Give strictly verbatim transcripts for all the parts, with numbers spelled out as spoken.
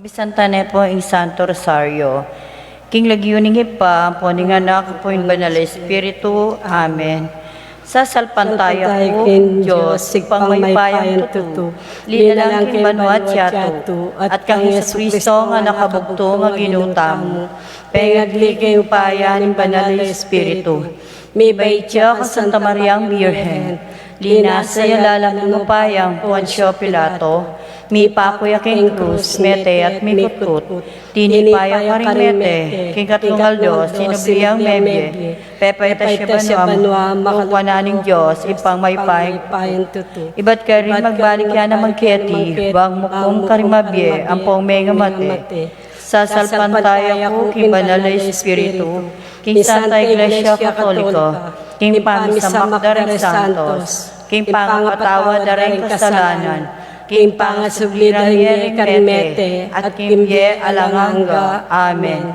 Misantayan pu ing Santo Rosario. King lagyu ning Ibpa, ampo ning Anak, ampo ning Banal a Espiritu. Amen. Sasalpantaya ku king Dios, Ibpang mayupayang tutu, linalang king banua at yatu, at kang Jesucristo a Anak a bugtung a Ginu tamu, pengagli king upaya ning Banal a Espiritu. Mibait ya kang Santa Mariang Birhen, linasa ya lalam ning upayang Poncio Pilato, mipaku ya king krus, mete at mikutut, tinipa ya karing mete, king katlung aldo sinubli yang mebie, pepaitas ya banua, makalugud ning Dios, Ibpang mayupayang tutu. Ibat karin magbalik ya naman keti, bang mukum karing mabie ampong mengamate. Sasalpantaya ku king Banal a Espiritu, king Santa Iglesia Katolika, king pamisamak da ring santos, king pangapatawad da ring kasalanan, king pangasubli da ring mie karing mete, at king bie alang angga. Amen.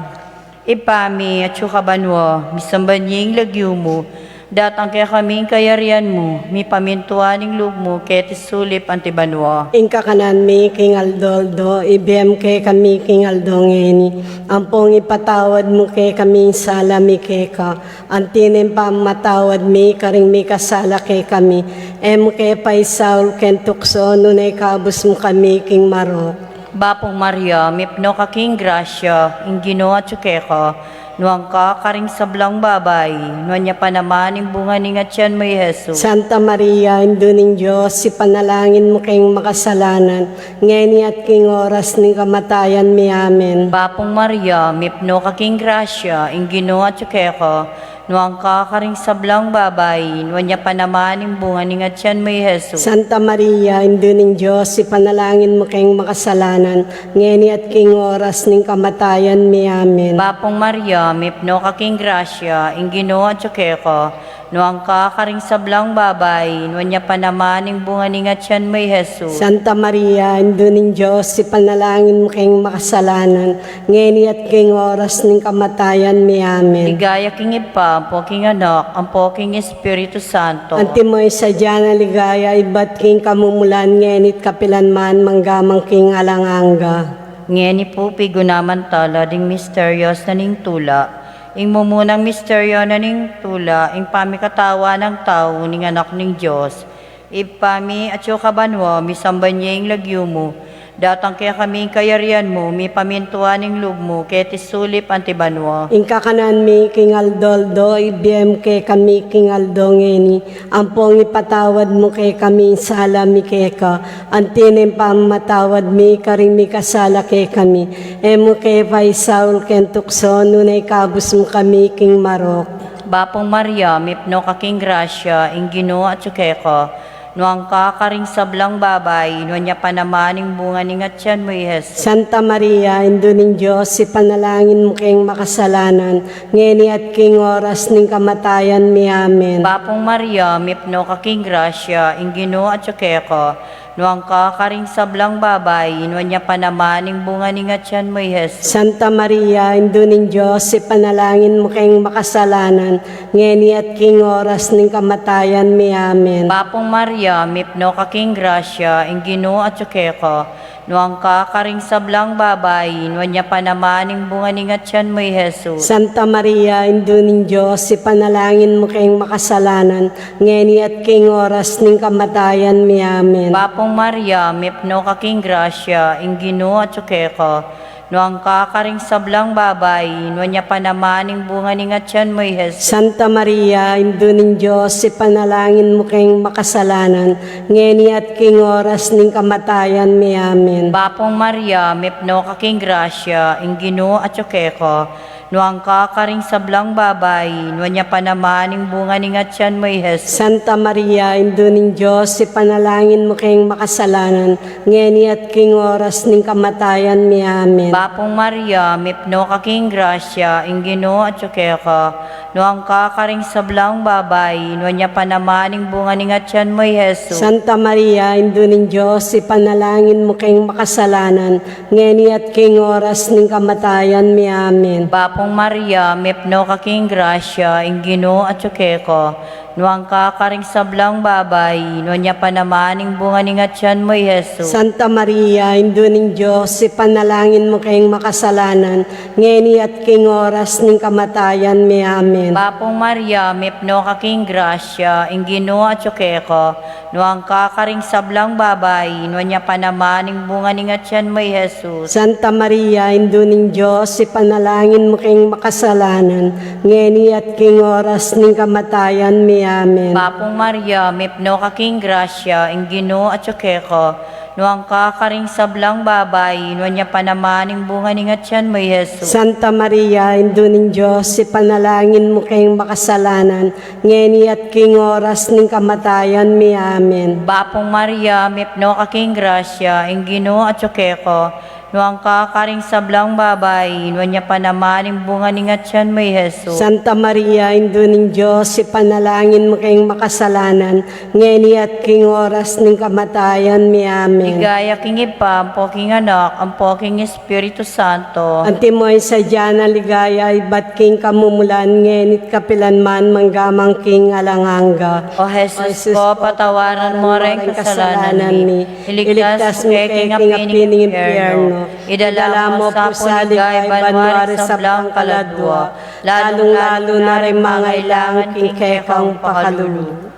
Ibpa mi, atsu ka banua, misamban ya ing lagyu mu, datang kekami ing kayarian mu, mipamintuan ing lub mu keti sulip anti banua. Ing kakanan mi king aldo-aldo, ibie mu kekami king aldo ngeni, ampong ipatawad mu kekami ing sala mi keka, anti ning pamamatawad mi karing mikasala kekami, e mu ke paisaul king tuksu, nune ikabus mu kami king marok. Bapu Maria, mipnu ka king grasya, ing Ginu atyu keka, nuan ka karing sablang babai, nuan ya pa naman ing bunga ning atyan mu, i Jesus. Santa Maria, Indu ning Dios, ipanalangin mu keng makasalanan, ngeni at king oras ning kamatayan mi. Amen. Bapu Maria, mipnu ka king grasya, ing Ginu atyu keka, nuan ka karing sablang babai, nuan ya pa naman ing bunga ning atyan mu, i Jesus. Santa Maria, Indu ning Dios, ipanalangin mu keng makasalanan, ngeni at king oras ning kamatayan mi. Amen. Bapu Maria, mipnu ka king grasya, ing Ginu atyu keka, nuan ka karing sablang babai, nuan ya pa naman ing bunga ning atyan mu, i Jesus. Santa Maria, Indu ning Dios, ipanalangin mu keng makasalanan, ngeni at king oras ning kamatayan mi. Amen. Ligaya king Ibpa, ampo king Anak, ampo king Espiritu Santo. Antimo ing sadya nang ligaya ibat king kamumulan, ngeni at kapilan man, mangga man king alang angga. Ngeni pu, pigunaman tala ding misterios na ning tula. Ing mumunang misteryo na ning tula, ing pamikatawan nang tau ning Anak ning Dios. Ibpa mi, atyu ka banua, misamban ya ing lagyu mu, datang kekami ing kayarian mu, mipamintuan ing lub mu, keti sulip anti banua. Ing kakanan mi king aldo-aldo, ibie mu kekami king aldo ngeni, ampong ipatawad mu kekami ing sala mi keka, anti ning pamamatawad mi karing mikasala kekami, e mu ke paisaul keng tuksu, nune ikabus mu kami king marok. Bapu Maria, mipnu ka king grasya, ing Ginu atyu keka, nuan ka karing sablang babai, nuan ya pa naman ing bunga ning atyan mu, i Jesus. Santa Maria, Indu ning Dios, ipanalangin mu keng makasalanan, ngeni at king oras ning kamatayan mi. Amen. Bapu Maria, mipnu ka king grasya, ing Ginu atyu keka, nuan ka karing sablang babai, nuan ya pa naman ing bunga ning atyan mu, i Jesus. Santa Maria, Indu ning Dios, ipanalangin mu keng makasalanan, ngeni at king oras ning kamatayan mi. Amen. Bapu Maria, mipnu ka king grasya, ing Ginu atyu keka, nuan ka karing sablang babai, nuan ya pa naman ing bunga ning atyan mu, i Jesus. Santa Maria, Indu ning Dios, ipanalangin mu keng makasalanan, ngeni at king oras ning kamatayan mi. Amen. Bapu Maria, mipnu ka king grasya, ing Ginu atyu keka, nuan ka karing sablang babai, nuan ya pa naman ing bunga ning atyan mu, i Jesus. Santa Maria, Indu ning Dios, ipanalangin mu keng makasalanan, ngeni at king oras ning kamatayan mi. Amen. Bapu Maria, mipnu ka king grasya, ing Ginu atyu keka, nuan ka karing sablang babai, nuan ya pa naman ing bunga ning atyan mu, i Jesus. Santa Maria, Indu ning Dios, ipanalangin mu keng makasalanan, ngeni at king oras ning kamatayan mi. Amen. Bapu Maria, mipnu ka king grasya, ing Ginu atyu keka, nuan ka karing sablang babai, nuan ya pa naman ing bunga ning atyan mu, i Jesus. Santa Maria, Indu ning Dios, ipanalangin mu keng makasalanan, ngeni at king oras ning kamatayan mi. Amen. Bapu Maria, mipnu ka king grasya, ing Ginu atyu keka, Nuan ka karing sablang babai, nuan ya pa naman ing bunga ning atian mu, i Jesus. Santa Maria, Indu ning Dios, ipanalangin mu keng makasalanan, ngeni at king oras ning kamatayan mi. Amen. Bapung Maria, mipnu ka king grasya, ing Ginu atyu keka, nuan ka karing sablang babai, nuan ya pa naman ing bunga ning atian mu, i Jesus. Santa Maria, Indu ning Dios, ipanalangin mu keng makasalanan, ngeni at king oras ning kamatayan mi. Amen. Bapung Maria, mipnu ka king grasya, ing Ginu atyu keka, nuan ka karing sablang babai, nuan ya pa naman ing bunga ning atian mu, i Jesus. Santa Maria, Indu ning Dios, ipanalangin mu keng makasalanan, ngeni at king oras ning kamatayan mi. Amen. Bapung Maria, mipnu ka king grasya, ing Ginu atyu keka, nuan ka karing sablang babai, nuan ya pa naman ing bunga ning atian mu, i Jesus. Santa Maria, Indu ning Dios, ipanalangin mu keng makasalanan, ngeni at king oras ning kamatayan mi. Amen. Ligaya king Ibpa, ampo king Anak, ampo king Espiritu Santo. Antimo ing sadya nang ligaya ibat king kamumulan, ngeni't kapilan man, mangga man king alang angga. O Jesus ko, patawaran mo reng kasalanan mi, iligtas mu ke king api ning impyerno, idala mo pu sa ligaya banua ring sablang kaladua, lalung-lalu na ring mangailangan king kekang pakalulu.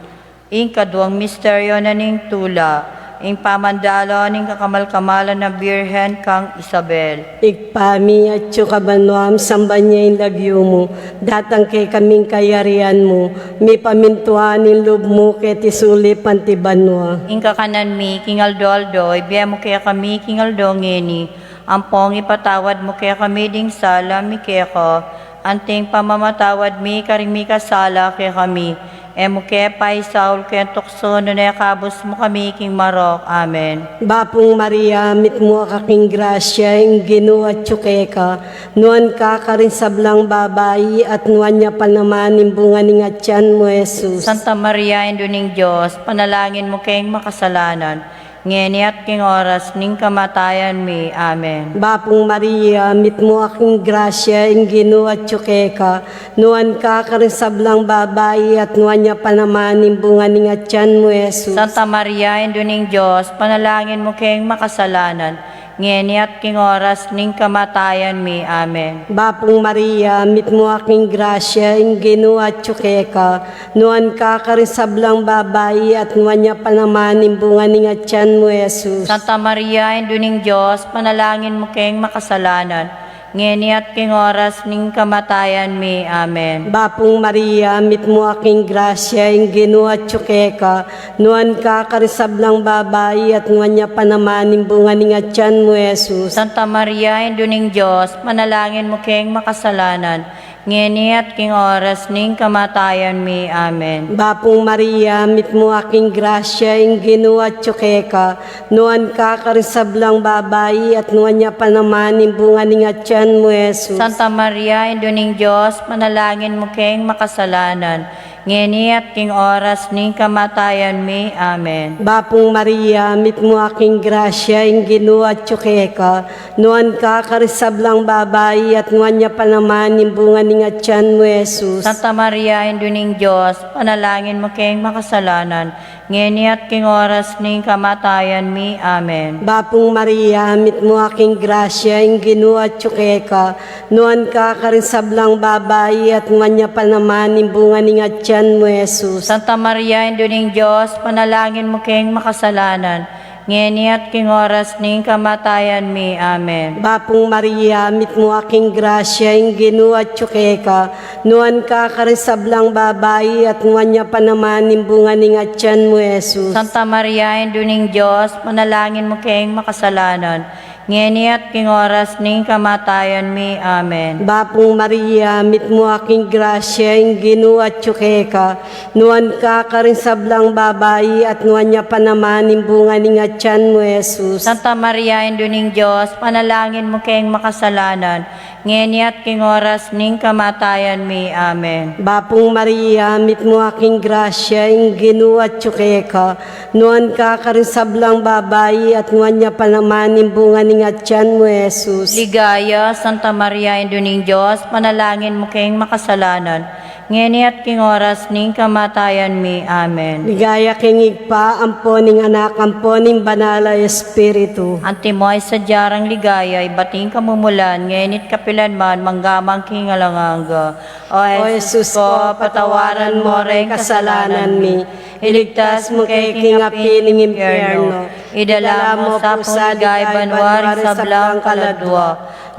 Ing kaduang misteryo na ning tula, ing pamandalo ning kakamal-kamalan a Birhen kang Isabel. Ibpa mi, atyu ka banua, misamban ya ing lagyu mu, datang kekami ing kayarian mu, mipamintuan ing lub mu keti sulip anti banua. Ing kakanan mi king aldo-aldo ibie mu kekami king aldo ngeni, ampong ipatawad mu kekami ding sala mi keka, anting pamamatawad mi karing mikasala kekami. E mu ke paisaul keng tuksu, nune ikabus mu kami king marok. Amen. Bapung Maria, mitmu ka king grasya, ing Ginu atyu keka, nuan ka karing sablang babai, at nuan ya pa naman ing bunga ning atian mu, Jesus. Santa Maria, Indu ning Dios, panalangin mu keng makasalanan, ngeni at king oras ning kamatayan mi. Amen. Bapung Maria, mitmu ka king grasya, ing Ginu atyu keka, nuan ka karing sablang babai, at nuan ya pa naman ing bunga ning atian mu, Jesus. Santa Maria, Indu ning Dios, panalangin mu keng makasalanan, ngeni at king oras ning kamatayan mi. Amen. Bapung Maria, mitmu ka king grasya, ing Ginu atyu keka, nuan ka karing sablang babai, at nuan ya pa naman ing bunga ning atian mu, Jesus. Santa Maria, Indu ning Dios, panalangin mu keng makasalanan, ngeni at king oras ning kamatayan mi. Amen. Bapung Maria, mitmu ka king grasya, ing Ginu atyu keka, nuan ka karing sablang babai, at nuan ya pa naman ing bunga ning atian mu, Jesus. Santa Maria, Indu ning Dios, panalangin mu keng makasalanan, ngeni at king oras ning kamatayan mi. Amen. Bapung Maria, mitmu ka king grasya, ing Ginu atyu keka, nuan ka karing sablang babai, at nuan ya pa naman ing bunga ning atian mu, Jesus. Santa Maria, Indu ning Dios, panalangin mu keng makasalanan, ngeni at king oras ning kamatayan mi. Amen. Bapung Maria, mitmu ka king grasya, ing Ginu atyu keka, nuan ka karing sablang babai, at nuan ya pa naman ing bunga ning atian mu, Jesus. Santa Maria, Indu ning Dios, panalangin mu keng makasalanan, ngeni at king oras ning kamatayan mi. Amen. Bapung Maria, mitmu ka king grasya, ing Ginu atyu keka, nuan ka karing sablang babai, at nuan ya pa naman ing bunga ning atian mu, Jesus. Santa Maria, Indu ning Dios, panalangin mu keng makasalanan, ngeni at king oras ning kamatayan mi. Amen. Bapung Maria, mitmu ka king grasya, ing Ginu atyu keka, nuan ka karing sablang babai, at nuan ya pa naman ing bunga ning atian mu, Jesus. Santa Maria, Indu ning Dios, panalangin mu keng makasalanan, ngeni at king oras ning kamatayan mi. Amen. Bapung Maria, mitmu ka king grasya, ing Ginu atyu keka, nuan ka karing sablang babai, at nuan ya pa naman ing bunga ning atian mu, Jesus. Santa Maria, Indu ning Dios, panalangin mu keng makasalanan, ngeni at king oras ning kamatayan mi. Amen. Bapung Maria, mitmu ka king grasya, ing Ginu atyu keka, nuan ka karing sablang babai, at nuan ya pa naman ing bunga ning atian mu, Jesus. Ligaya, Santa Maria, Indu ning Dios, panalangin mu keng makasalanan, Ngeni at king oras ning kamatayan mi. Amen. Ligaya king Ibpa, ampo ning Anak, ampo ning Banal a Espiritu. Antimo ing sadya rang ligaya, ibat ing kamumulan, ngeni at kapilan man, mangga man king alang angga. O Jesus ko, patawaran mo reng kasalanan mi. Iligtas mu ke king api ning impyerno. Idala mu sa pu king banua ring sablang kaladua,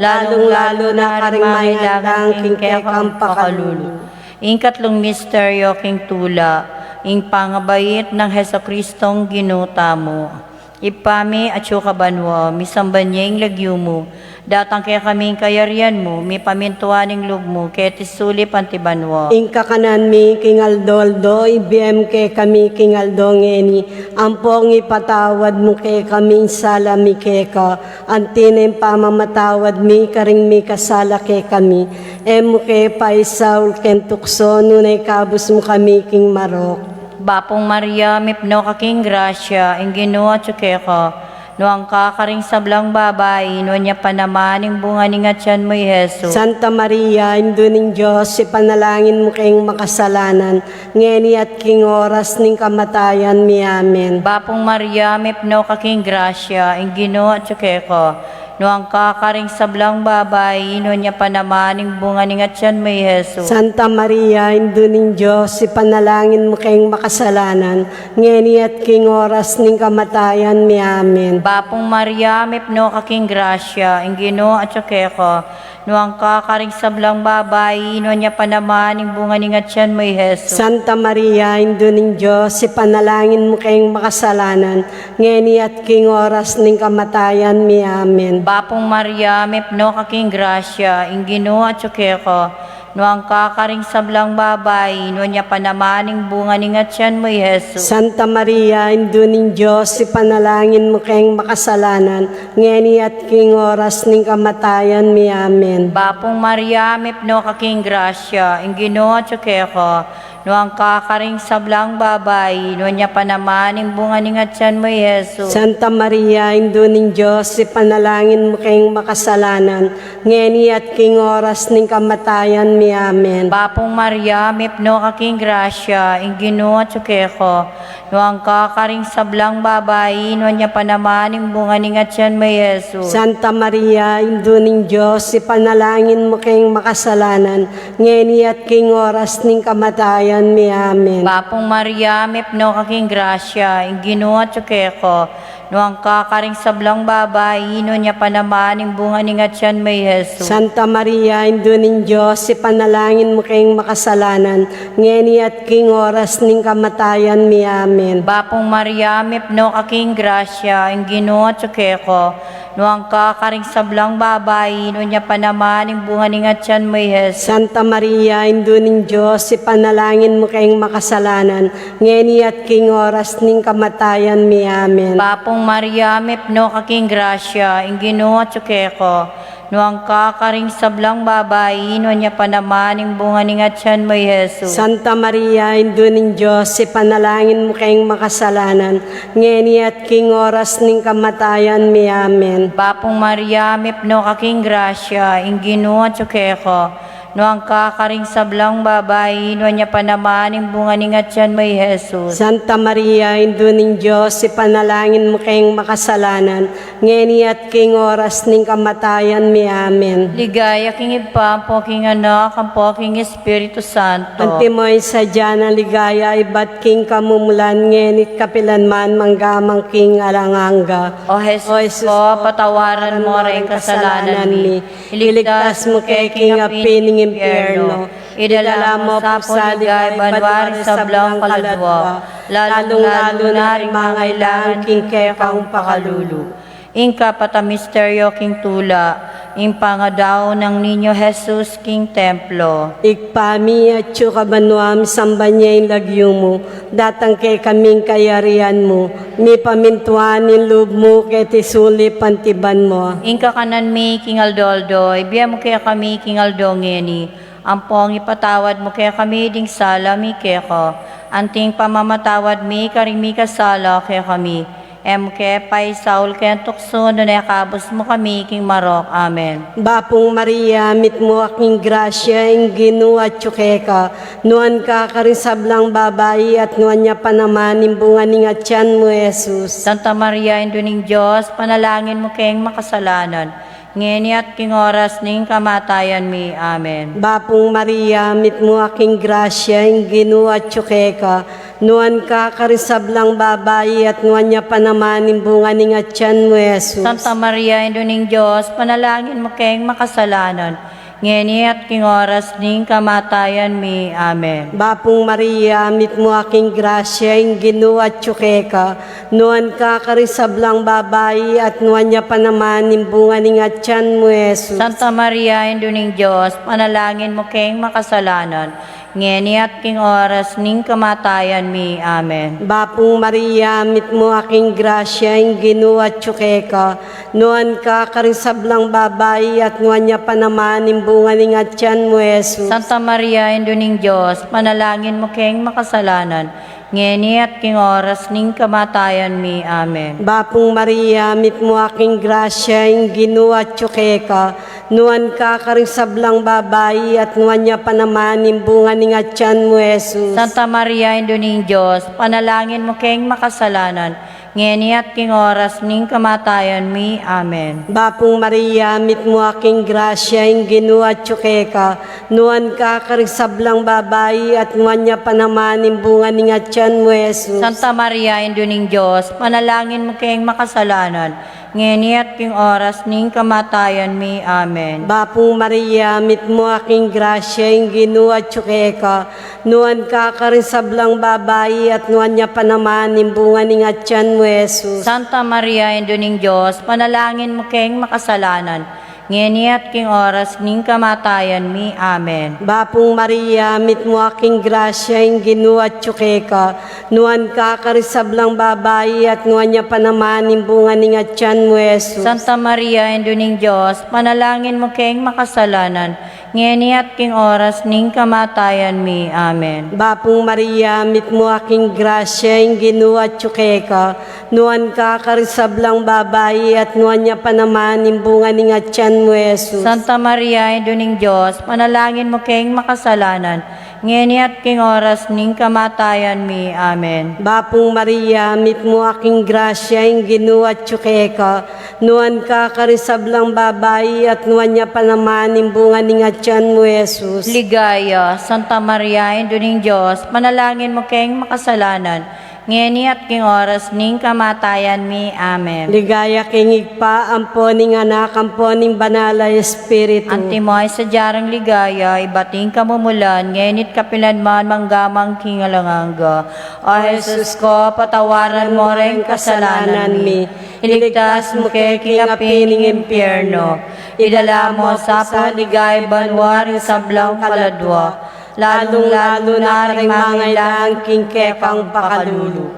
lalung-lalu na karing mangailangan king kekang pakalulu. Ing katlung misteryo king tula, ing pangabait nang Jesucristong Ginu tamu. Ibpa mi, atsu ka banua, misamban ya ing lagyu mu, datang kekami ing kayarian mu, mipamintuan ing lub mu, keti sulip anti banua. Ing kakanan mi king aldo-aldo, ibie mu kekami king aldo ngeni, ampong ipatawad mu kekami ing sala mi keka, anti na ing pamamatawad mi karing mikasala kekami. E mu ke paisaul king tuksu, nune ikabus mu kami king marok. Bapung Maria, mipnu ka king grasya, ing Ginu atyu keka. Nuan ka karing sablang babai, nuan ya pa naman ing bunga ning atyan mu, i Jesus. Santa Maria, Indu ning Dios, ipanalangin mu keng makasalanan, ngeni at king oras ning kamatayan mi. Amen. Bapung Maria, mipnu ka king grasya, ing Ginu atyu keka. Nuan ka karing sablang babai, nuan ya pa naman ing bunga ning atyan mu, i Jesus. Santa Maria, Indu ning Dios, ipanalangin mu keng makasalanan, ngeni at king oras ning kamatayan mi. Amen. Bapung Maria, mipnu ka king grasya, ing Ginu atyu keka. Nuan ka karing sablang babai, nuan ya pa naman ing bunga ning atyan mu, i Jesus. Santa Maria, Indu ning Dios, ipanalangin mu keng makasalanan, ngeni at king oras ning kamatayan mi. Amen. Bapung Maria, mipnu ka king grasya, ing Ginu atyu keka. Nuan ka karing sablang babai, nuan ya pa naman ing bunga ning atyan mu, i Jesus. Santa Maria, Indu ning Dios, ipanalangin mu keng makasalanan, ngeni at king oras ning kamatayan mi. Amen. Bapung Maria, mipnu ka king grasya, ing Ginu atyu keka. Nuan ka karing sablang babai, nuan ya pa naman ing bunga ning atyan mu, i Jesus. Santa Maria, Indu ning Dios, ipanalangin mu keng makasalanan, ngeni at king oras ning kamatayan mi. Amen. Bapung Maria, mipnu ka king grasya, ing Ginu atyu keka. Nuan ka karing sablang babai, nuan ya pa naman ing bunga ning atyan mu, i Jesus. Santa Maria, Indu ning Dios, ipanalangin mu keng makasalanan, ngeni at king oras ning kamatayan mi. Amen. Bapung Maria, mipnu ka king grasya, ing Ginu atyu keka. Nuan ka karing sablang babai, nuan ya pa naman ing bunga ning atyan mu, i Jesus. Santa Maria, Indu ning Dios, ipanalangin mu keng makasalanan, ngeni at king oras ning kamatayan mi. Amen. Bapung Maria, mipnu ka king grasya, ing Ginu atyu keka. Nuan ka karing sablang babai, nuan ya pa naman ing bunga ning atyan mu, i Jesus. Santa Maria, Indu ning Dios, ipanalangin mu keng makasalanan, ngeni at king oras ning kamatayan mi. Amen. Bapung Maria, mipnu ka king grasya, ing Ginu atyu keka. Nuan ka karing sablang babai, nuan ya pa naman ing bunga ning atyan mu, i Jesus. Santa Maria, Indu ning Dios, ipanalangin mu keng makasalanan, ngeni at king oras ning kamatayan mi. Amen. Bapung Maria, mipnu ka king grasya, ing Ginu atyu keka. Nuan ka karing sablang babai, nuan ya pa naman ing bunga ning atyan mu, i Jesus. Santa Maria, Indu ning Dios, ipanalangin mu keng makasalanan, ngeni at king oras ning kamatayan mi. Amen. Ligaya king Ibpa, ampo king Anak, ampo king Espiritu Santo. Antimo ing sadya nang ligaya, ibat king kamumulan, ngeni at kapilan man, mangga man king alang angga. O Jesus ko, patawaran mo reng kasalanan mi. Iligtas mu ke king api ning impyerno. Idala mu sa pu king banua ring sablang kaladua, lalung-lalu na ring mangailangan king kekang pakalulu. Ing kapat a misteryo king tula, ing pangadau nang Niño Jesus king templo. Ibpa mi, atsu ka banua, misamban ya ing lagyu mu, datang kekami ing kayarian mu, mipamintuan ing lub mu keti sulip anti banua. Ing kakanan mi king aldo-aldo, ibie mu kekami king aldo ngeni, ampong ipatawad mu kekami ding sala mi keka, anti ing pamamatawad mi karing mikasala kekami. E mu ke paisaul king tuksu, nune ikabus mu kami king marok. Amen. Bapung Maria, mitmu ka king grasya, ing Ginu atyu keka, nuan ka karing sablang babai, at nuan ya pa naman ing bunga ning atyan mu, Jesus. Santa Maria, Indu ning Dios, panalangin mu keng makasalanan, ngeni at king oras ning kamatayan mi. Amen. Bapung Maria, mitmu ka king grasya, ing Ginu atyu keka, nuan ka karing sablang babai, at nuan ya pa naman ing bunga ning atyan mu, Jesus. Santa Maria, Indu ning Dios, panalangin mu keng makasalanan, ngeni at king oras ning kamatayan mi. Amen. Bapung Maria, mitmu ka king grasya, ing Ginu atyu keka, nuan ka karing sablang babai, at nuan ya pa naman ing bunga ning atyan mu, Jesus. Santa Maria, Indu ning Dios, panalangin mu keng makasalanan, ngeni at king oras ning kamatayan mi. Amen. Bapung Maria, mitmu ka king grasya, ing Ginu atyu keka, nuan ka karing sablang babai, at nuan ya pa naman ing bunga ning atyan mu, Jesus. Santa Maria, Indu ning Dios, panalangin mu keng makasalanan, ngeni at king oras ning kamatayan mi. Amen. Bapung Maria, mitmu ka king grasya, ing Ginu atyu keka, nuan ka karing sablang babai, at nuan ya pa naman ing bunga ning atyan mu, Jesus. Santa Maria, Indu ning Dios, panalangin mu keng makasalanan, ngeni at king oras ning kamatayan mi. Amen. Bapung Maria, mitmu ka king grasya, ing Ginu atyu keka, nuan ka karing sablang babai, at nuan ya pa naman ing bunga ning atyan mu, Jesus. Santa Maria, Indu ning Dios, panalangin mu keng makasalanan, ngeni at king oras ning kamatayan mi. Amen. Bapung Maria, mitmu ka king grasya, ing Ginu atyu keka, nuan ka karing sablang babai, at nuan ya pa naman ing bunga ning atyan mu, Jesus. Santa Maria, Indu ning Dios, panalangin mu keng makasalanan, ngeni at king oras ning kamatayan mi. Amen. Bapung Maria, mitmu ka king grasya, ing Ginu atyu keka, nuan ka karing sablang babai, at nuan ya pa naman ing bunga ning atyan mu, Jesus. Santa Maria, Indu ning Dios, panalangin mu keng makasalanan, ngeni at king oras ning kamatayan mi. Amen. Bapung Maria, mitmu ka king grasya, ing Ginu atyu keka, nuan ka karing sablang babai, at nuan ya pa naman ing bunga ning atyan mu, Jesus. Santa Maria, Indu ning Dios, panalangin mu keng makasalanan, ngeni at king oras ning kamatayan mi. Amen. Bapung Maria, mitmu ka king grasya, ing Ginu atyu keka, nuan ka karing sablang babai, at nuan ya pa naman ing bunga ning atyan mu, Jesus. Ligaya, Santa Maria, Indu ning Dios, panalangin mu keng makasalanan, ngeni at king oras ning kamatayan mi. Amen. Ligaya king Ibpa, ampo ning Anak, ampo ning Banal a Espiritu. Antimo ing sadya rang ligaya, ibat ing kamumulan, ngeni't kapilan man, mangga man king alang angga. O Jesus ko, patawaran mu reng kasalanan mi. Iligtas mu ke king api ning impyerno. Idala mu sa pu king ligaya banua ring sablang kaladua, lalung-lalu na ring mangailangan king kekang pakalulu.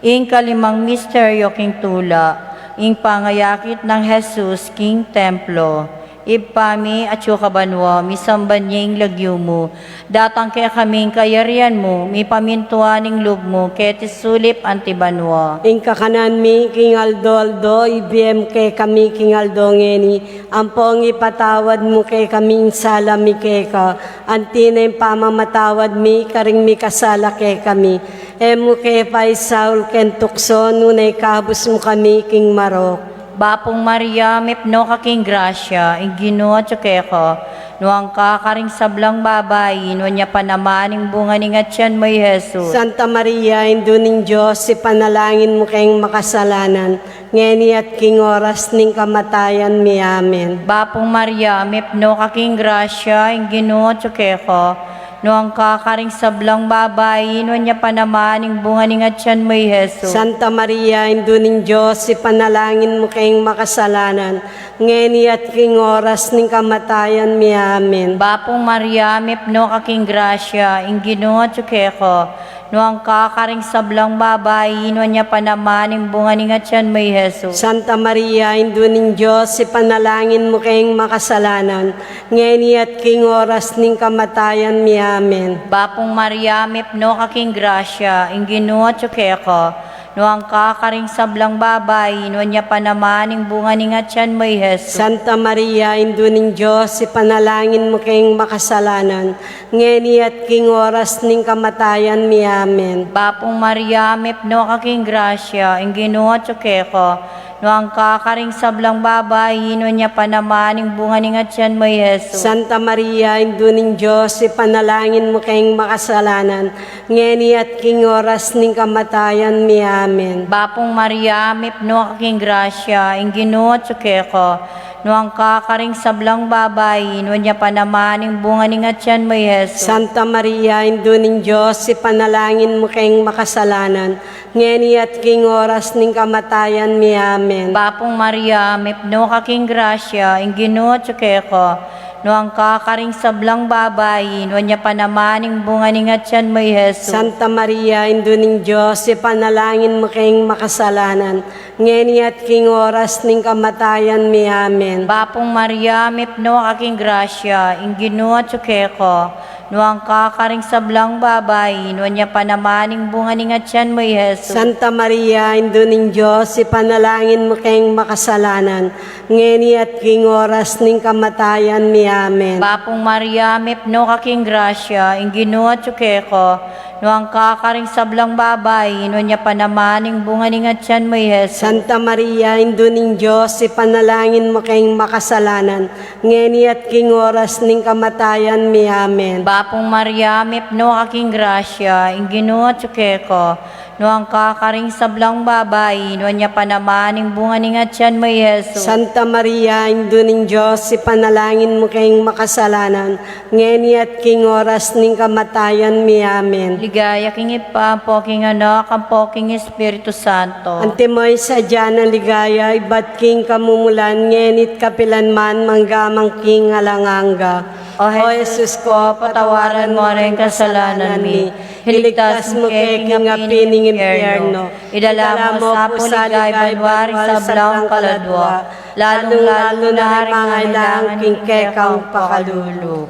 Ing kalimang misteryo king tula, ing pangayakit nang Jesus king templo. Ibpa mi, atsu ka banua, misamban ya ing lagyu mu, datang kekami ing kayarian mu, mipamintuan ing lub mu keti sulip anti banua. Ing kakanan mi king aldo-aldo ibie mu kekami king aldo ngeni, ampong ipatawad mu kekami ing sala mi keka, anti na ing pamamatawad mi karing mikasala kekami. E mu ke paisaul king tuksu, nune ikabus mu kami king marok. Bapu Maria, mipnu ka king grasya, ing Ginu atyu keka, nuan ka karing sablang babai, nuan ya pa naman ing bunga ning atyan mu, i Jesus. Santa Maria, Indu ning Dios, ipanalangin mu keng makasalanan, ngeni at king oras ning kamatayan mi. Amen. Bapu Maria, mipnu ka king grasya, ing Ginu atyu keka, nuan ka karing sablang babai, nuan ya pa naman ing bunga ning atyan mu, i Jesus. Santa Maria, Indu ning Dios, ipanalangin mu keng makasalanan, ngeni at king oras ning kamatayan mi. Amen. Bapu Maria, mipnu ka king grasya, ing Ginu atyu keka, nuan ka karing sablang babai, nuan ya pa naman ing bunga ning atyan mu, i Jesus. Santa Maria, Indu ning Dios, ipanalangin mu keng makasalanan, ngeni at king oras ning kamatayan mi. Amen. Bapu Maria, mipnu ka king grasya, ing Ginu atyu keka, Nuan ka karing sablang babai, nuan ya pa naman ing bunga ning atian mu, i Jesus. Santa Maria, Indu ning Dios, ipanalangin mu keng makasalanan, ngeni at king oras ning kamatayan mi. Amen. Bapu Maria, mipnu ka king grasya, ing Ginu atyu keka. Nuan ka karing sablang babai, nuan ya pa naman ing bunga ning atian mu, i Jesus. Santa Maria, Indu ning Dios, ipanalangin mu keng makasalanan, ngeni at king oras ning kamatayan mi. Amen. Bapu Maria, mipnu ka king grasya, ing Ginu atyu keka. Nuan ka karing sablang babai, nuan ya pa naman ing bunga ning atian mu, i Jesus. Santa Maria, Indu ning Dios, ipanalangin mu keng makasalanan, ngeni at king oras ning kamatayan mi. Amen. Bapu Maria, mipnu ka king grasya, ing Ginu atyu keka. Nuan ka karing sablang babai, nuan ya pa naman ing bunga ning atian mu, i Jesus. Santa Maria, Indu ning Dios, ipanalangin mu keng makasalanan, ngeni at king oras ning kamatayan mi. Amen. Bapu Maria, mipnu ka king grasya, ing Ginu atyu keka. Nuan ka karing sablang babai, nuan ya pa naman ing bunga ning atian mu, i Jesus. Santa Maria, Indu ning Dios, ipanalangin mu keng makasalanan, ngeni at king oras ning kamatayan mi. Amen. Bapu Maria, mipnu ka king grasya, ing Ginu atyu keka. Nuan ka karing sablang babai, nuan ya pa naman ing bunga ning atian mu, i Jesus. Santa Maria, Indu ning Dios, ipanalangin mu keng makasalanan, ngeni at king oras ning kamatayan mi. Amen. Bapu Maria, mipnu ka king grasya, ing Ginu atyu keka. Nuan ka karing sablang babai, nuan ya pa naman ing bunga ning atian mu, i Jesus. Santa Maria, Indu ning Dios, ipanalangin mu keng makasalanan, ngeni at king oras ning kamatayan mi. Amen. Ligaya king Ibpa, ampo king Anak, ampo king Espiritu Santo. Antimo ing sadya nang ligaya ibat king kamumulan, ngeni't kapilan man, mangga man king alang angga. O Jesus ko, patawaran mu ring kasalanan mi, iligtas mu ke king api ning impyerno, idala mu pu sa ligaya banua ring sablang kaladua, lalung-lalu na ring mangailangan king kekang pakalulu.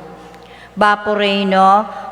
Bapu Reyna,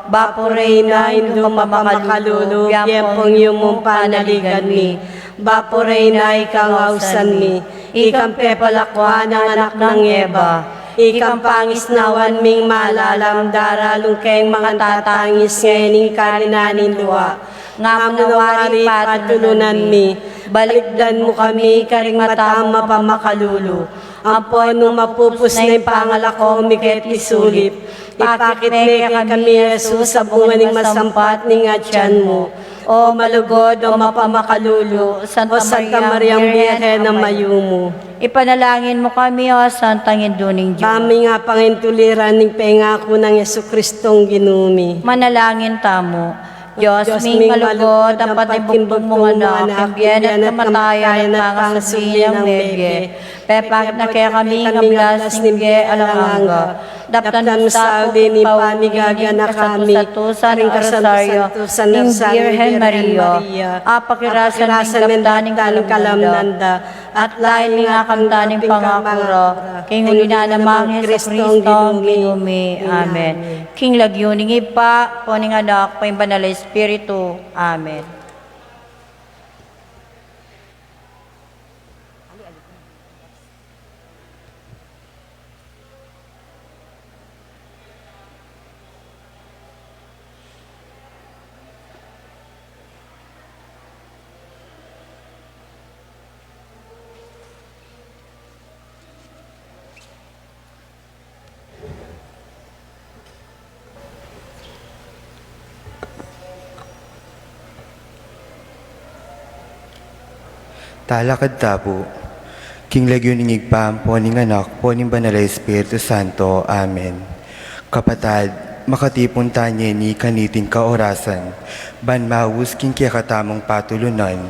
Bapu Reyna, Indu mapamakalulu, tiempong yumung panaligan mi. Bapu Reyna, ikang ausan mi, ikang pepalakuan nang anak nang Eva, ikang pangisnawan ming malalam, daralung keng mangatatangis ngening karinan ning lua. Nga mu na wari patulunan mi, balikdan mu kami karing matang mapamakalulu. Ampo nung mapupus na ing pangalako mi keti sulip, ipakit me kekami, i Jesus, a bunga ning masampat ning atian mu. O malugud, o mapamakalulu, o Santa Mariang Birhen a mayumu. Ipanalangin mu kami, o Santang Indu ning Dios. Ba ming apangintuliran ning pengaku nang Jesucristong Ginu mi. Manalangin tamu. Dios ming malugud, dapat ing bugtung mung anak, king bie at kamatayan at pangasubli nang mebie, pepakit na kekami ing ablas ning bie alang angga. Daptan mu sa uli ning pamigaganaka mi karing kasantusan ning Birhen Maria, apakirasan ning daptan ning kalamnan da, at lain ning akamtan ning pangaku ra, king uli na namang Jesucristong Ginu mi. Amen. King lagyu ning Ibpa, ampo ning Anak, ampo ning Banal a Espiritu. Amen. Talakad ta pu. King lagyu ning Ibpa, ampo ning Anak, ampo ning Banal a Espiritu Santo. Amen. Kapatad, makatipun ta ngeni kaniting kaorasan, ban maus king kekatamung patulunan,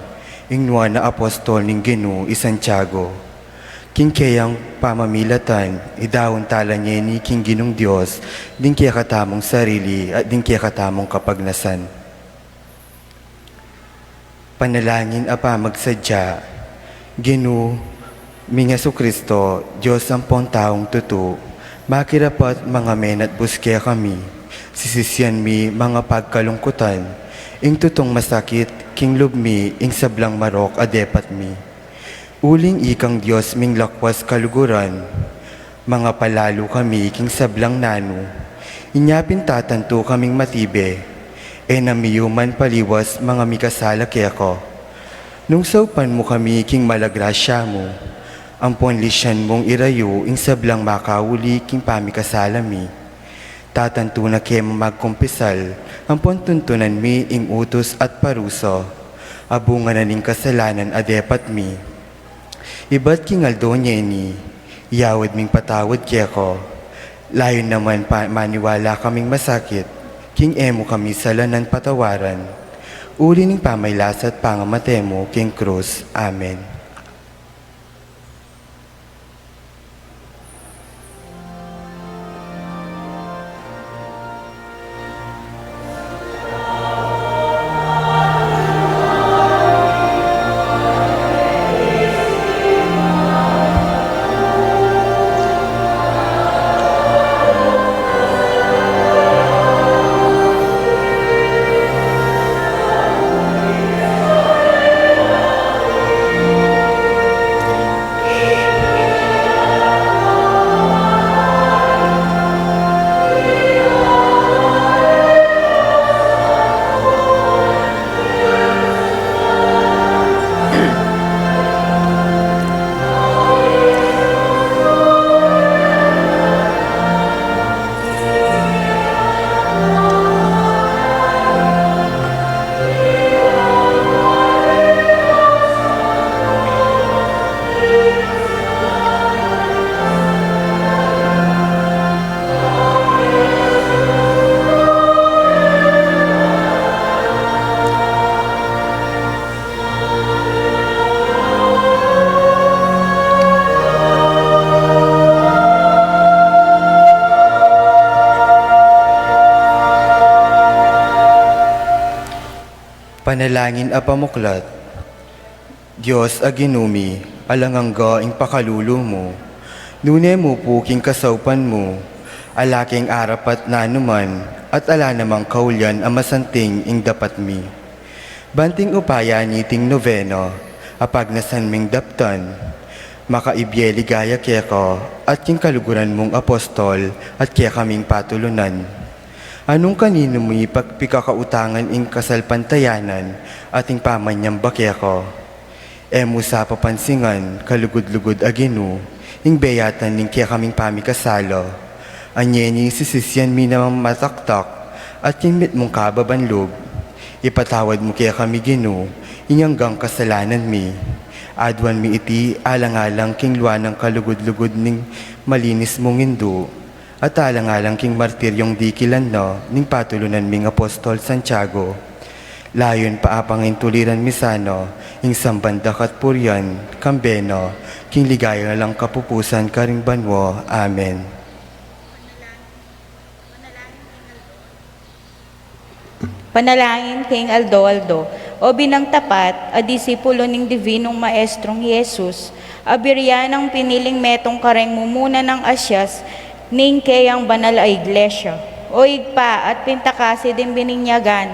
ing nuan a apostol ning Ginu, i Santiago. King keyang pamamilatan, idaun tala ngeni king Ginung Dios, ding kekatamung sarili, at ding kekatamung kapagnasan. Panalangin a pamagsadya. Ginu ming Jesucristo, Dios ampong taung tutu, makirapat mangamen at bus kekami, sisisian mi mangapagkalungkutan, Ing tutung masakit king lub mi ing sablang marok a depat mi. Uling ikang Dios ming lakwas kaluguran, mangapalalu kami king sablang nanu. Inya pin tatantu kaming matibe, e na mi yu man paliwas mangamikasala keka. Nung saupan mu kami king malagrasya mu, ampon lisyan mung irayu ing sablang makauli king pamikasala mi. Tatantu na ke magkumpisal, ampon tuntunan mi ing utus at parusa, a bunga na ning kasalanan a depat mi. Ibat king aldo ngeni, iyawad ming patawad keka, layun naman pa maniwala kaming masakit, king e mu kami salanan patawaran, uli ning pamailasat pangamate mu king krus. Amen. Panalangin a pamuklat. Dios a Ginu mi, alang angga ing pakalulu mu, nune mu pu king kasaupan mu, ala keng arapat nanuman, at ala namang kaulian a masanting ing dapat mi. Banting upaya niting nobena, a pagnasan ming daptan, makaibye ligaya keka, at king kaluguran mung apostol, at kekaming patulunan. Anung kaninu mi pag pikakautangan ing kasalpantayanan at ing pamanyamba keka. E mu sa papansingan, kalugud-lugud a Ginu, ing beyatan ning kekaming pamikasala. Anya ning sisisyan mi namang mataktak at king mitmung kababan lub. Ipatawad mu kekami, Ginu, ing anggang kasalanan mi. Aduan mi iti alang-alang king lua nang kalugud-lugud ning malinis mung Indu. At alang-alang king martiryung dikilan na ning patulunan ming Apostol Santiago. Layun pa apangintuliran mi sana ing samban da ka at purian, kambe na, king ligaya alang kapupusan karing banua. Amen. Panalangin king aldo-aldo. O binang tapat a disipulo ning Divinong Maestrong Jesus, a biryan nang piniling metung kareng mumuna nang asyas ning keyang banal a Iglesia. O Ibpa, at pintakasi ding bininyagan,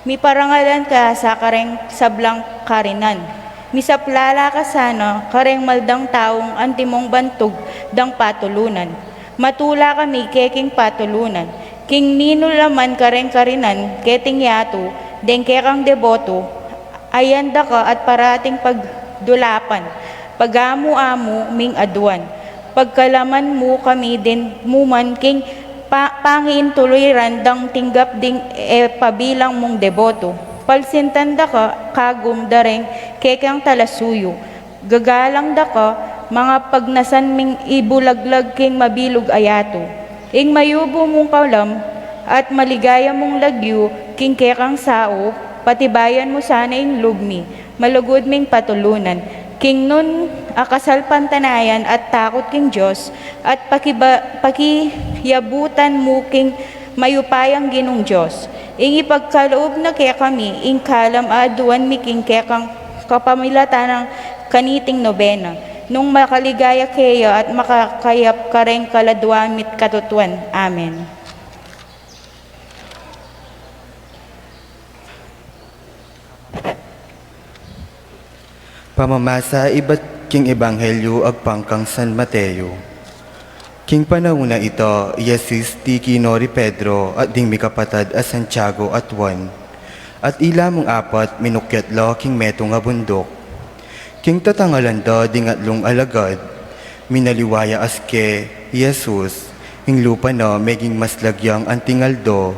miparangalan ka sa kareng sablang karinan. Misaplala ka sana kareng maldang taung antimong bantug dang patulunan. Matula kami keking patulunan, king ninu la man kareng karinan keting yatu, deng kekang deboto, ayan da ka at parating pagdulapan, pagamu-amu ming aduan. Pagkalaman mu kami din mu man king pa-, pangintuliran dang tinggap ding e pabilang mung deboto. Palsintan da ka kagum da reng kekang talasuyu. Gagalang da ka, mangapagnasan ming ibulaglag king mabilug a yatu. Ing mayubu mung kalam at maligaya mung lagyu king kekang saup, patibayan mu sana ing lub mi, malugud ming patulunan, king nun a kasalpantanayan at takut king Dios, at pakiba-, pakiyabutan mu king mayupayang Ginung Dios. Ing ipagkalub na kekami ing kalam a aduan mi king kekang kapamilatan nang kaniting nobena, nung makaligaya keya at makakayap kareng kaladua mi't katutuan. Amen. Pamamasa ibat king Ebanghelyu agpang kang San Mateo. King panaun a ita, i Jesus tikino ri Pedro at ding mikapatad a Santiago at Juan, at ila mung apat minukyat la king metung a bunduk. King tatangalan da ding atlung alagad, minaliwa ya aske i Jesus, ing lupa na meging maslag yang anting aldo,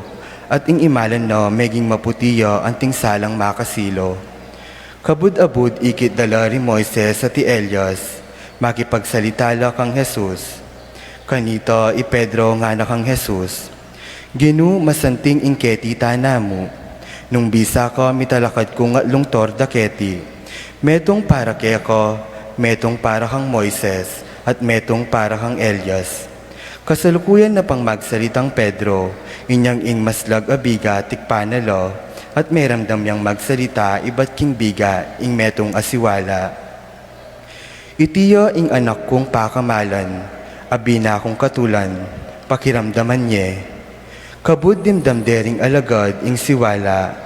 at ing imalan na meging maputi ya anting salang makasilo. Kabud-abud ikit da la ri Moises at i Elias, makipagsalita la kang Jesus. Kanita i Pedro ngana kang Jesus, "Ginu, masanting ing keti tana mu. Nung bisa ka, mitalakad kung atlung torda keti. Metung para keka, metung para kang Moises, at metung para kang Elias." Kasalukuyan na pang magsalitang Pedro, inyang ing maslag a biga tikpan na la, at meramdam yang magsalita ibat king biga ing metung a siwala. "Iti ya ing anak kung pakamalan, a bina kung katulan, pakiramdaman ye." Kabud dimdam de ring alagad ing siwala,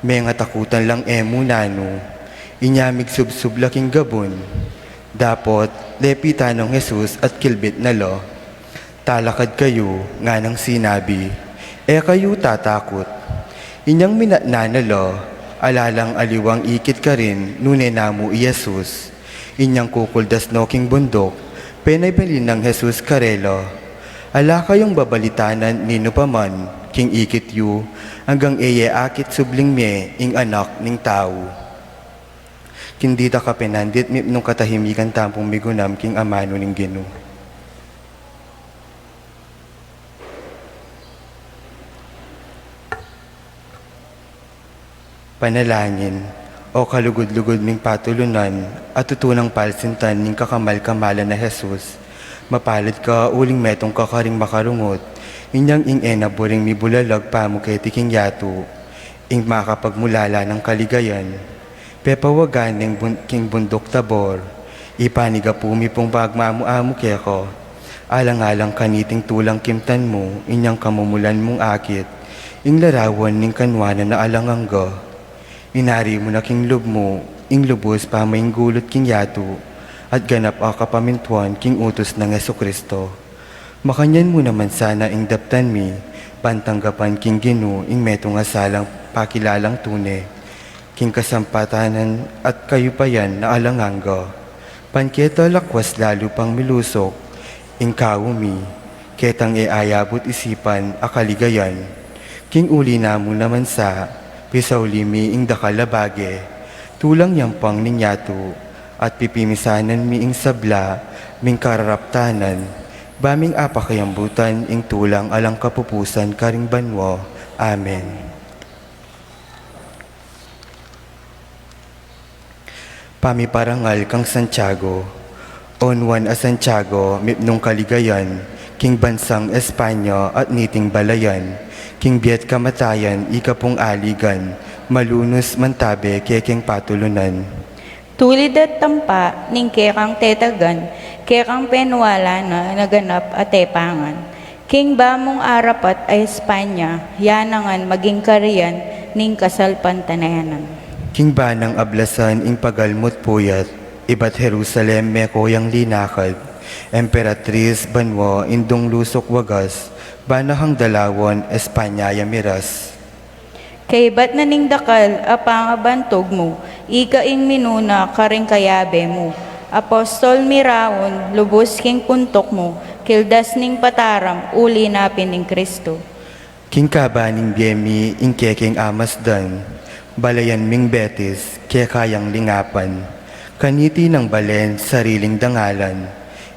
mengatakutan lang e mu nanu. Inya migsubsub la king gabun. Dapot, lepitan nang Jesus at kilbit na la. "Talakad kayu," nganang sinabi. "E kayu tatakut." Inyang minatna na la, ala lang aliwang ikit karin nune namu i Jesus. Inyang kukuldas no king bunduk, penabalin nang Jesus karela, "Ala kayung babalitanan ninu pa man king ikit yu, anggang e ye akit subling mie ing Anak ning Tau." King dita kapenandit, mipnung katahimikan tamu pung migunam king amanu ning Ginu. Panalangin. O kalugud-lugud ming patulunan, a tutunang palsintan ning kakamal-kamalan a Jesus, mapalad ka uling metung ka karing makarungut, inyang ing e na buring mibulalag pamu keti king yatu, ing makapagmulala nang kaligayan. Pepawagan ning bun-, king bunduk Tabor, ipanigapu mi pung pagmamu-amu keka. Alang-alang kaniting tulang kimtan mu, inyang kamumulan mung akit, ing larawan ning kanwanan a alang angga. Inari mu na king lub mu ing lubus pamainggulut king yatu, at ganap a kapamintuan king utus nang Jesucristo. Makanyan mu naman sana ing daptan mi, ban tanggapan king Ginu ing metung a salang pakilalang tune, king kasampatanan at kayupayan a alang angga. Ban keta lakwas lalu pang milusuk ing kaumi, ketang e ayabut isipan a kaligayan. King uli na mu naman sa, pisauli mi ing dakal a bage, tulang yampang ning yatu, at pipimisanan mi ing sabla ming kararaptanan, ba ming apakayambutan ing tulang alang kapupusan karing banua. Amen. Pamiparangal kang Santiago. O Juan a Santiago, mipnung kaligayan, king bansang Espanya at niting balayan, king bie at kamatayan ika pung aligan, malunus mantabe kekeng patulunan. Tulid at tampa ning kekang tetagan, kekang peniwalan a naganap a tepangan. King ba mung arapat a Espanya, ya na ngan maging karian ning kasalpantayanan. King ba nang ablasan ing pagalmu't puyat, ibat Jerusalem meko yang linakad, Emperatris banua, indung lusuk wagas, ba na kang dalawan Espanya ya miras. Kaibat na ning dakal a pangabantug mu, ika ing minuna karing kayabe mu. Apostol miraun, lubus king puntuk mu, kildas ning pataram, uli na pin ning Kristu. King kaba ning bie mi ing kekeng amasdan, balayan ming Betis, keka yang lingapan. Kaniti nang balen sariling dangalan,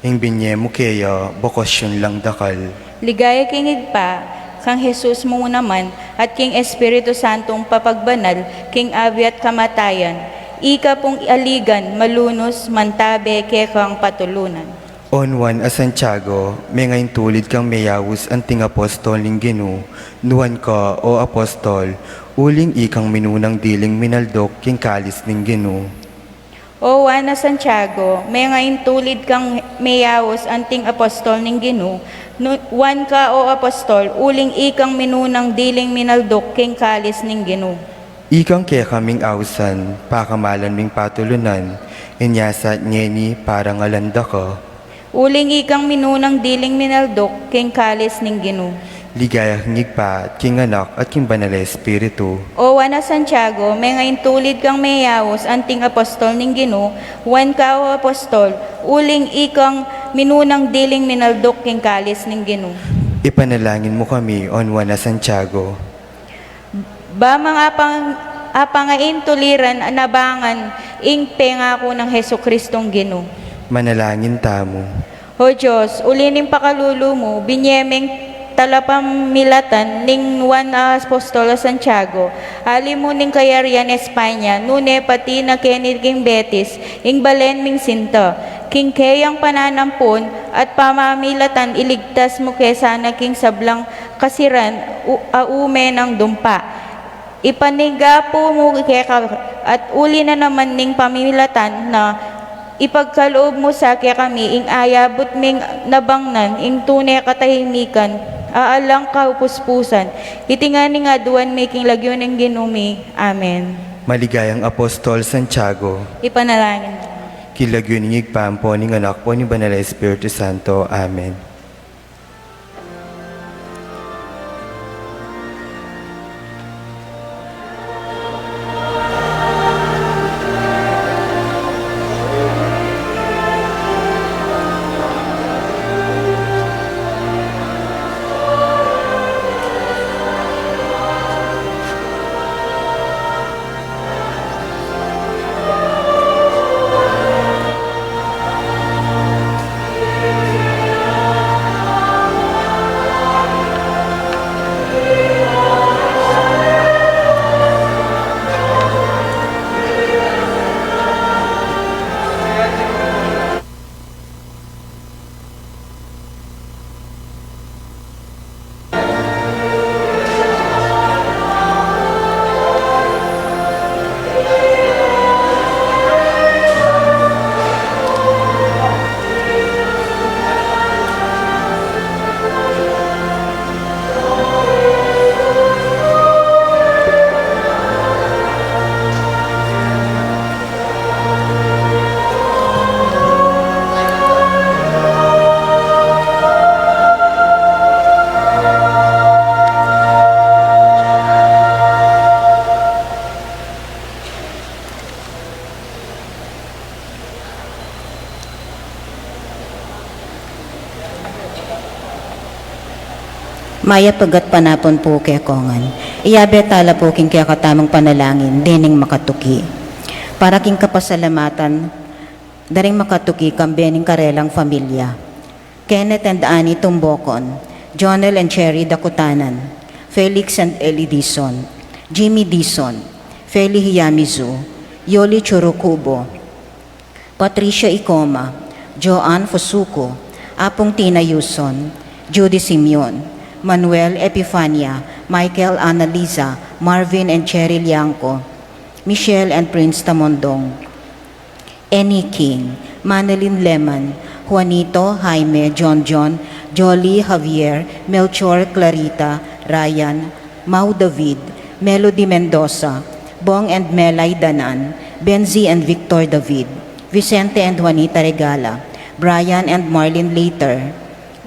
ing binye mu keya bokasyun lang dakal. Ligaya king Ibpa, kang Jesus mu naman, at king Espiritu Santung papagbanal, king abiat kamatayan, ika pung aligan, malunus, mantabe, kekang patulunan. O Juan a Santiago, mengaintulid kang meyaus anting apostol ning Ginu, nuan ka, o apostol, uling ikang minunang diling minalduk king kalis ning Ginu. O Juan a Santiago, mengaintulid kang meyaus anting apostol ning Ginu, nu-, nuan ka, o apostol, uling ikang minunang diling minalduk king kalis ning Ginu. Ikang kekaming ausan, pakamalan ming patulunan, inya sa ngeni parangalan da ka. Uling ikang minunang diling minalduk king kalis ning Ginu. Ligaya king Ibpa, at king Anak, at king Banal a Espiritu. O Juan a Santiago, menga intulid kang meyaus anting apostol ning Ginu, Juan ka o apostol, uling ikang minunang diling minalduk king kalis ning Ginu. Ipanalangin mu kami, O Juan a Santiago. Ba mang apang-, apangain tuliran a nabangan ing pengaku nang Jesucristong Ginu. Manalangin tamu. O Dios, uli ning pakalulu mu, binye meng talapamilatan ning Juan a Apostol a Santiago, ali mu ning kayarian Espanya, nune pati na keni king Betis, ing balen ming sinta. King keyang pananampun at pamamilatan iligtas mu ke sana king sablang kasiran u-, a ume nang dumpa. Ipanyawad mu keka, at uli na naman ning pamamilatan na ipagkaloob mu sa kekami ing ayabut ming nabangnan ing tune katahimikan a alang kapuspusan. Iti ngan ing aduan mi king lagyu ning Ginu mi. Amen. Maligayang Apostol Santiago. Ipanalangin. King lagyu ning Ibpa, ampo ning Anak, ampo ning Banal a Espiritu Santo. Amen. Mayap a gatpanapun pu kekongan. Iyabe tala pu king kekatamung panalangin dening makatuki. Para king kapasalamatan da ring makatuki kambe ning karelang familia. Kenneth and Annie Tumbocon, Jonel and Cherry Dakutanan, Felix and Ellie Dizon, Jimmy Dizon, Feli Hiyamizu, Yoli Churukubo, Patricia Icoma, Joanne Fusuco, Apung Tina Yuson, Judy Simeon, Manuel Epifania, Michael Annalisa, Marvin and Cherry Liangco, Michelle and Prince Tamondong, Annie King, Manalyn Leman, Juanito, Jaime, John John, Jolly, Javier, Melchor, Clarita, Ryan, Mau David, Melody Mendoza, Bong and Melay Danan, Benzi and Victor David, Vicente and Juanita Regala, Brian and Marlene Later,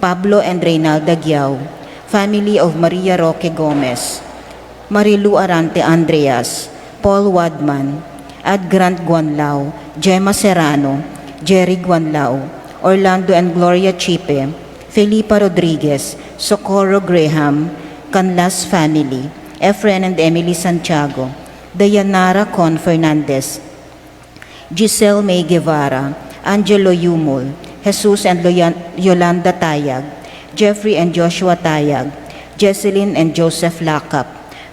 Pablo and Reynalda Giao, family of Maria Roque Gomez, Marilu Arante Andreas, Paul Wadman, Ad Grant Guanlao, Gemma Serrano, Jerry Guanlao, Orlando and Gloria Chipe, Felipa Rodriguez, Socorro Graham, Canlas family, Efren and Emily Santiago, Dayanara Con Fernandez, Giselle May Guevara, Angelo Yumul, Jesus and Loyan-, Yolanda Tayag, Jeffrey and Joshua Tayag, Jesselyn and Joseph Lakap,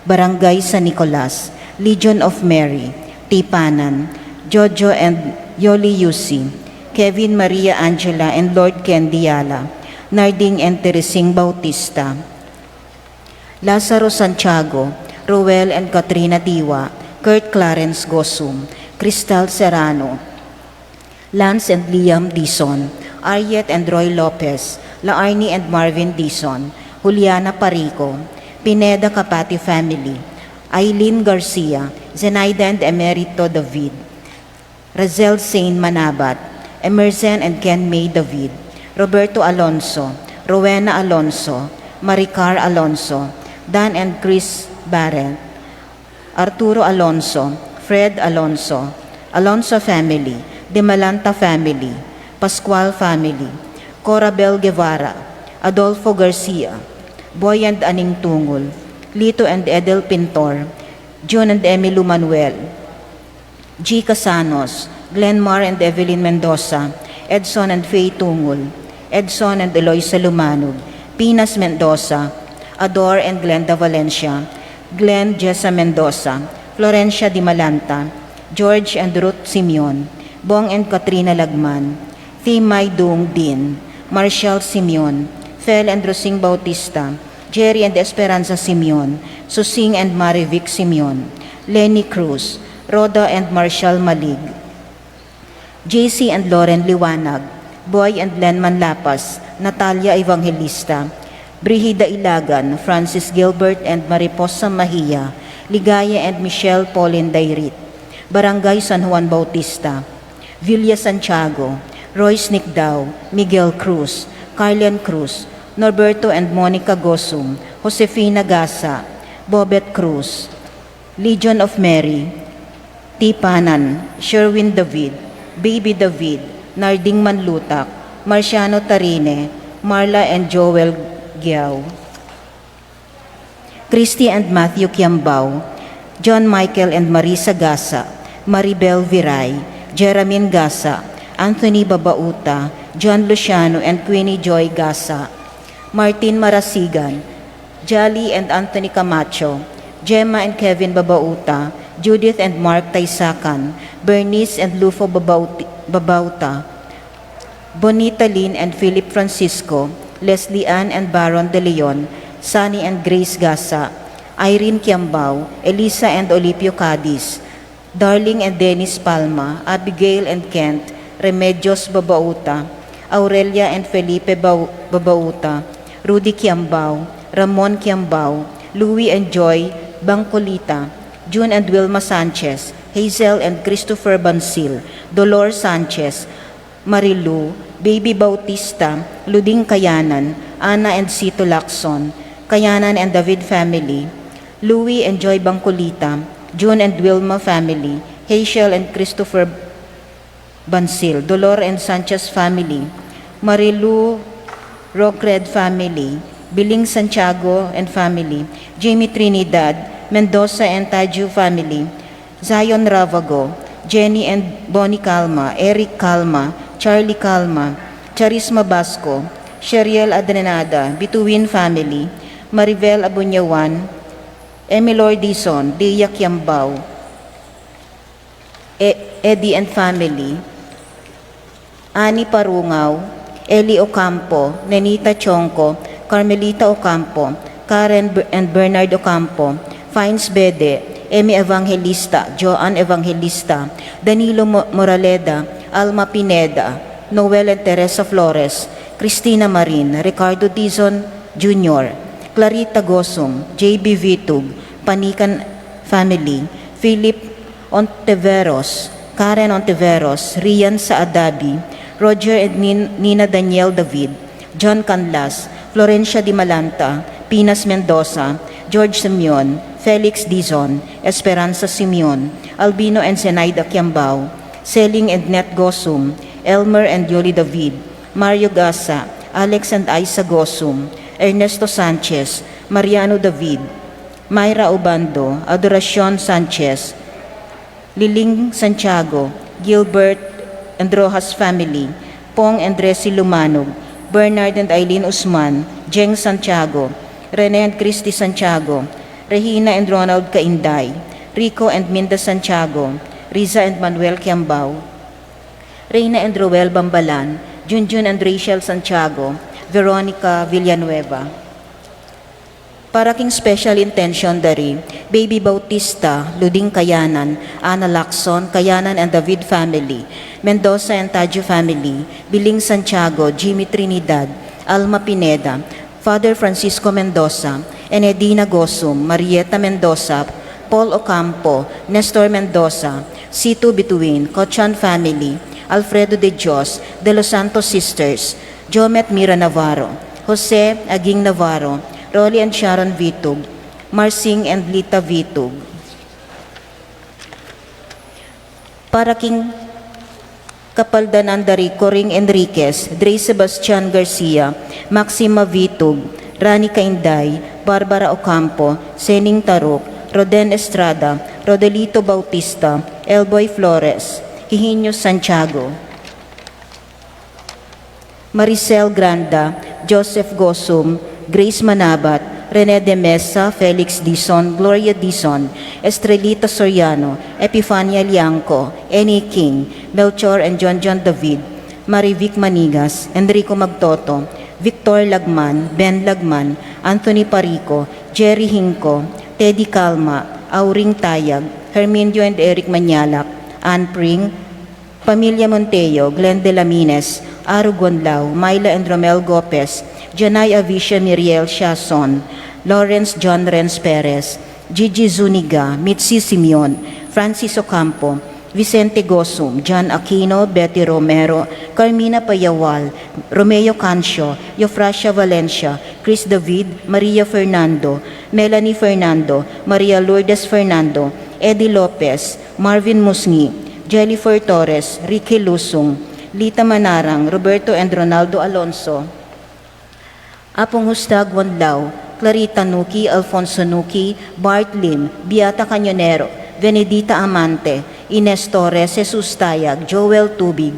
Barangay San Nicolas, Legion of Mary, Tipanan, Jojo and Yoli Yusi, Kevin, Maria Angela and Lord Ken Diala, Narding and Teresing Bautista, Lazaro Santiago, Roel and Katrina Diwa, Kurt Clarence Gosum, Cristal Serrano, Lance and Liam Dizon, Ariet and Roy Lopez, Laarni and Marvin Dizon, Juliana Parico, Pineda Capati family, Aileen Garcia, Zenaida and Emerito David, Razel Saint Manabat, Emerson and Ken May David, Roberto Alonso, Rowena Alonso, Maricar Alonso, Dan and Chris Barrett, Arturo Alonso, Fred Alonso, Alonso family, Dimalanta family, Pascual family, Corabel Guevara, Adolfo Garcia, Boy and Aning Tungul, Lito and Edel Pintor, Jun and Emily Manuel, G Casanos, Glenmar and Evelyn Mendoza, Edson and Faye Tungul, Edson and Eloisa Lumanug, Pinas Mendoza, Ador and Glenda Valencia, Glenn Jessa Mendoza, Florencia Dimalanta, George and Ruth Simeon, Bong and Katrina Lagman, Thimay Dung Din, Marshall Simeon, Fel and Rosing Bautista, Jerry and Esperanza Simeon, Susing and Marivic Simeon, Lenny Cruz, Rhoda and Marshall Malig, J C and Lauren Liwanag, Boy and Lenman Lapas, Natalia Evangelista, Brigida Ilagan, Francis Gilbert and Mariposa Mahia, Ligaya and Michelle Pauline Dairit, Barangay San Juan Bautista, Villa Santiago, Royce Nicdao, Miguel Cruz, Carlian Cruz, Norberto and Monica Gosum, Josefina Gasa, Bobet Cruz, Legion of Mary, Tipanan, Sherwin David, Baby David, Narding Manlutak, Marciano Tarine, Marla and Joel Giao, Christy and Matthew Kiambao, John Michael and Marisa Gasa, Maribel Viray, Jeramin Gasa, Anthony Babauta, John Luciano and Queenie Joy Gasa, Martin Marasigan, Jolly and Anthony Camacho, Gemma and Kevin Babauta, Judith and Mark Taisakan, Bernice and Lufo Babauti-, Babauta, Bonita Lynn and Philip Francisco, Leslie Ann and Baron de Leon, Sunny and Grace Gasa, Irene Kiambao, Elisa and Olipio Cadiz, Darling and Dennis Palma, Abigail and Kent, Remedios Babauta, Aurelia and Felipe Bau-, Babauta, Rudy Kiambao, Ramon Kiambao, Louie and Joy Bangcolita, June and Wilma Sanchez, Hazel and Christopher Bansil, Dolores Sanchez, Marilu, Baby Bautista, Luding Kayanan, Ana and Sito Lacson, Kayanan and David family, Louie and Joy Bangcolita, June and Wilma family, Hazel and Christopher Bansil, Dolor and Sanchez family, Marilu Rocred family, Biling Santiago and family, Jamie Trinidad, Mendoza and Taju family, Zion Ravago, Jenny and Bonnie Calma, Eric Calma, Charlie Calma, Charisma Basco, Sheriel Adrenada, Bituin family, Maribel Abunyawan, Emilor Dizon, Dia Kiambao, E-, Eddie and family, Annie Parungaw, Eli Ocampo, Nenita Chongco, Carmelita Ocampo, Karen Ber-, and Bernard Ocampo, Fines Bede, Emmy Evangelista, Joan Evangelista, Danilo Mo-, Moraleda, Alma Pineda, Noel and Teresa Flores, Cristina Marin, Ricardo Dizon Junior, Clarita Gosum, J B Vitug, Panican family, Philip Ontiveros, Karen Ontiveros, Rian Saadabi, Roger and Nin-, Nina Daniel David, John Canlas, Florencia Dimalanta, Pinas Mendoza, George Simeon, Felix Dizon, Esperanza Simeon, Albino and Zenaida Kiambao, Seling and Net Gosum, Elmer and Yoli David, Mario Gasa, Alex and Aisa Gosum, Ernesto Sanchez, Mariano David, Myra Obando, Adoracion Sanchez, Liling Santiago, Gilbert and Rojas family, Pong and Resi Lumanog, Bernard and Eileen Usman, Jeng Santiago, Rene and Christy Santiago, Regina and Ronald Cainday, Rico and Minda Santiago, Riza and Manuel Kiambao, Reina and Roel Bambalan, Junjun and Rachel Santiago, Veronica Villanueva. Para king special intention dari, Baby Bautista, Luding Kayanan, Ana Lacson, Kayanan and David family, Mendoza and Taju family, Biling Santiago, Jimmy Trinidad, Alma Pineda, Father Francisco Mendoza, Enedina Gosum, Marieta Mendoza, Paul Ocampo, Nestor Mendoza, Situ Bituin, Cochan family, Alfredo de Dios, De Los Santos sisters, Jomet Mira Navarro, Jose Aging Navarro, Rolly and Sharon Vitug, Marsing and Lita Vitug. Para king kapaldanan da ri Coring Enriquez, Dre Sebastian Garcia, Maxima Vitug, Rani Kainday, Barbara Ocampo, Sening Taruk, Roden Estrada, Rodelito Bautista, Elboy Flores, Higinio Santiago, Maricel Granda, Joseph Gosum, Grace Manabat, Rene de Mesa, Felix Dizon, Gloria Dizon, Estrelita Soriano, Epifania Liangco, Annie King, Melchor and John John David, Marivic Manigas, Enrico Magtoto, Victor Lagman, Ben Lagman, Anthony Parico, Jerry Hinco, Teddy Calma, Auring Tayag, Herminio and Eric Manyalak, Ann Pring, Pamilya Monteo, Glenn de la Mines, Aru Guanlao, Myla and Romel Gopez, Janai Avicia Miriel Siason, Lawrence John Renz Perez, Gigi Zuniga, Mitzi Simeon, Francis Ocampo, Vicente Gosum, John Aquino, Betty Romero, Carmina Payawal, Romeo Cancio, Eufrasia Valencia, Chris David, Maria Fernando, Melanie Fernando, Maria Lourdes Fernando, Eddie Lopez, Marvin Musngi, Jellifer Torres, Ricky Lusung, Lita Manarang, Roberto and Ronaldo Alonso, Apung Husta Guanlao, Clarita Nuki, Alfonso Nuki, Bart Lim, Beata Cañonero, Venedita Amante, Ines Torres, Jesus Tayag, Joel Tubig,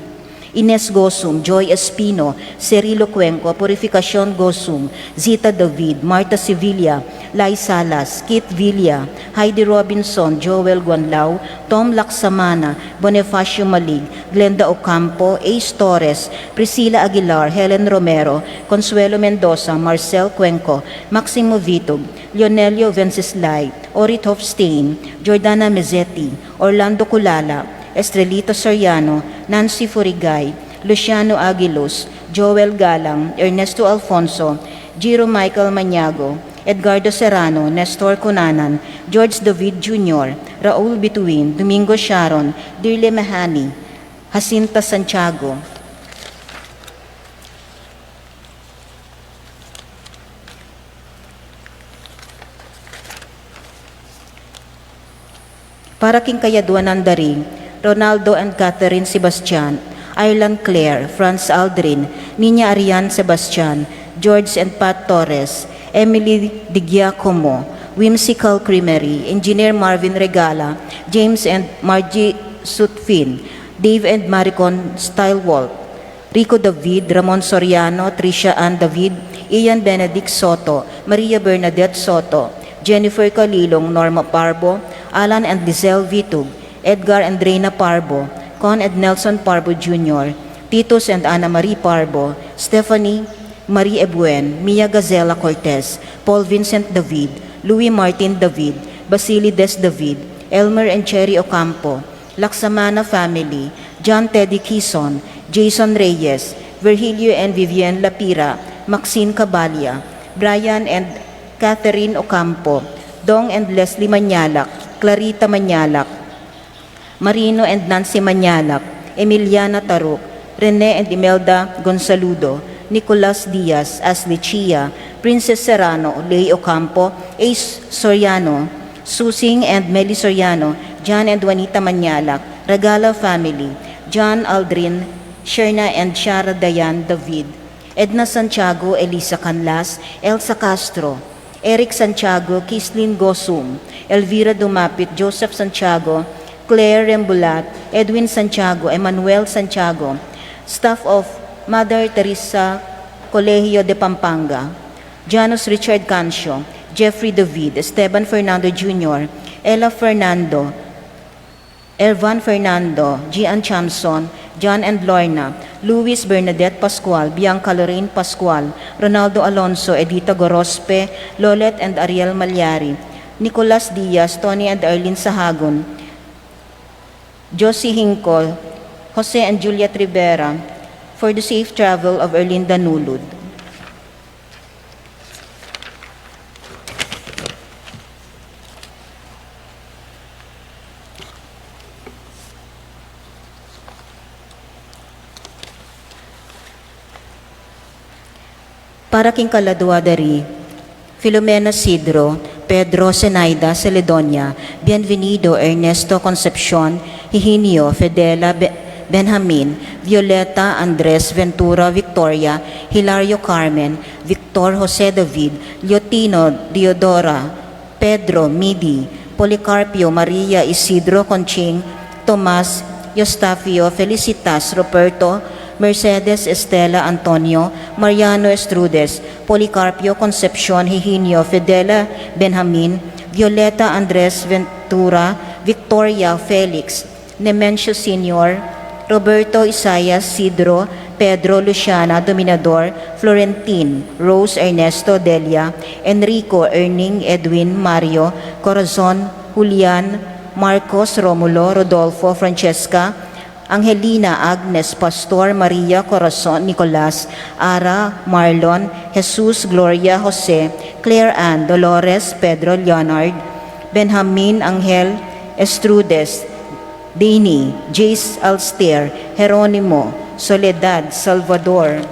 Ines Gosum, Joy Espino, Cirilo Cuenco, Purificacion Gosum, Zita David, Martha Sevilla, Lai Salas, Kit Villa, Heidi Robinson, Joel Guanlao, Tom Laksamana, Bonifacio Malig, Glenda Ocampo, Ace Torres, Priscilla Aguilar, Helen Romero, Consuelo Mendoza, Marcel Cuenco, Maximo Vitug, Leonelio Venceslay, Orit Hofstein, Jordana Mezzetti, Orlando Culala, Estrelita Soriano, Nancy Furigay, Luciano Aguiluz, Joel Galang, Ernesto Alfonso, Giro Michael Maniago, Edgardo Serrano, Nestor Cunanan, George David Junior, Raul Bituin, Domingo Sharon, Dirle Mahani, Jacinta Santiago. Para king kayaduanan da ri Ronaldo and Catherine Sebastian, Ireland Claire, Franz Aldrin, Nina Arian Sebastian, George and Pat Torres, Emily Di Giacomo, Whimsical Creamery, Engineer Marvin Regala, James and Margie Sutphin, Dave and Maricon Stylewalt, Rico David, Ramon Soriano, Tricia Ann David, Ian Benedict Soto, Maria Bernadette Soto, Jennifer Calilong, Norma Parbo, Alan and Lizelle Vitug, Edgar and Reina Parbo, Con and Nelson Parbo Junior, Titus and Ana Marie Parbo, Stephanie Marie Ebuen, Mia Gazela Cortez, Paul Vincent David, Louis Martin David, Basili Des David, Elmer and Cherry Ocampo, Laksamana family, John Teddy Kison, Jason Reyes, Virgilio and Vivian Lapira, Maxine Cabalia, Brian and Catherine Ocampo, Dong and Leslie Manyalak, Clarita Manyalak, Marino and Nancy Manyalak, Emiliana Taruk, Rene and Imelda Gonzaludo, Nicolas Diaz, Ashley Chia, Princess Serrano, Lay Ocampo, Ace Soriano, Susing and Meli Soriano, John and Juanita Manyalak, Regala family, John Aldrin, Sherna and Shara Dayan David, Edna Santiago, Elisa Canlas, Elsa Castro, Eric Santiago, Kislin Gosum, Elvira Dumapit, Joseph Santiago, Claire Rembulat, Edwin Santiago, Emmanuel Santiago, staff of Mother Teresa Colegio de Pampanga, Janus Richard Cancio, Jeffrey David, Esteban Fernando Junior, Ella Fernando, Ervan Fernando, Gian Chamson, John and Lorna, Luis Bernadette Pascual, Bianca Lorraine Pascual, Ronaldo Alonso, Edita Gorospe, Lolet and Ariel Malyari, Nicolas Diaz, Tony and Arlene Sahagun, Josie Hinco, Jose and Juliet Rivera, for the safe travel of Erlinda Nulud. Para king kaladua da ri, Filomena Sidro, Pedro Zenaida Celedonia, Bienvenido Ernesto Concepcion, Higinio Fedela Be-, Benjamin, Violeta Andres Ventura Victoria, Hilario Carmen, Victor Jose David, Leotino Diodora, Pedro Midi, Policarpio Maria Isidro Conching, Tomas Eustafio Felicitas Ruperto, Mercedes Estela Antonio, Mariano Estrudes, Policarpio Concepcion Higinio Fedela Benjamin, Violeta Andres Ventura, Victoria Felix, Nemencio Senior, Roberto Isaias Sidro, Pedro Luciana Dominador, Florentin Rose Ernesto Delia, Enrico Erning Edwin Mario Corazon, Julian Marcos Romulo Rodolfo Francesca, Angelina Agnes Pastor Maria Corazon Nicolas Ara Marlon Jesus Gloria Jose Claire Ann Dolores Pedro Leonard Benjamin Angel Estrudes Dini, Jace Alster, Jeronimo, Soledad, Salvador,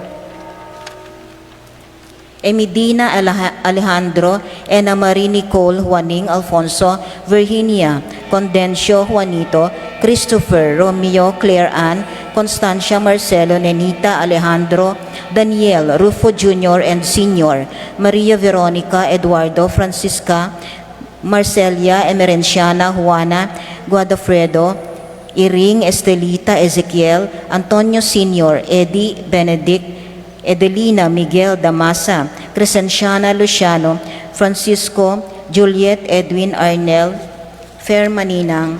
Emidina, Aleja-, Alejandro, Ena Marie Nicole, Juaning, Alfonso, Virginia, Condencio, Juanito, Christopher, Romeo, Claire Ann, Constancia, Marcelo, Nenita, Alejandro, Daniel, Rufo Junior and Senior, Maria Veronica, Eduardo, Francisca, Marcelia, Emerenciana, Juana, Guadafredo, Iring, Estelita, Ezequiel, Antonio Senior, Eddie, Benedict, Edelina, Miguel, Damasa, Crescenciana, Luciano, Francisco, Juliet, Edwin, Arnel, Fer, Maninang,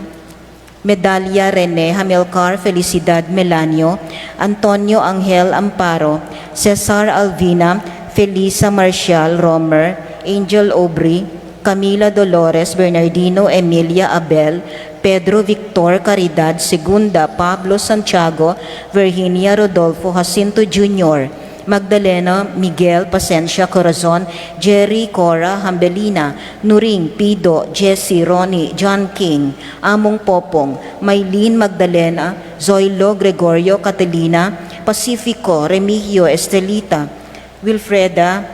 Medalia, Rene, Hamilcar, Felicidad, Melanio, Antonio, Angel, Amparo, Cesar, Alvina, Felisa, Marcial, Romer, Angel, Aubrey, Camila, Dolores, Bernardino, Emilia, Abel, Pedro, Victor, Caridad, Segunda, Pablo, Santiago, Virginia, Rodolfo, Jacinto Junior, Magdalena, Miguel, Pasensia, Corazon, Jerry, Cora, Hambelina, Nuring, Pido, Jesse, Ronnie, John King, Among Popong, Maylene, Magdalena, Zoilo, Gregorio, Catalina, Pacifico, Remigio, Estelita, Wilfreda,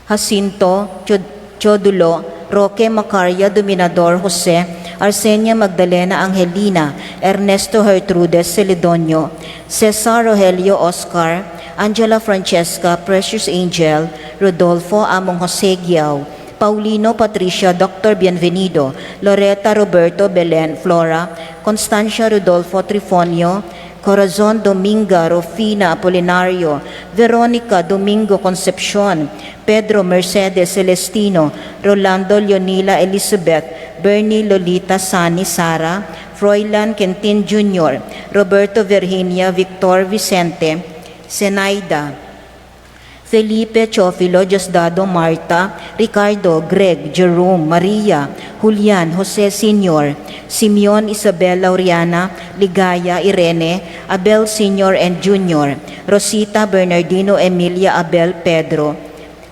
Jacinto, Chod-, Chodulo, Roque, Macaria, Dominador, Jose, Arsenia, Magdalena, Angelina, Ernesto, Gertrudes, Celedonio, Cesar, Rogelio, Oscar, Angela, Francesca, Precious Angel, Rodolfo, Among Jose Guiao, Paulino, Patricia, Doctor Bienvenido, Loreta, Roberto, Belen, Flora, Constancia, Rodolfo, Trifonio, Corazon, Dominga, Rufina, Apolinario, Veronica, Domingo, Concepcion, Pedro, Mercedes, Celestino, Rolando, Leonila, Elizabeth, Bernie, Lolita, Sani, Sara, Froilan, Quintin Junior, Roberto, Virginia, Victor, Vicente, Zenaida, Felipe, Teofilo, Diosdado, Marta, Ricardo, Greg, Jerome, Maria, Julian, Jose Senior, Simeon, Isabel, Laureana, Ligaya, Irene, Abel Senior and Junior, Rosita, Bernardino, Emilia, Abel, Pedro,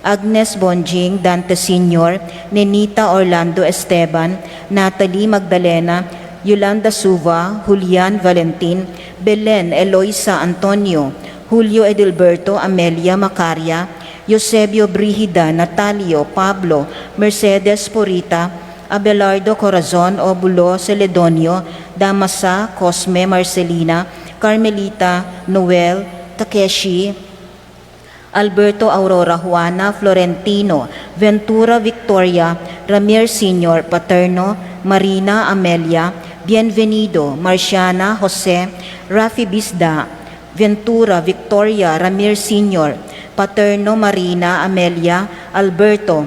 Agnes, Bonjing, Dante Senior, Nenita, Orlando, Esteban, Natalie, Magdalena, Yolanda, Suva, Julian, Valentin, Belen, Eloisa, Antonio, Julio, Edilberto, Amelia, Macaria, Eusebio, Brigida, Natalio, Pablo, Mercedes, Purita, Abelardo, Corazon, Obulo, Celedonio, Damasa, Cosme, Marcelina, Carmelita, Noel, Takeshi, Alberto, Aurora, Juana, Florentino, Ventura, Victoria, Ramir Senior, Paterno, Marina, Amelia, Bienvenido, Marciana, Jose, Rafi, Bisda, Ventura, Victoria, Ramir Senior, Paterno, Marina, Amelia, Alberto,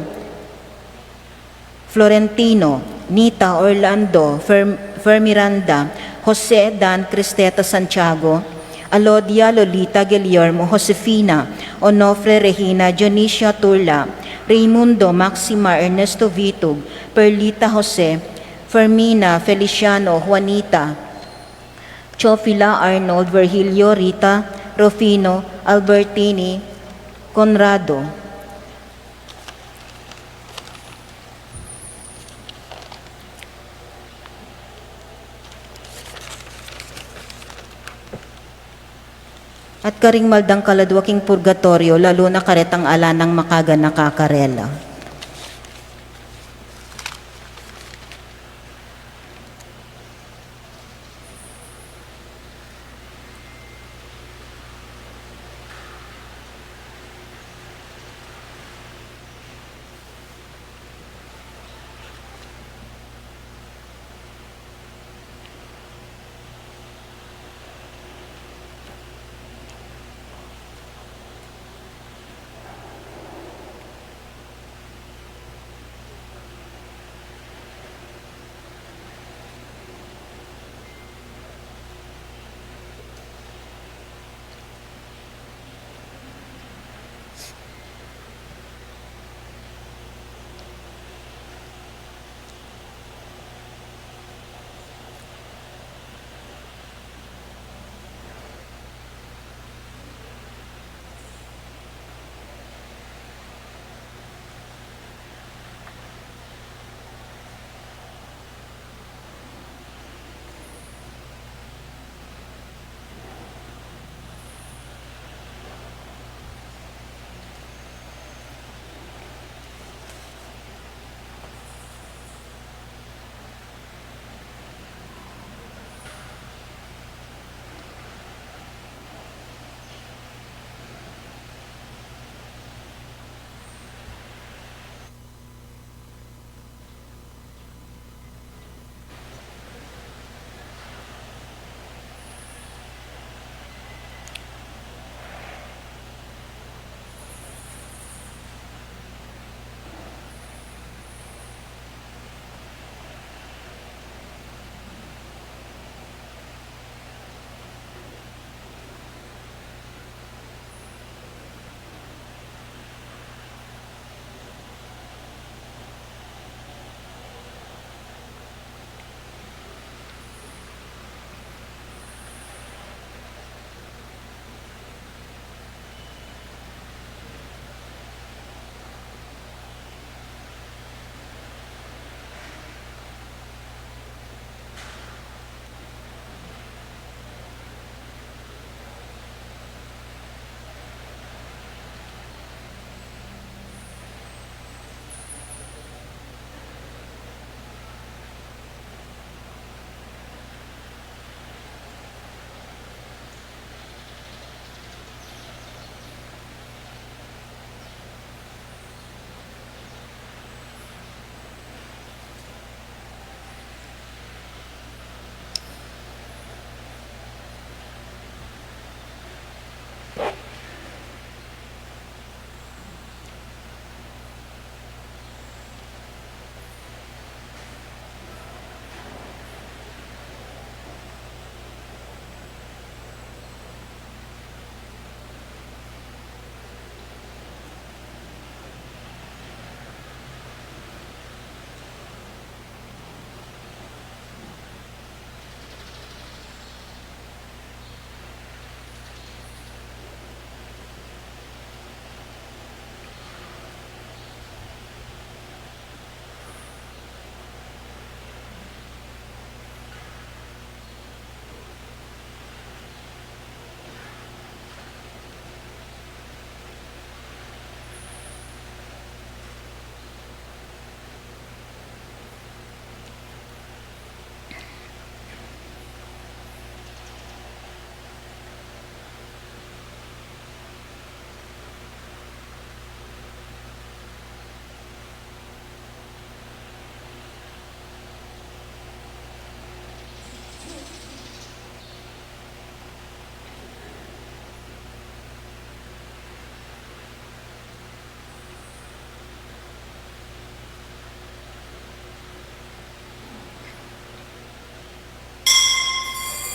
Florentino, Nita, Orlando, Fer-, Fer Miranda, Jose, Dan, Cristeta, Santiago, Alodia, Lolita, Guillermo, Josefina, Onofre, Regina, Dionisia, Turla, Raimundo, Maxima, Ernesto, Vitug, Perlita, Jose, Fermina, Feliciano, Juanita, Teofila, Arnold, Virgilio, Rita, Rufino, Albertini, Conrado. At karing maldang kaladwa king purgatoryo, lalu na karetang ala nang makaganaka karela.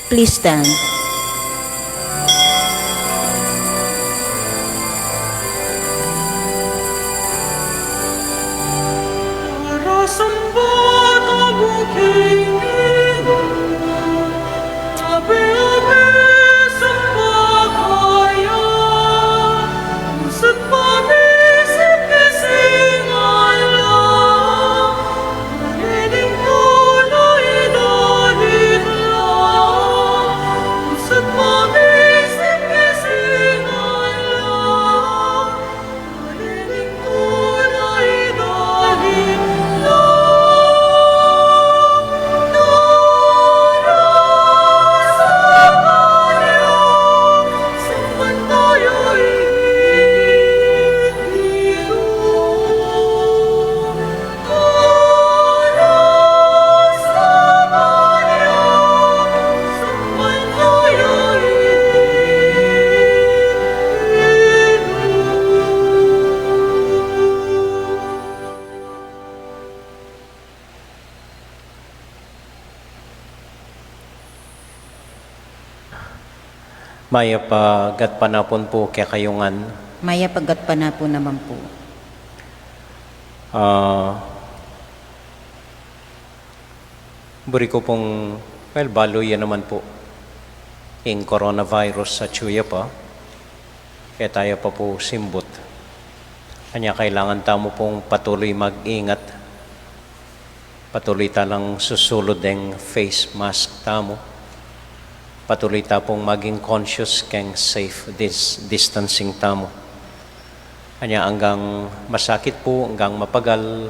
Please stand. Mayap a gatpanapun pu kekayu ngan. Mayap a gatpanapun naman pu. Ah, buri ku pung, well, balu ya naman pu ing coronavirus, atyu ya pa. E taya pa pu simbut. Anya kailangan tamu pung patuloy mag-ingat. Patuloy ta lang susulud deng face mask tamu. Patuloy ta pung maging conscious keng safe dis-, distancing tamu. Anya anggang masakit pu, anggang mapagal,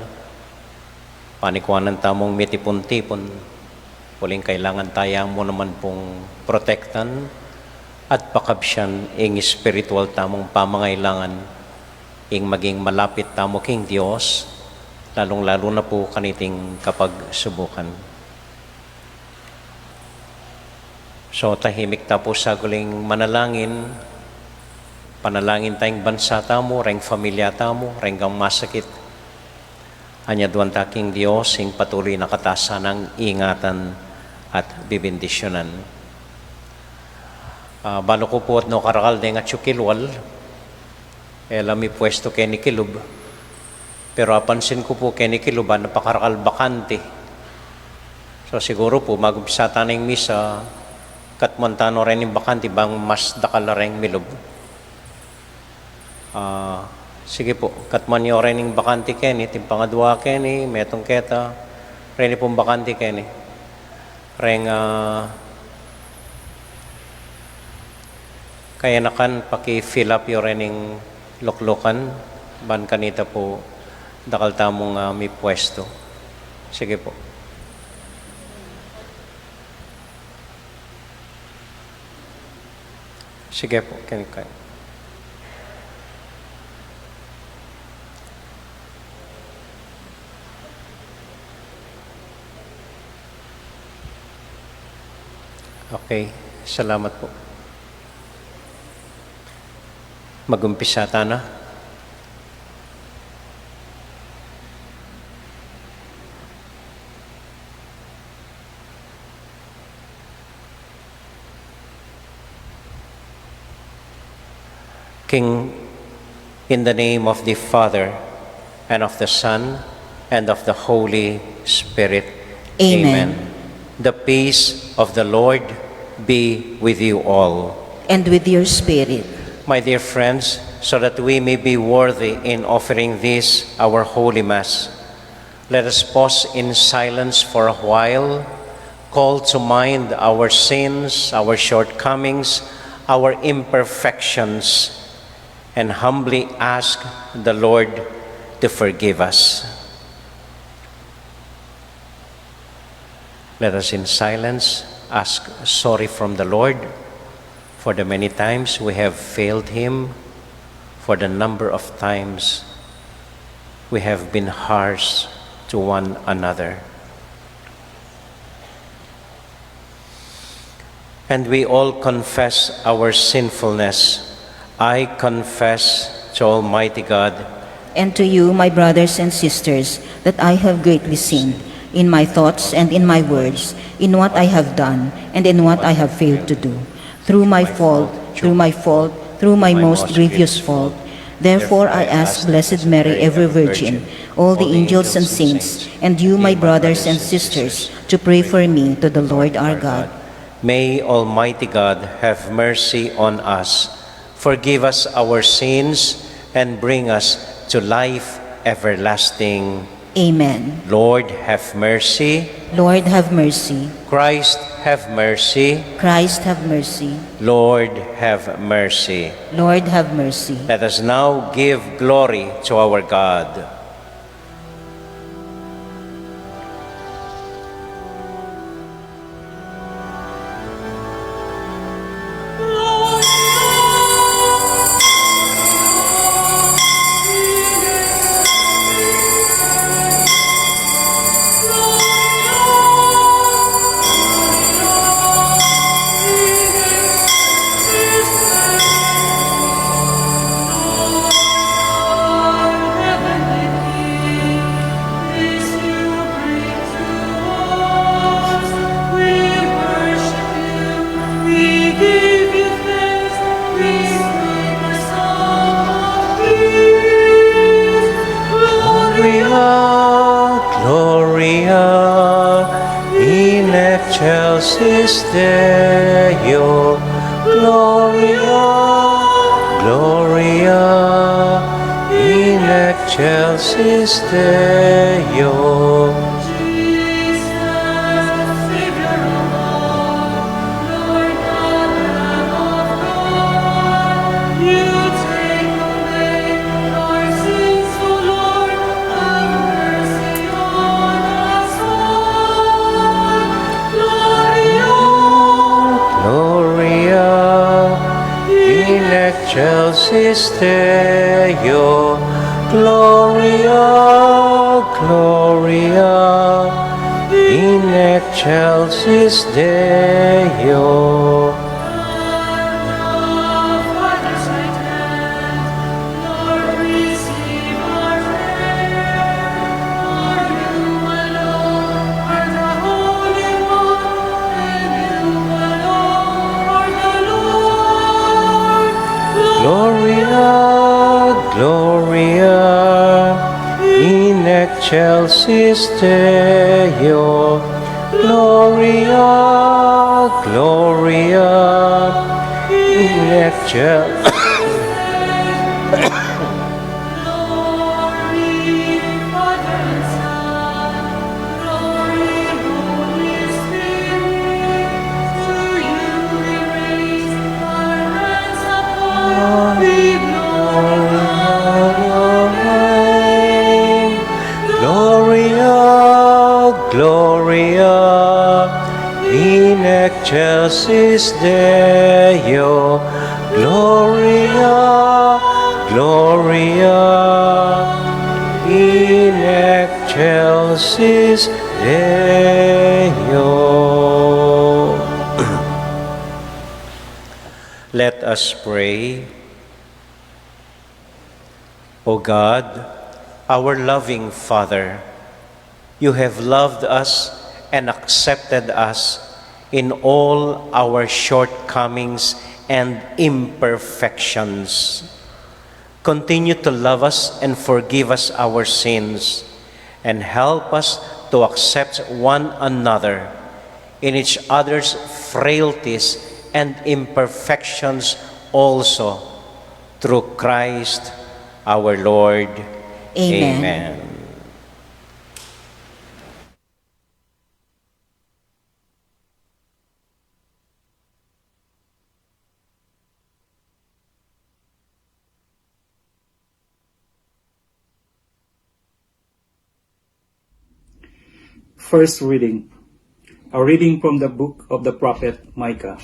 panikuanan tamung mitipun-tipun. Uling kailangan taya mu naman pung protektan at pakabsian ing espiritual tamung pamangailangan, ing maging malapit tamu king Dios, lalung-lalu na pu kaniting kapagsubukan. So, tahimik ta pu saguling manalangin, panalangin ta ing bansa tamu, reng familia tamu, reng anggang masakit. Anyaduan ta king Dios ing patuloy na katasanang ingatan at bibendisyonan. Ah, balu ku pu at no karakal deng atyu kilwal, e la mipuestu keni kilub. Pero apansin ku pu keni kilub, a, napakarakal bakanti. So, siguru pu, magumpisa ta na ing misa, katmuan ta no reng bakanti, bang mas dakal la reng milub. Ah, sige pu, katmuan yu reng bakanti keni, ating pangadua keni, metung keta, reni pung bakanti keni. Reng, ah, kayanakan, paki-fill up yu reng luklukan, ban kanita pu dakal tamung, ah, mipuestu. Sige pu. Sige pu, keni kayu. Okay, salamat pu. Magumpisa ta na. King, in the name of the Father, and of the Son, and of the Holy Spirit. Amen. Amen. The peace of the Lord be with you all. And with your spirit. My dear friends, so that we may be worthy in offering this, our holy Mass, let us pause in silence for a while, call to mind our sins, our shortcomings, our imperfections, and humbly ask the Lord to forgive us. Let us in silence ask sorry from the Lord for the many times we have failed Him, for the number of times we have been harsh to one another. And we all confess our sinfulness. I confess to Almighty God. And to you, my brothers and sisters, that I have greatly sinned in my thoughts and in my words, in what I have done and in what I have failed to do. Through my fault, through my fault, through my most grievous fault. Therefore, I ask Blessed Mary, ever Virgin, all the angels and saints, and you, my brothers and sisters, to pray for me to the Lord our God. May Almighty God have mercy on us, forgive us our sins, and bring us to life everlasting. Amen. Lord, have mercy. Lord, have mercy. Christ, have mercy. Christ, have mercy. Lord, have mercy. Lord, have mercy. Let us now give glory to our God. Gloria, Gloria in excelsis Deo. Gloria, Gloria in excelsis Deo. Jesus, Savior of all, Lord, the Lamb of God, you take away our sins, O Lord, have mercy on us all. Gloria, Gloria in excelsis Deo. Gloria, Gloria in excelsis Deo. Gloria, Gloria in excelsis Deo. Gloria, Gloria in excel- Glory, Father and Son, glory, Holy Spirit, to you we raise our hands upon the glory of your name. Gloria, Gloria in excelsis Deo. Gloria, Gloria in excelsis Deo. Let us pray. O God, our loving Father, you have loved us and accepted us in all our shortcomings and imperfections. Continue to love us and forgive us our sins, and help us to accept one another in each other's frailties and imperfections also, through Christ our Lord. Amen. Amen. First reading. A reading from the book of the prophet Micah.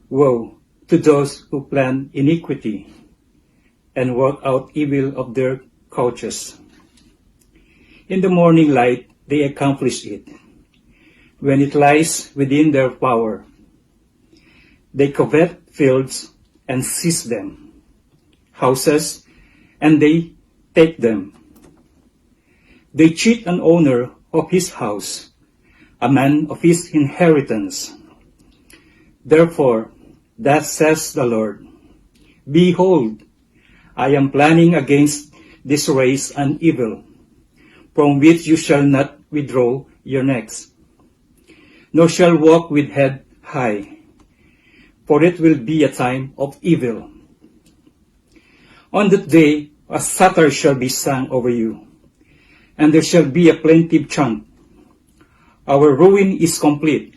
Woe to those who plan iniquity and work out evil of their couches. In the morning light they accomplish it, when it lies within their power. They covet fields and seize them, houses, and they take them. They cheat an owner of his house, a man of his inheritance. Therefore, thus says the Lord, "Behold, I am planning against this race an evil, from which you shall not withdraw your necks, nor shall walk with head high, for it will be a time of evil." On that day a satire shall be sung over you, and there shall be a plaintive chant, "Our ruin is complete.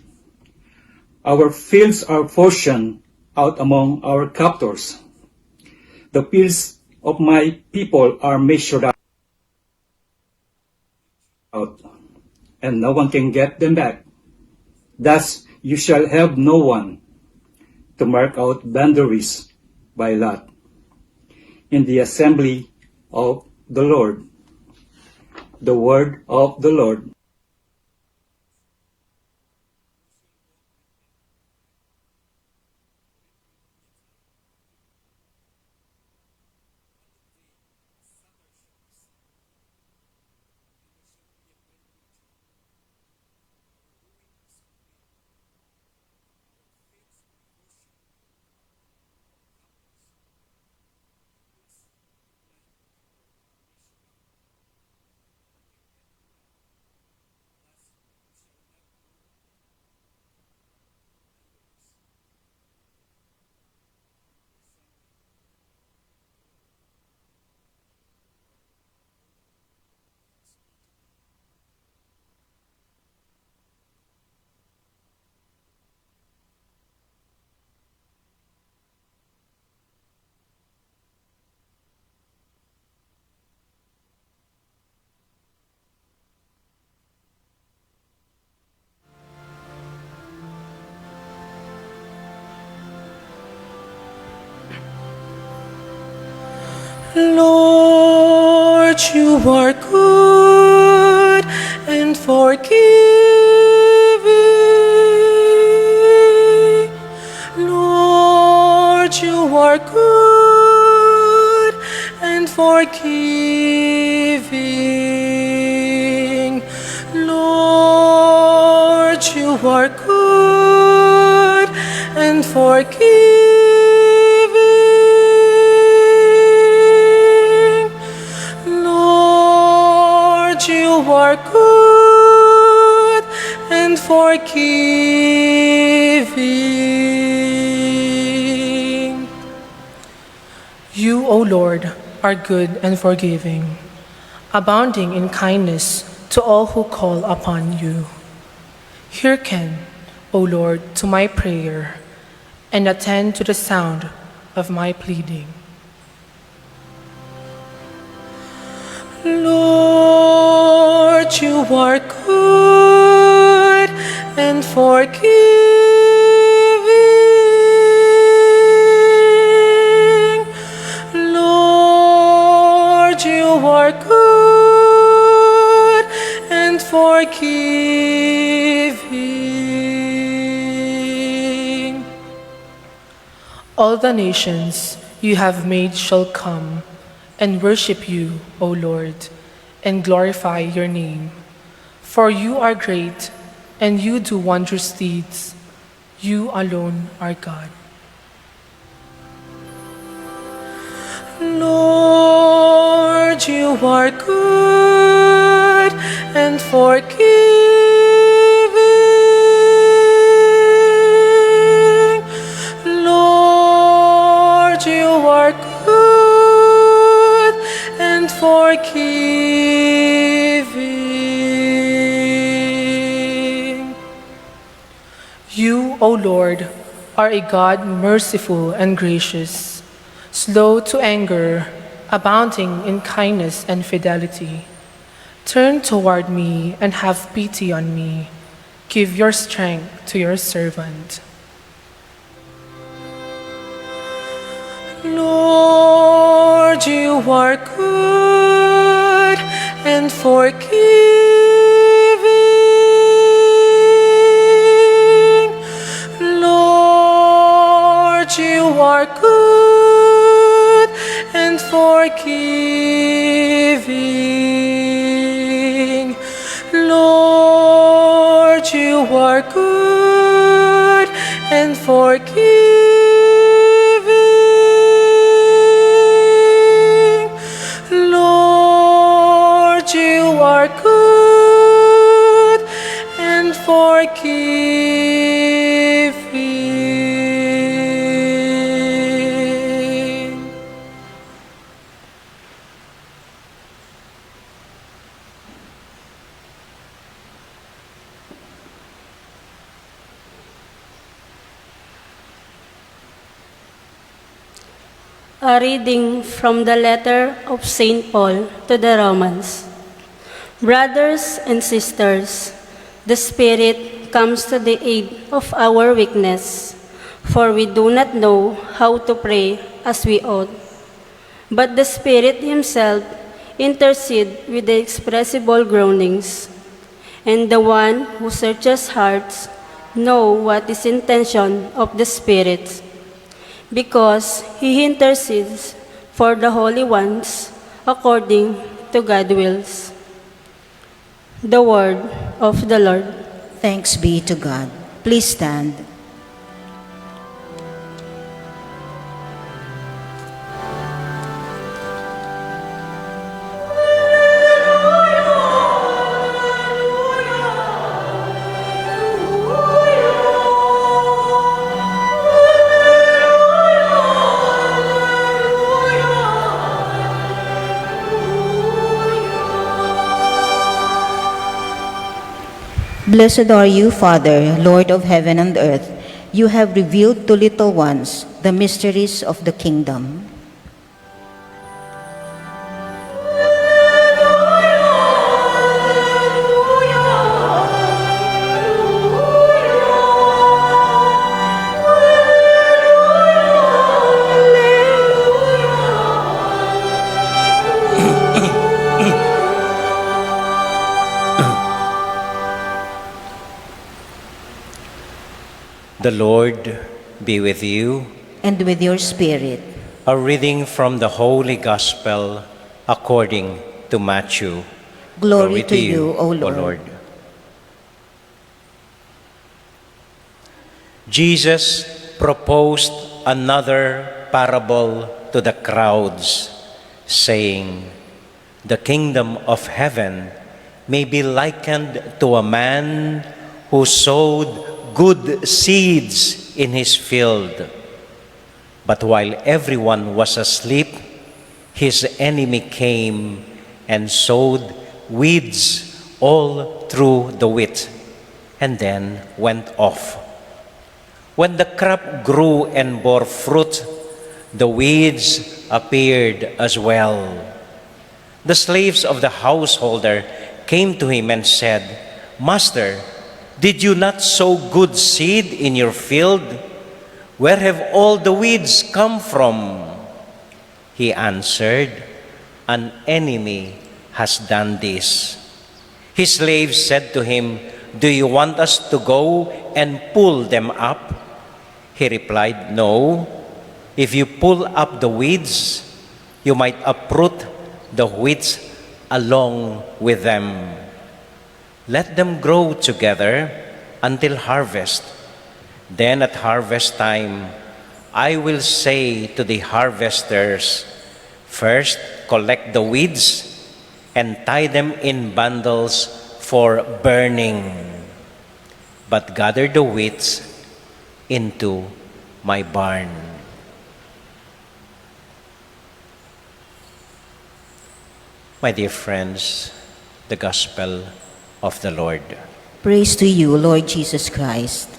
Our fields are portioned out among our captors. The fields of my people are measured out, and no one can get them back. Thus you shall have no one to mark out boundaries by lot in the assembly of the Lord." The word of the Lord. Lord, you are good and forgiving. Lord, you are good and forgiving. Lord, you are good and forgiving. Lord, you are good and forgiving. You, O Lord, are good and forgiving, abounding in kindness to all who call upon you. Hearken, O Lord, to my prayer, and attend to the sound of my pleading. Lord, you are good and forgiving. Lord, you are good and forgiving. All the nations you have made shall come and worship you, O Lord, and glorify your name. For you are great, and you do wondrous deeds. You alone are God. Lord, you are good and forgiving. Lord, you are good and forgiving. You, O Lord, are a God merciful and gracious, slow to anger, abounding in kindness and fidelity. Turn toward me and have pity on me. Give your strength to your servant. Lord, you are good and forgiving. Lord, you are good and forgiving. Lord, you are good and forgiving. Lord, you are good and forgiving. A reading from the letter of Saint Paul to the Romans. Brothers and sisters, the Spirit comes to the aid of our weakness, for we do not know how to pray as we ought. But the Spirit Himself intercede with the inexpressible groanings, and the one who searches hearts know what is intention of the Spirit, because He intercedes for the holy ones according to God wills. The word of the Lord. Thanks be to God. Please stand. Blessed are you, Father, Lord of heaven and earth. You have revealed to little ones the mysteries of the kingdom. The Lord be with you. And with your spirit. A reading from the Holy Gospel according to Matthew. Glory to you, O Lord. Jesus proposed another parable to the crowds, saying, "The kingdom of heaven may be likened to a man who sowed good seeds in his field. But while everyone was asleep, his enemy came and sowed weeds all through the wheat, and then went off. When the crop grew and bore fruit, the weeds appeared as well." The slaves of the householder came to him and said, "Master, did you not sow good seed in your field? Where have all the weeds come from?" He answered, "An enemy has done this." His slaves said to him, "Do you want us to go and pull them up?" He replied, "No. If you pull up the weeds, you might uproot the wheat along with them. Let them grow together until harvest. Then at harvest time, I will say to the harvesters, 'First, collect the weeds and tie them in bundles for burning, but gather the weeds into my barn.'" My dear friends, the gospel of the Lord. Praise to you, Lord Jesus Christ.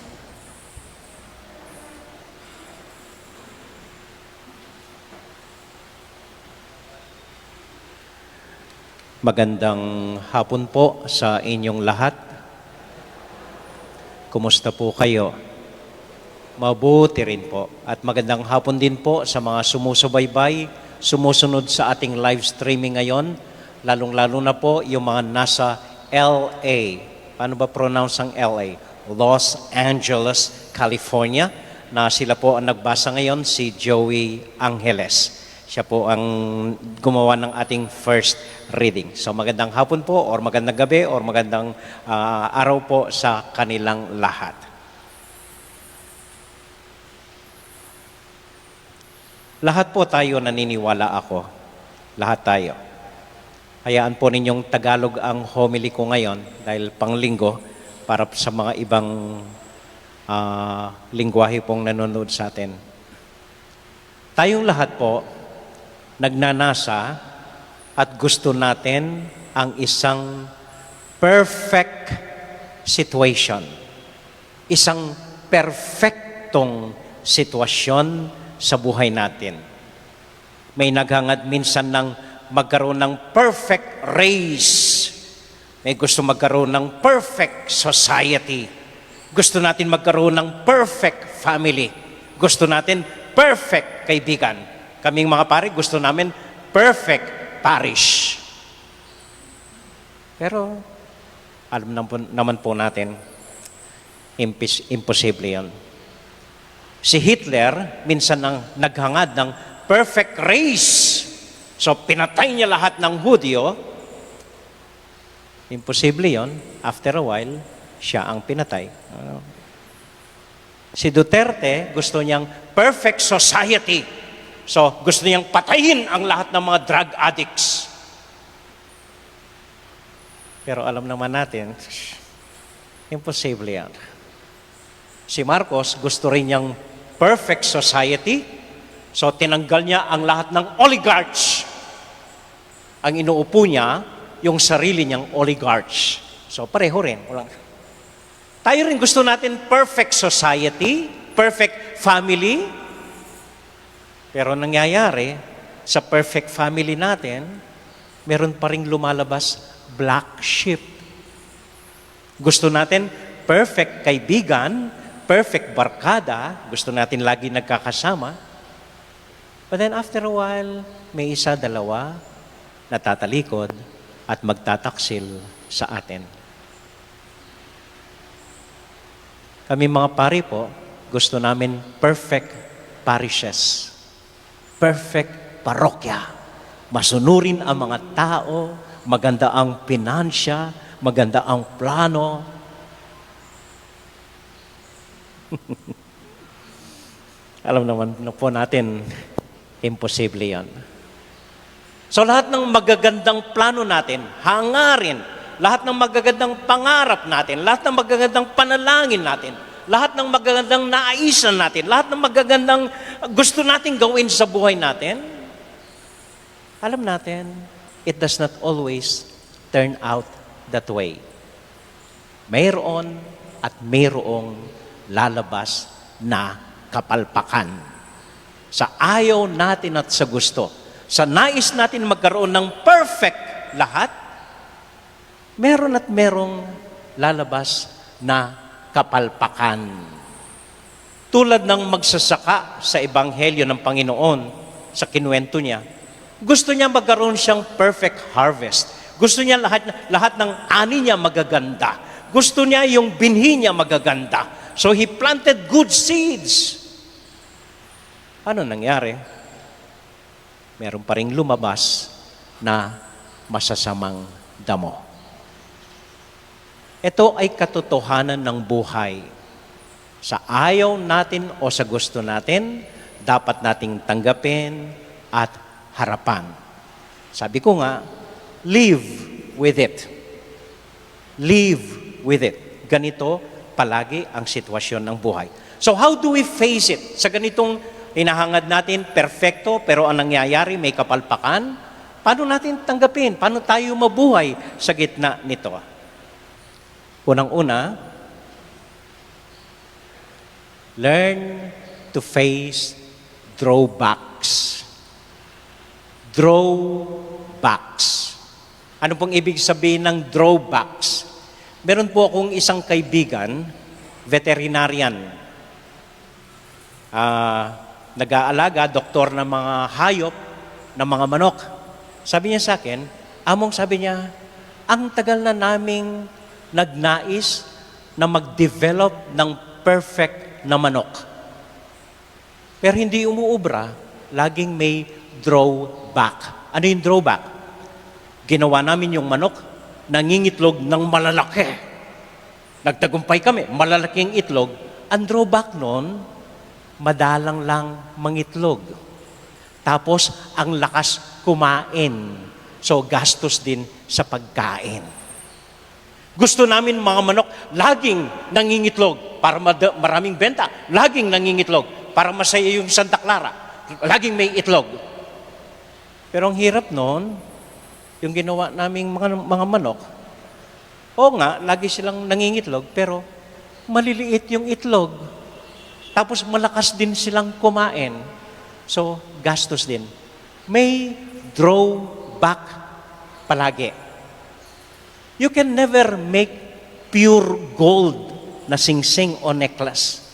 Magandang hapon po sa inyong lahat. Kumusta po kayo? Mabuti rin po. At magandang hapon din po sa mga sumusubaybay, sumusunod sa ating live streaming ngayon, lalong-lalo na po yung mga nasa L A. Paano ba pronounce ang L A? Los Angeles, California, na sila po ang nagbasa ngayon, si Joey Angeles. Siya po ang gumawa ng ating first reading. So, magandang hapon po, or magandang gabi, or magandang, ah, araw po sa kanilang lahat. Lahat po tayo naniniwala ako. Lahat tayo. Hayaan po ninyong Tagalog ang homily ko ngayon dahil panglinggo para sa mga ibang, ah, lingwahe pong nanonood sa atin. Tayong lahat po nagnanasa at gusto natin ang isang perfect situation, isang perpektong sitwasyon sa buhay natin. May naghangad minsan ng magkaroon ng perfect race. May gusto magkaroon ng perfect society. Gusto natin magkaroon ng perfect family. Gusto natin perfect kaibigan. Kaming mga pare, gusto namin perfect parish. Pero alam nam-, naman po natin, impis-, imposible 'yon. Si Hitler, minsan ang naghangad ng perfect race. So, pinatay niya lahat ng Hudyo. Imposible 'yon. After a while, siya ang pinatay. Ano? Si Duterte, gusto niyang perfect society. So, gusto niyang patayin ang lahat ng mga drug addicts. Pero alam naman natin, imposible 'yan. Si Marcos, gusto rin niyang perfect society. So, tinanggal niya ang lahat ng oligarchs. Ang inuupo niya, yung sarili niyang oligarchs. So, pareho rin. Walang... Tayo rin, gusto natin perfect society, perfect family. Pero nangyayari, sa perfect family natin, meron pa ring lumalabas black sheep. Gusto natin perfect kaibigan, perfect barkada, gusto natin lagi nagkakasama. But then after a while, may isa, dalawa, na tatalikod at magtataksil sa atin. Kami mga pari po, Gusto namin perfect parishes, perfect parokya. Masunurin ang mga tao, maganda ang pinansya, maganda ang plano. Alam naman na po natin, imposible yon. So, lahat ng magagandang plano natin, hangarin, lahat ng magagandang pangarap natin, lahat ng magagandang panalangin natin, lahat ng magagandang naisan natin, lahat ng magagandang gusto nating gawin sa buhay natin, alam natin, it does not always turn out that way. Mayroon at mayroong lalabas na kapalpakan. Sa ayaw natin at sa gusto, sa nais natin magkaroon ng perfect lahat, meron at merong lalabas na kapalpakan. Tulad ng magsasaka sa Ebanghelyo ng Panginoon, sa kinuwento niya, gusto niya magkaroon siyang perfect harvest. Gusto niya lahat, lahat ng ani niya magaganda. Gusto niya yung binhi niya magaganda. So he planted good seeds. Ano nangyari? Meron pa ring lumabas na masasamang damo. Ito ay katotohanan ng buhay. Sa ayaw natin o sa gusto natin, dapat nating tanggapin at harapan. Sabi ko nga, live with it. Live with it. Ganito palagi ang sitwasyon ng buhay. So how do we face it? Sa ganitong hinahangad natin, perfecto, pero ang nangyayari, may kapalpakan, paano natin tanggapin? Paano tayo mabuhay sa gitna nito? Unang-una, learn to face drawbacks. Drawbacks. Ano pong ibig sabihin ng drawbacks? Meron po akong isang kaibigan, veterinarian. Ah, nag-aalaga, doktor ng mga hayop, ng mga manok. Sabi niya sa akin, "Among," sabi niya, "ang tagal na naming nagnais na mag-develop ng perfect na manok. Pero hindi umuubra, laging may drawback." Ano yung drawback? Ginawa namin yung manok, nangingitlog ng malalaki. Nagtagumpay kami, malalaking itlog. Ang drawback nun, madalang lang mangitlog. Tapos, ang lakas kumain. So, gastos din sa pagkain. Gusto namin mga manok, laging nangingitlog para mada-, maraming benta. Laging nangingitlog para masaya yung Santa Clara. Laging may itlog. Pero ang hirap nun, yung ginawa naming mga, mga manok, oo nga, lagi silang nangingitlog, pero maliliit yung itlog. Tapos malakas din silang kumain. So, gastos din. May drawback palagi. You can never make pure gold na singsing o necklace.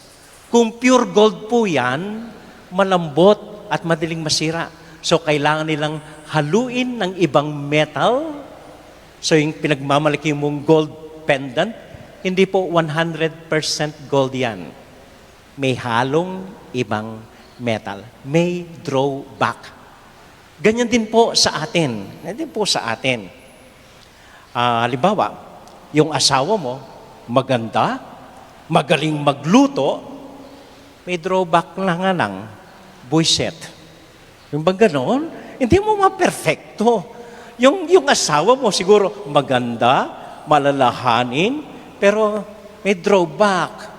Kung pure gold po yan, malambot at madaling masira. So, kailangan nilang haluin ng ibang metal. So, yung pinagmamalaki mong gold pendant, hindi po one hundred percent gold yan. May halong ibang metal. May drawback. Ganyan din po sa atin. Ganyan din po sa atin. Ah, halimbawa, yung asawa mo, maganda, magaling magluto, may drawback na nga ng buwisit. Yung bang ganon? Hindi mo maperfecto. Yung, yung asawa mo siguro maganda, malalahanin, pero may drawback.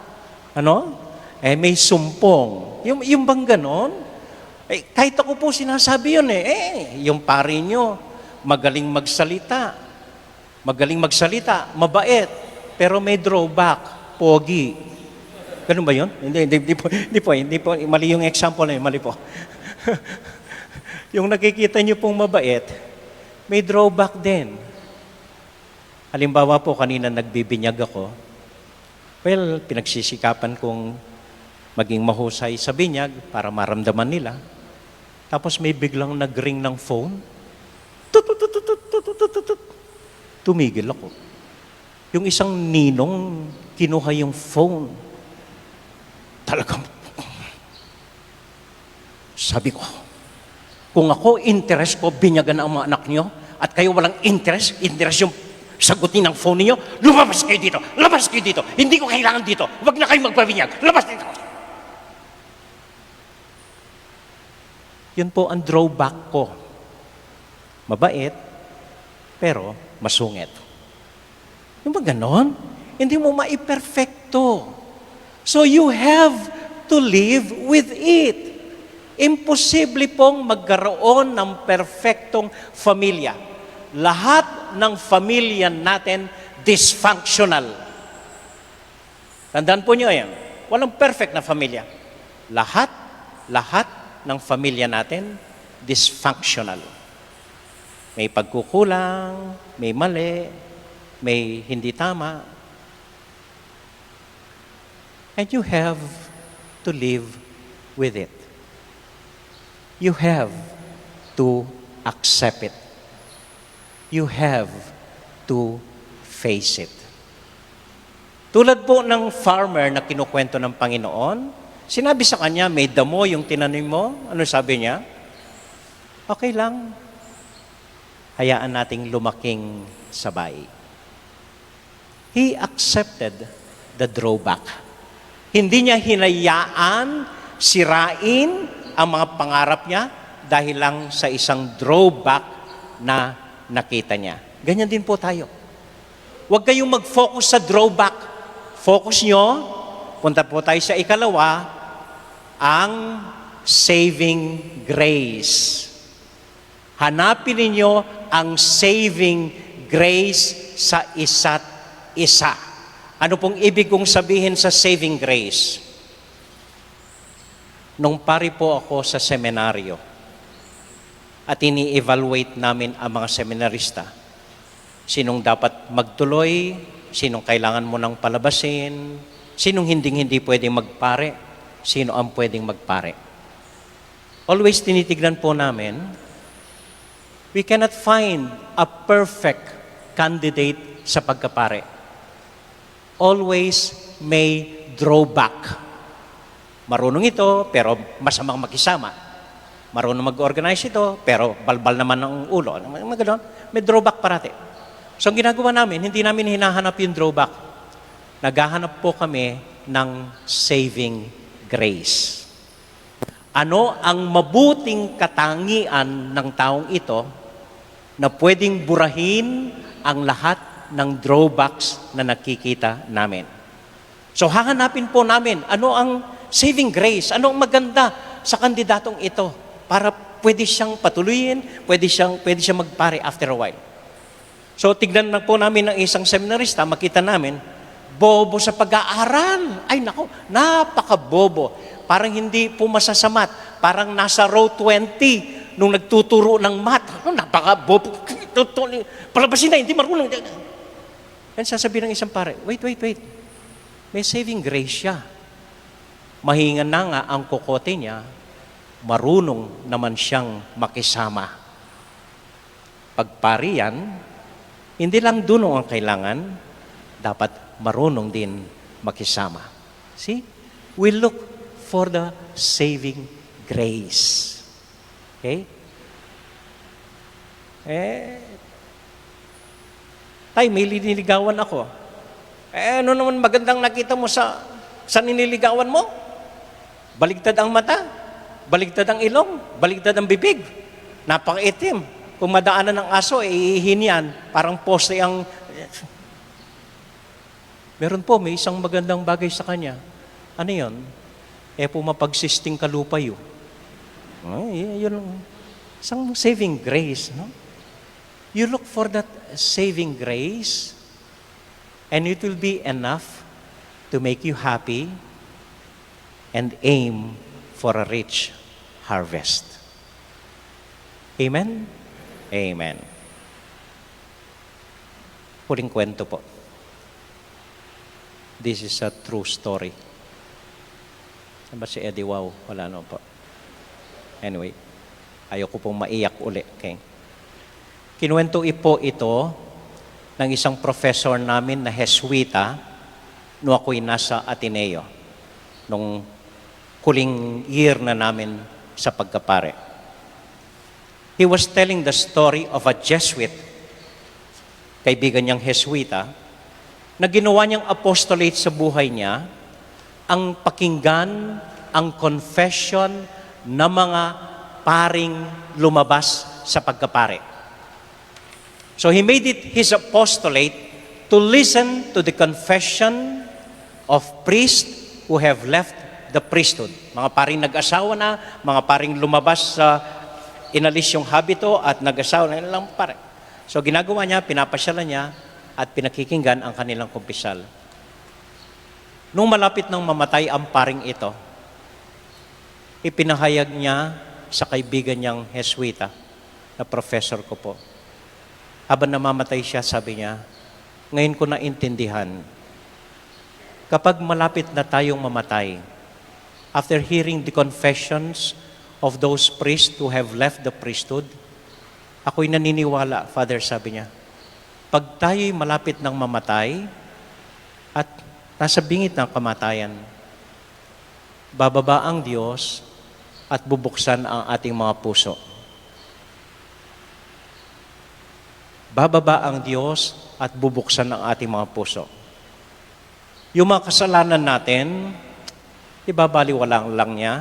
Ano? Eh, may sumpong. Yung, yung bang ganon? Eh, kahit ako po sinasabi yun eh. Eh, yung pari nyo, magaling magsalita. Magaling magsalita, mabait, pero may drawback, pogi. Ganun ba yun? Hindi, hindi, hindi po, hindi po, hindi po, mali yung example na yun, mali po. Yung nakikita nyo pong mabait, may drawback din. Halimbawa po, kanina nagbibinyag ako. Well, pinagsisikapan kong maging mahusay sa binyag para maramdaman nila. Tapos may biglang nag-ring ng phone. Tut, tut, tut, tut, tut, tut, tut, tut. Tumigil ako. Yung isang ninong kinuha yung phone. Talagang, sabi ko, kung ako, interes ko, binyagan ang mga anak nyo, at kayo walang interes, interes yung sagutin ang phone niyo, lumabas kayo dito, labas kayo dito, hindi ko kailangan dito, wag na kayong magpabinyag, labas dito. Yun po ang drawback ko. Mabait, pero masungit. Yung ba ganon? Hindi mo maiperfecto. So you have to live with it. Imposible pong magkaroon ng perfectong familia. Lahat ng familia natin dysfunctional. Tandaan po nyo yan. Walang perfect na familia. Lahat, lahat ng familia natin dysfunctional. May pagkukulang, may mali, may hindi tama. And you have to live with it. You have to accept it. You have to face it. Tulad po ng farmer na kinukwento ng Panginoon, sinabi sa kanya, "May damo yung tinanim mo." Ano sabi niya? "Okay lang. Hayaan nating lumaking sabay." He accepted the drawback. Hindi niya hinayaan sirain ang mga pangarap niya dahil lang sa isang drawback na nakita niya. Ganyan din po tayo. Huwag kayong mag-focus sa drawback. Focus nyo, punta po tayo sa ikalawa, ang saving grace. Hanapin ninyo ang saving grace sa isa't isa. Ano pong ibig kong sabihin sa saving grace? Nung pari po ako sa seminaryo at ini-evaluate namin ang mga seminarista, sinong dapat magtuloy, sinong kailangan mo nang palabasin, sinong hinding-hindi pwedeng magpare, sino ang pwedeng magpare. Always tinitignan po namin, we cannot find a perfect candidate sa pagkapare. Always may drawback. Marunong ito, pero masamang makisama. Marunong mag-organize ito, pero balbal naman ang ulo. Ano, mga ganon. May drawback parati. So, ang ginagawa namin, hindi namin hinahanap yung drawback. Naghahanap po kami ng saving grace. Ano ang mabuting katangian ng taong ito na pwedeng burahin ang lahat ng drawbacks na nakikita namin? So, hahanapin po namin ano ang saving grace, ano ang maganda sa kandidatong ito para pwede siyang patuloyin, pwede siyang, pwede siyang magpare after a while. So, tignan na po namin ng isang seminarista, makita namin, bobo sa pag-aaral. Ay, nako, napakabobo. Parang hindi pumasa sa math. Parang nasa row twenty nung nagtuturo ng math. Ano, napakabobo. Palabasin na, hindi marunong. Yan sasabihin ng isang pare, "Wait, wait, wait. May saving grace siya. Mahingan na nga ang kokote niya, marunong naman siyang makisama." Pagparian, hindi lang dunong ang kailangan, dapat marunong din makisama. See? We look for the saving grace. Okay? Eh, tay, may liniligawan ako. Eh, ano naman magandang nakita mo sa, sa niniligawan mo? Baligtad ang mata, baligtad ang ilong, baligtad ang bibig. Napakaitim. Kung madaanan ng aso, eh, iihin yan. Parang poste ang... Meron po, may isang magandang bagay sa kanya. Ano yun? E pu mapagsisting kalupa yu. Ay, y-, yun ang isang saving grace, no? You look for that saving grace, and it will be enough to make you happy and aim for a rich harvest. Amen? Amen. Huling kwento po. This is a true story. Saan ba si Eddie Wow? Wala naman po. Anyway, ayoko pong maiyak uli. Okay. Kinuwento i-, po ito ng isang professor namin na Jesuita nung ako'y nasa Ateneo, nung huling year na namin sa pagkapare. He was telling the story of a Jesuit, kaibigan niyang Jesuita, na ginawa niyang apostolate sa buhay niya ang pakinggan ang confession ng mga paring lumabas sa pagkapare. So he made it his apostolate to listen to the confession of priests who have left the priesthood. Mga paring nag-asawa na, mga paring lumabas sa inalis yung habito at nag-asawa na, yun lang pare. So ginagawa niya, pinapasyalan niya at pinakikinggan ang kanilang kumpisal. Nung malapit nang mamatay ang paring ito, ipinahayag niya sa kaibigan niyang Jesuita na professor ko po. Habang namamatay siya, sabi niya, "Ngayon ko naintindihan, kapag malapit na tayong mamatay, after hearing the confessions of those priests who have left the priesthood, ako'y naniniwala, Father," sabi niya, "pag tayo'y malapit ng mamatay at nasa bingit ng kamatayan, bababa ang Diyos at bubuksan ang ating mga puso." Bababa ang Diyos at bubuksan ang ating mga puso. Yung mga kasalanan natin, ibabaliwala lang niya.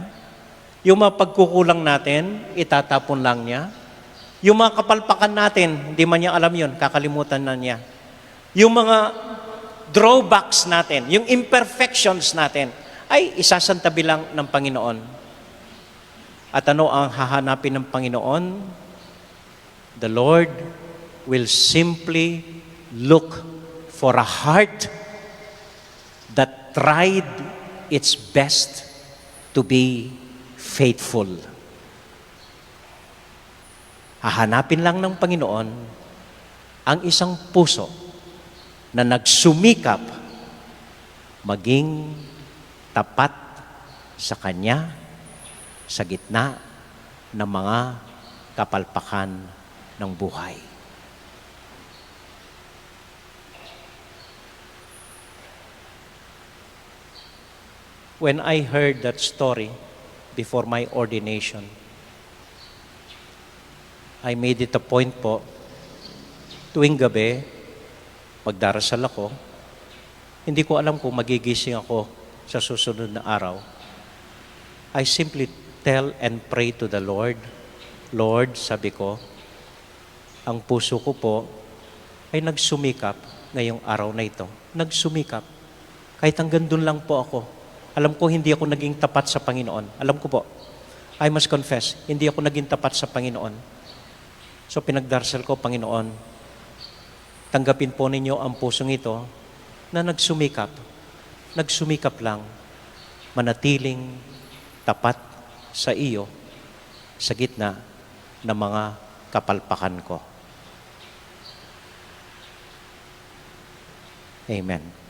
Yung mga pagkukulang natin, itatapon lang niya. Yung mga kapalpakan natin, hindi man niya alam yun, kakalimutan na niya. Yung mga drawbacks natin, yung imperfections natin, ay isasantabi lang ng Panginoon. At ano ang hahanapin ng Panginoon? The Lord will simply look for a heart that tried its best to be faithful. Hahanapin lang ng Panginoon ang isang puso na nagsumikap maging tapat sa Kanya sa gitna ng mga kapalpakan ng buhay. When I heard that story before my ordination, I made it a point po, tuwing gabi, magdarasal ako. Hindi ko alam kung magigising ako sa susunod na araw. I simply tell and pray to the Lord, "Lord," sabi ko, "ang puso ko po ay nagsumikap ngayong araw na ito. Nagsumikap. Kahit hanggang dun lang po ako. Alam ko hindi ako naging tapat sa Panginoon. Alam ko po. I must confess, hindi ako naging tapat sa Panginoon." So pinagdarasal ko, "Panginoon, tanggapin po ninyo ang pusong ito na nagsumikap, nagsumikap lang, manatiling tapat sa iyo sa gitna ng mga kapalpakan ko." Amen.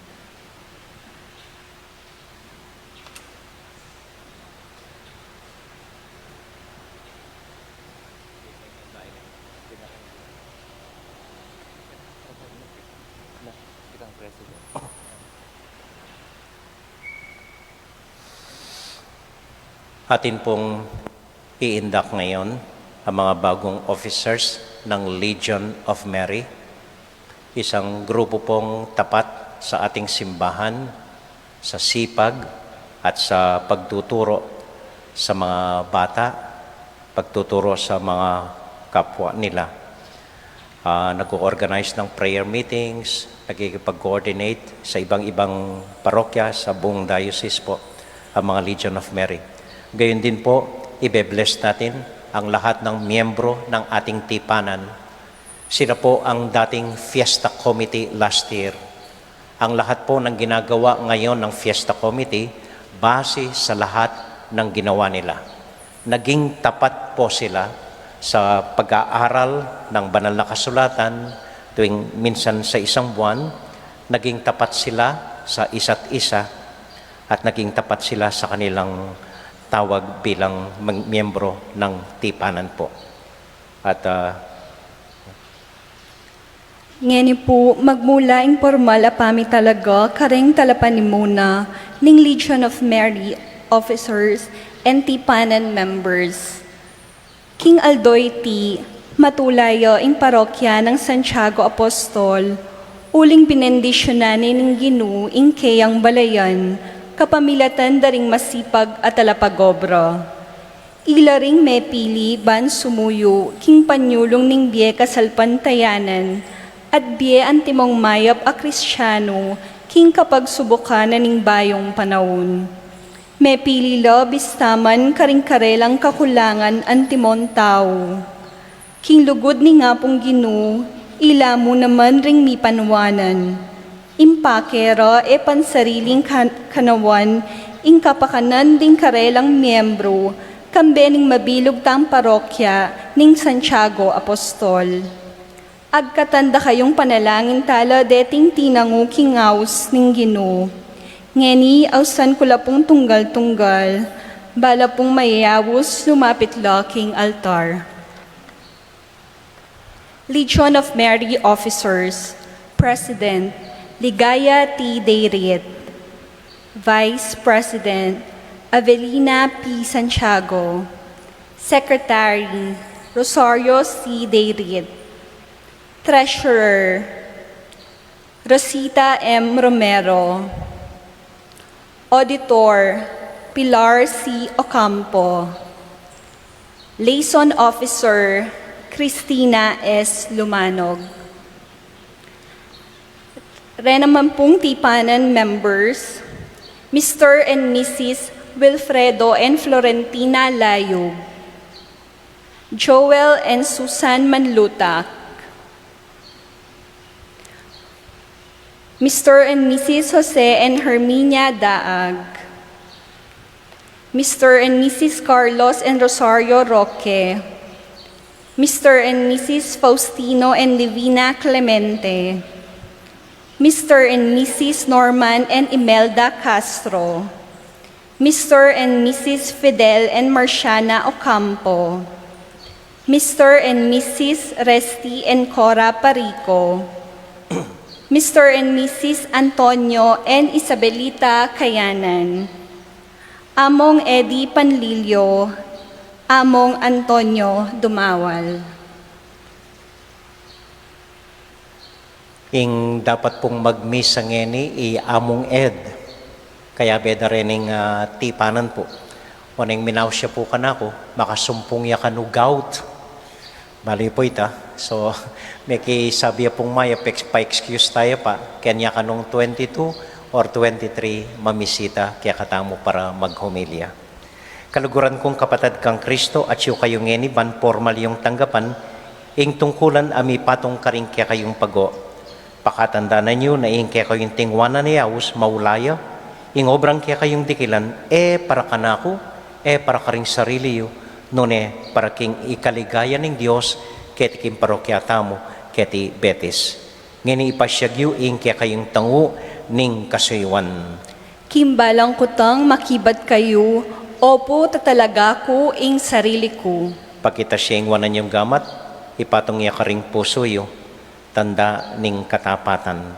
Atin pong iindak ngayon ang mga bagong officers ng Legion of Mary, isang grupo pong tapat sa ating simbahan, sa sipag at sa pagtuturo sa mga bata, pagtuturo sa mga kapwa nila. Ah, nag-o-organize ng prayer meetings, nakikipag-coordinate sa ibang-ibang parokya sa buong diocese po ang mga Legion of Mary. Gayon din po, ibe-bless natin ang lahat ng miyembro ng ating tipanan. Sila po ang dating Fiesta Committee last year. Ang lahat po ng ginagawa ngayon ng Fiesta Committee, base sa lahat ng ginawa nila. Naging tapat po sila sa pag-aaral ng banal na kasulatan tuwing minsan sa isang buwan, naging tapat sila sa isa't isa, at naging tapat sila sa kanilang tawag bilang mang-, miyembro ng tipanan po. At, ah, Ngeni pu, magmula ing pormal a pamitalaga kareng talapanimuna ning Legion of Mary officers, and tipanan members. King aldo iti, matula ya ing parokya nang Santiago Apostol, uling binendisyunan ne ning Ginu ing keyang balayan, kapamilatan da ring masipag a talapagobra. Ila ring mepili ban sumuyu king panyulung ning bie kasalpantayanan, at bie antimong mayap a Kristiano king kapagsubukan na ning bayung panaun. Mepili la bista man karing karelang kakulangan antimong tau. King lugud ning Apung Ginu, ila mu naman ring mipanuanan. Impake ra e pansariling kan-, kanawan ing kapakanan ding karelang miyembru, kambe ning mabilug tang parokya ning Santiago Apostol. Agkatan da kayung panalangin tala deting tinangu king aus ning Ginu. Ngeni, ausan ku la pung tunggal-tunggal, bala pung mayayaus lumapit la king altar. Legion of Mary Officers, President, Ligaya T. Dayrit. Vice President, Avelina P. Santiago. Secretary, Rosario C. Dayrit. Treasurer, Rosita M. Romero. Auditor, Pilar C. Ocampo. Liaison Officer, Christina S. Lumanog. Rena man pung tipanan members, Mister and Missus Wilfredo and Florentina Layug, Joel and Susan Manlutak, Mister and Missus Jose and Herminia Daag, Mister and Missus Carlos and Rosario Roque, Mister and Missus Faustino and Livina Clemente, Mister and Missus Norman and Imelda Castro, Mister and Missus Fidel and Marciana Ocampo, Mister and Missus Resty and Cora Parico, Mister and Missus Antonio and Isabelita Kayanan, Among Eddie Panlilio, Among Antonio Dumawal. Ing dapat pung magmisa ngeni i Among Ed. Kayabe da rening, ah, tipanan pu. Oneng minaus ya pu kanaku, makasumpung ya kanu gout. Bale pu ita. So, mekisabi ya pung mayap, pa-excuse taya pa. Keni ya kanung twenty-two or twenty-three mamisita kekatamu para maghomilya. Kaluguran kung kapatad kang Kristo, atyu kayu ngeni ban pormal yung tanggapan ing tungkulan a mipatung karing kekayung pago. Pakatandanan yu na ing kekayung tinguanan a yaus maula ya, ing obrang kekayung dikilan e para kanaku, e para karing sarili yu, nune para king ikaligaya ning Dios keti king parokya tamu keti Betis. Ngeni ipasyag yu ing kekayung tangu ning kasuyuan. King balang kutang makibat kayu, opu, tatalaga ku ing sarili ku. Pakita siyeng wanan yung gamat, ipatung ya karing pusu yu, tanda ning katapatan.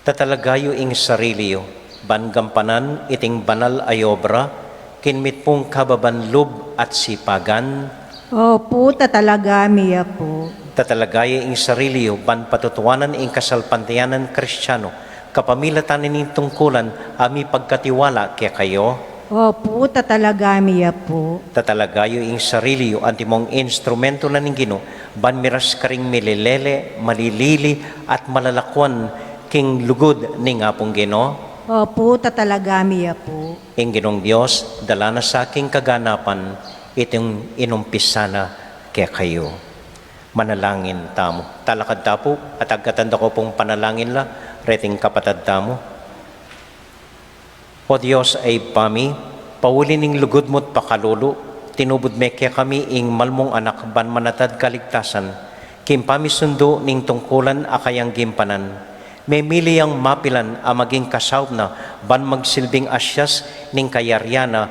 Tatalaga yu ing sarili yu, ban gampanan iting banal a obra, king mitmung kababan lub at sipagan. Opu, tatalaga mi ya pu. Tatalaga yu ing sarili yu, ban patutuanan ing kasalpantayanan Kristiano, kapamilatan ning tungkulan a mipagkatiwala kekayu. Opu, tatalaga mi ya pu. Tatalaga yu ing sarili yu, antimong instrumento na ning Ginu, ban miras karing mililele, malilili, at malalakuan king lugud ning Apung Ginu. Opu, tatalaga mi ya pu. Ing Ginung Dios, dala na sa king kaganapan, iting inumpisa na kekayu. Manalangin tamu. Talakad ta pu, at agkatan da ku pung panalangin la, reting kapatad tamu. O Dios a Ibpa mi, pauli ning lugud mu't pakalulu, tinubud me kekami ing malmung Anak ban manatad kaligtasan, king pamisundu ning tungkulan a kayang gimpanan. Memili yang mapilan a maging kasaup na ban magsilbing asyas ning kayarian na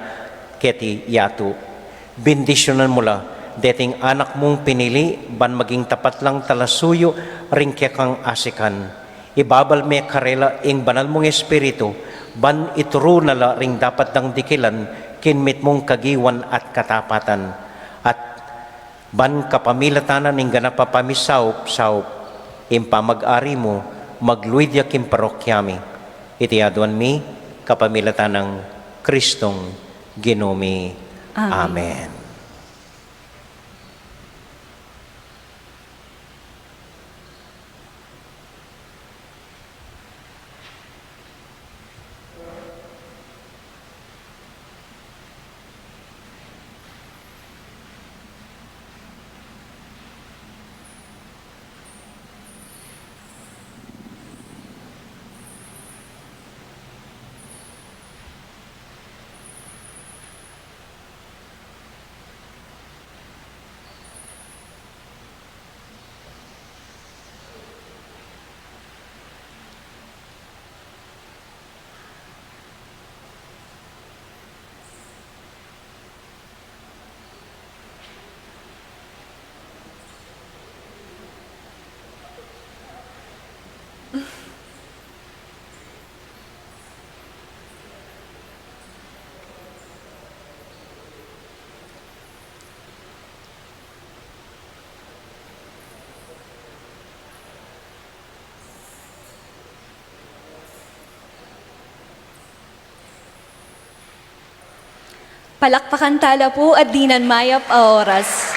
keti yatu. Bendisyunan mu la deting anak mung pinili ban maging tapat lang talasuyu ring kekang asikan. Ibabal me karela ing banal mung Espiritu Ban ituru na la ring dapat dang dikilan king mitmung kagiwan at katapatan, at ban kapamilatan na ning ganap a pamisaup-saup, ing pamag-ari mu, magluid ya king parokya mi. Iti aduan mi kapamilatan nang Kristong Ginu mi. Amen. Amen. Palakpakan tala pu at dinan mayap a oras.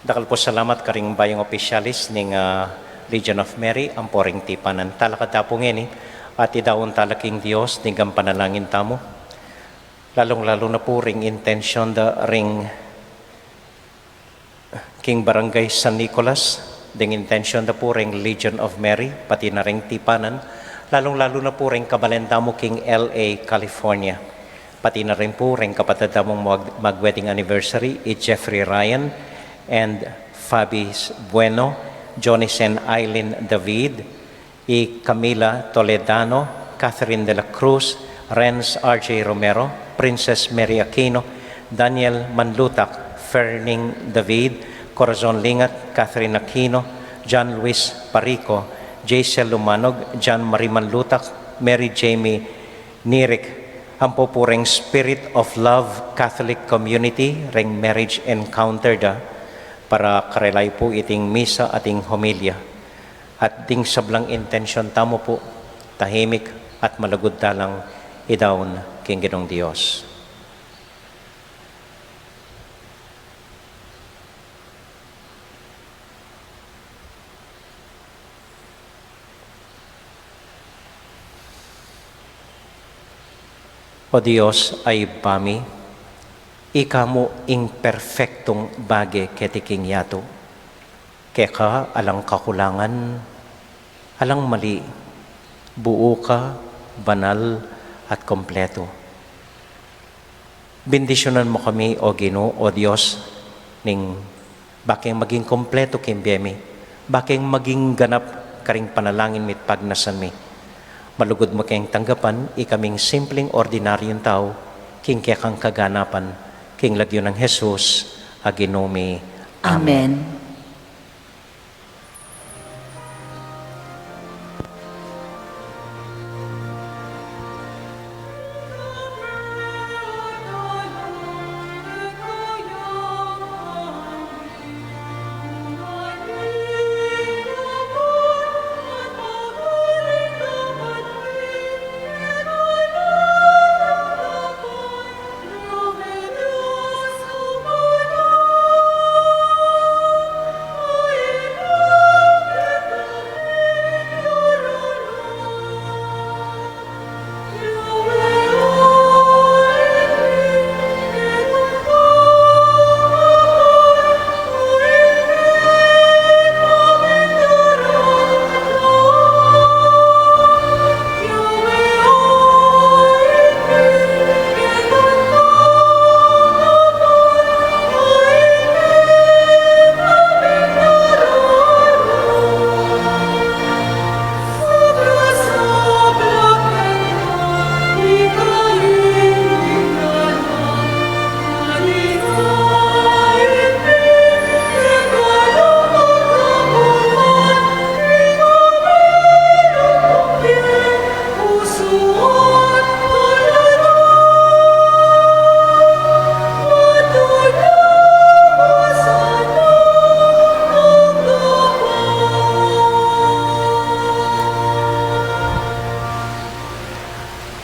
Dakal pu salamat karing bayung opisyalis ning, ah, Legion of Mary ampo ring tipanan. Talakad ta pu ngeni at idaun tala king Dios ding panalangin tamu. Lalung-lalu na pu ring intensyon da ring king Barangay San Nicolas, ding intensyon da pu ring Legion of Mary, pati na ring tipanan, lalung-lalu na pu ring kabalen tamu king L A, California. Pati na rin pu ring kapatad tamung mag-, mag-wedding anniversary, i Jeffrey Ryan and Fabi Bueno, Johnny Sen, Eileen David, i Camila Toledano, Catherine de la Cruz, Renz R J Romero, Princess Mary Aquino, Daniel Manlutak, Ferning David, Corazon Lingat, Catherine Aquino, John Luis Parico, Jaisel Lumanog, John Marie Manlutak, Mary Jamie Nirik, ampo pu reng Spirit of Love Catholic Community, reng marriage encounter da, para karela yu pu iting misa at ing homilya. At ding sablang intensyon tamu pu, tahimik at malugud talang idaun king Ginung Dios. O Dios a Ibpa mi, ika mu ing perfektung bage keti king yatu. Keka alang kakulangan, alang mali, buu ka, banal, at kompletu. Bendisyunan mu kami, O Ginu, O Dios, ning bakeng maging kompletu king bie mi, bakeng maging ganap karing panalangin mi't pagnasan mi. Malugud mu keng tanggapan ikaming simpleng ordinaryung tau, king kekang kaganapan, king lagyu nang Jesus a Ginu mi. Amen. Amen.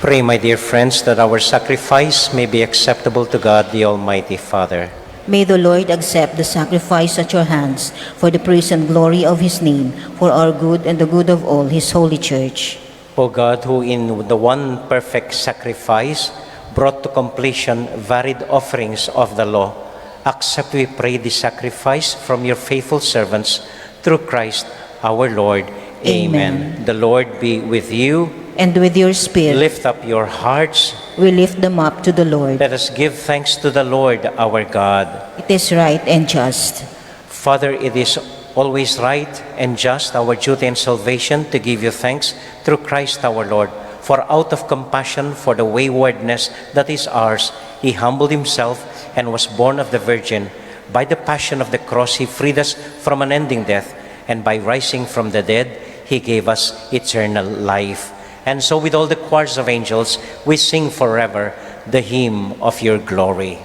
Pray, my dear friends, that our sacrifice may be acceptable to God, the Almighty Father. May the Lord accept the sacrifice at your hands for the praise and glory of his name, for our good and the good of all his holy church. O God, who in the one perfect sacrifice brought to completion varied offerings of the law, accept, we pray, this sacrifice from your faithful servants through Christ our Lord. Amen. Amen. The Lord be with you. And with your spirit. Lift up your hearts. We lift them up to the Lord. Let us give thanks to the Lord our God. It is right and just. Father, it is always right and just, our duty and salvation, to give you thanks through Christ our Lord. For out of compassion for the waywardness that is ours, he humbled himself and was born of the Virgin. By the passion of the cross, he freed us from unending death, and by rising from the dead, he gave us eternal life. And so, with all the choirs of angels, we sing forever the hymn of your glory.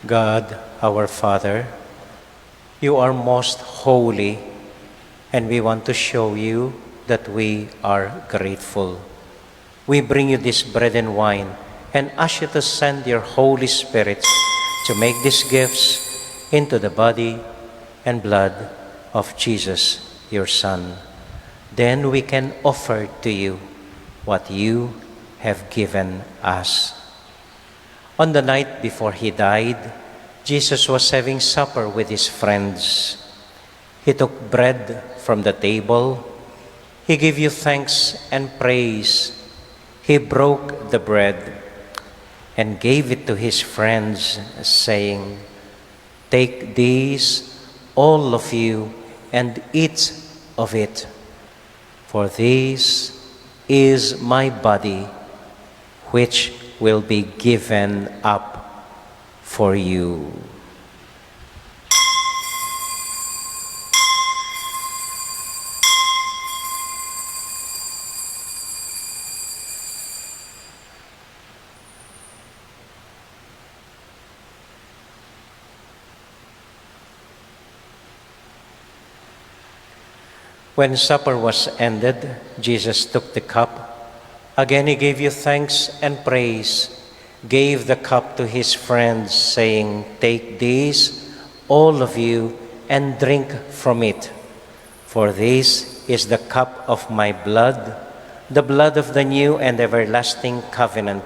God, our Father, you are most holy, and we want to show you that we are grateful. We bring you this bread and wine and ask you to send your Holy Spirit to make these gifts into the body and blood of Jesus, your Son. Then we can offer to you what you have given us. On the night before he died, Jesus was having supper with his friends. He took bread from the table. He gave you thanks and praise. He broke the bread and gave it to his friends, saying, "Take this, all of you, and eat of it. For this is my body, which will be given up for you." When supper was ended, Jesus took the cup. Again, he gave you thanks and praise, gave the cup to his friends, saying, "Take this, all of you, and drink from it. For this is the cup of my blood, the blood of the new and everlasting covenant.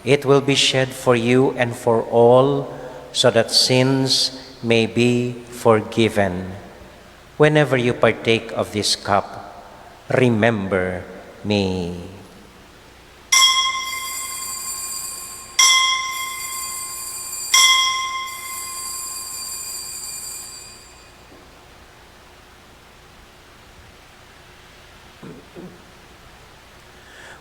It will be shed for you and for all, so that sins may be forgiven. Whenever you partake of this cup, remember me."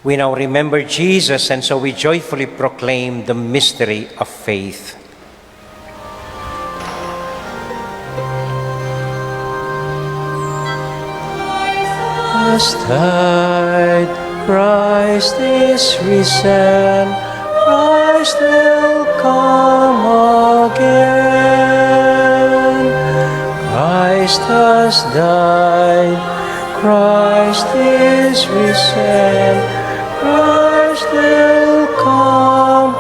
We now remember Jesus, and so we joyfully proclaim the mystery of faith. Christ died, Christ is risen, Christ will come Christ has died, Christ is risen, Christ will come.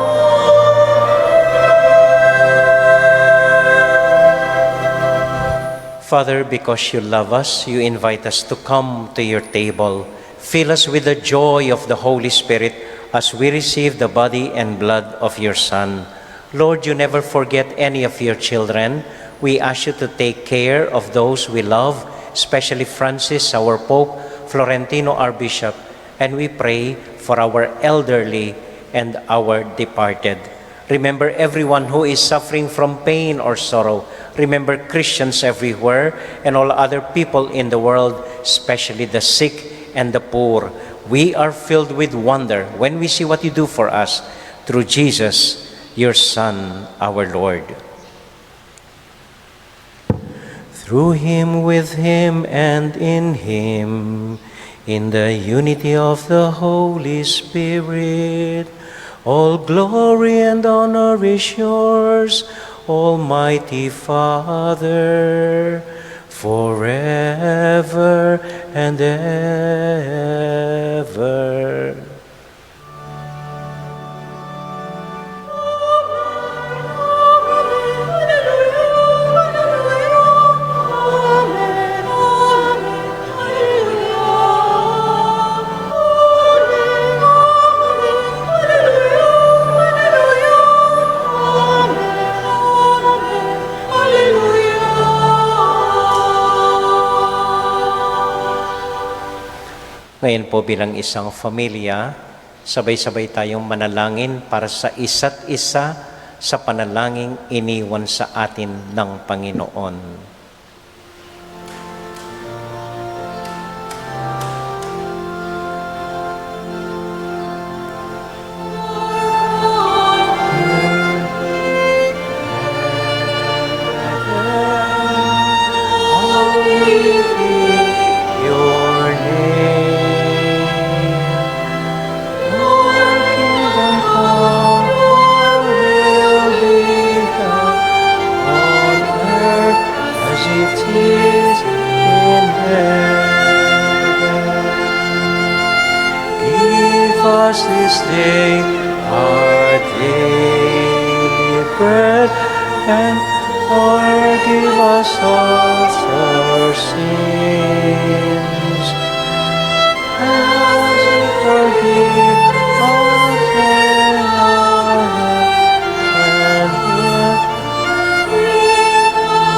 Father, because you love us, you invite us to come to your table. Fill us with the joy of the Holy Spirit as we receive the body and blood of your Son. Lord, you never forget any of your children. We ask you to take care of those we love, especially Francis, our Pope, Florentino, our Bishop, and we pray for our elderly and our departed. Remember everyone who is suffering from pain or sorrow. Remember Christians everywhere and all other people in the world, especially the sick and the poor. We are filled with wonder when we see what you do for us through Jesus, your Son, our Lord. Through him, with him, and in him, in the unity of the Holy Spirit, all glory and honor is yours, Almighty Father, forever and ever. Ngayon po, bilang isang pamilya, sabay-sabay tayong manalangin para sa isa't isa sa panalangin iniwan sa atin ng Panginoon. Your name. Your kingdom come, your will be done on earth as it is in heaven. Give us this day our daily bread, and forgive us all our sins, as we forgive those who have sinned against us.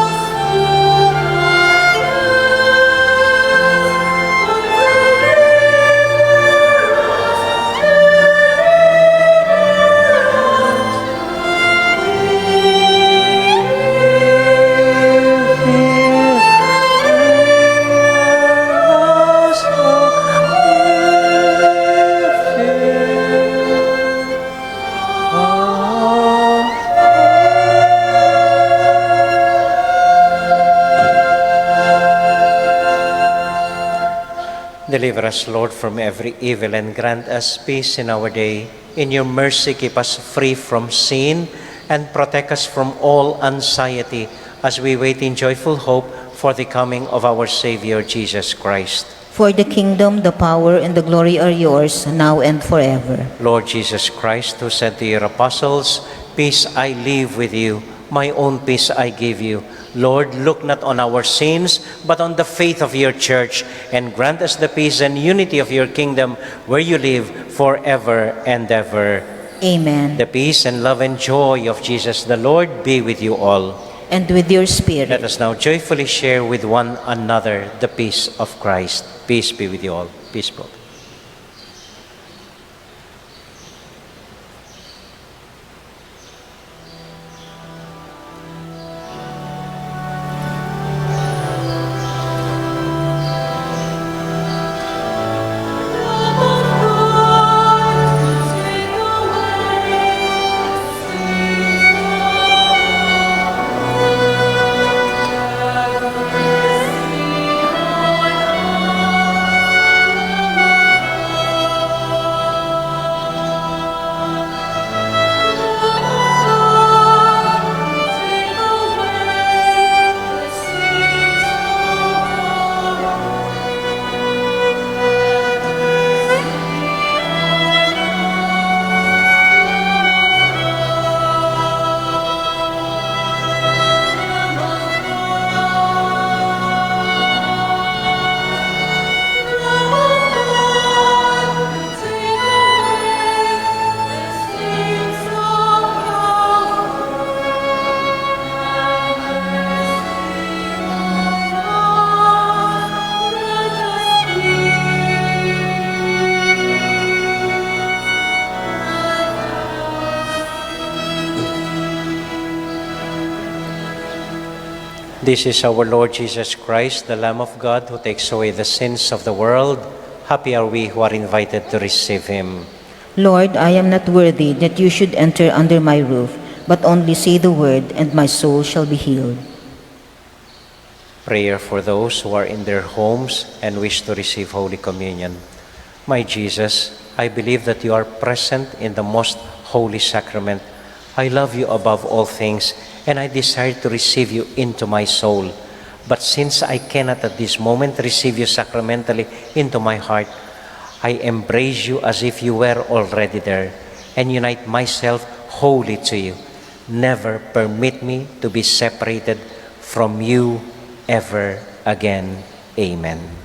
Deliver us, Lord, from every evil and grant us peace in our day. In your mercy, keep us free from sin and protect us from all anxiety as we wait in joyful hope for the coming of our Savior Jesus Christ. For the kingdom, the power, and the glory are yours, now and forever. Lord Jesus Christ, who said to your apostles, "Peace I leave with you, my own peace I give you." Lord, look not on our sins, but on the faith of your church, and grant us the peace and unity of your kingdom, where you live forever and ever. Amen. The peace and love and joy of Jesus the Lord be with you all. And with your spirit. Let us now joyfully share with one another the peace of Christ. Peace be with you all. Peace po. This is our Lord Jesus Christ, the Lamb of God, who takes away the sins of the world. Happy are we who are invited to receive him. Lord, I am not worthy that you should enter under my roof, but only say the word, and my soul shall be healed. Prayer for those who are in their homes and wish to receive Holy Communion. My Jesus, I believe that you are present in the most holy sacrament. I love you above all things, and I desire to receive you into my soul. But since I cannot at this moment receive you sacramentally into my heart, I embrace you as if you were already there and unite myself wholly to you. Never permit me to be separated from you ever again. Amen.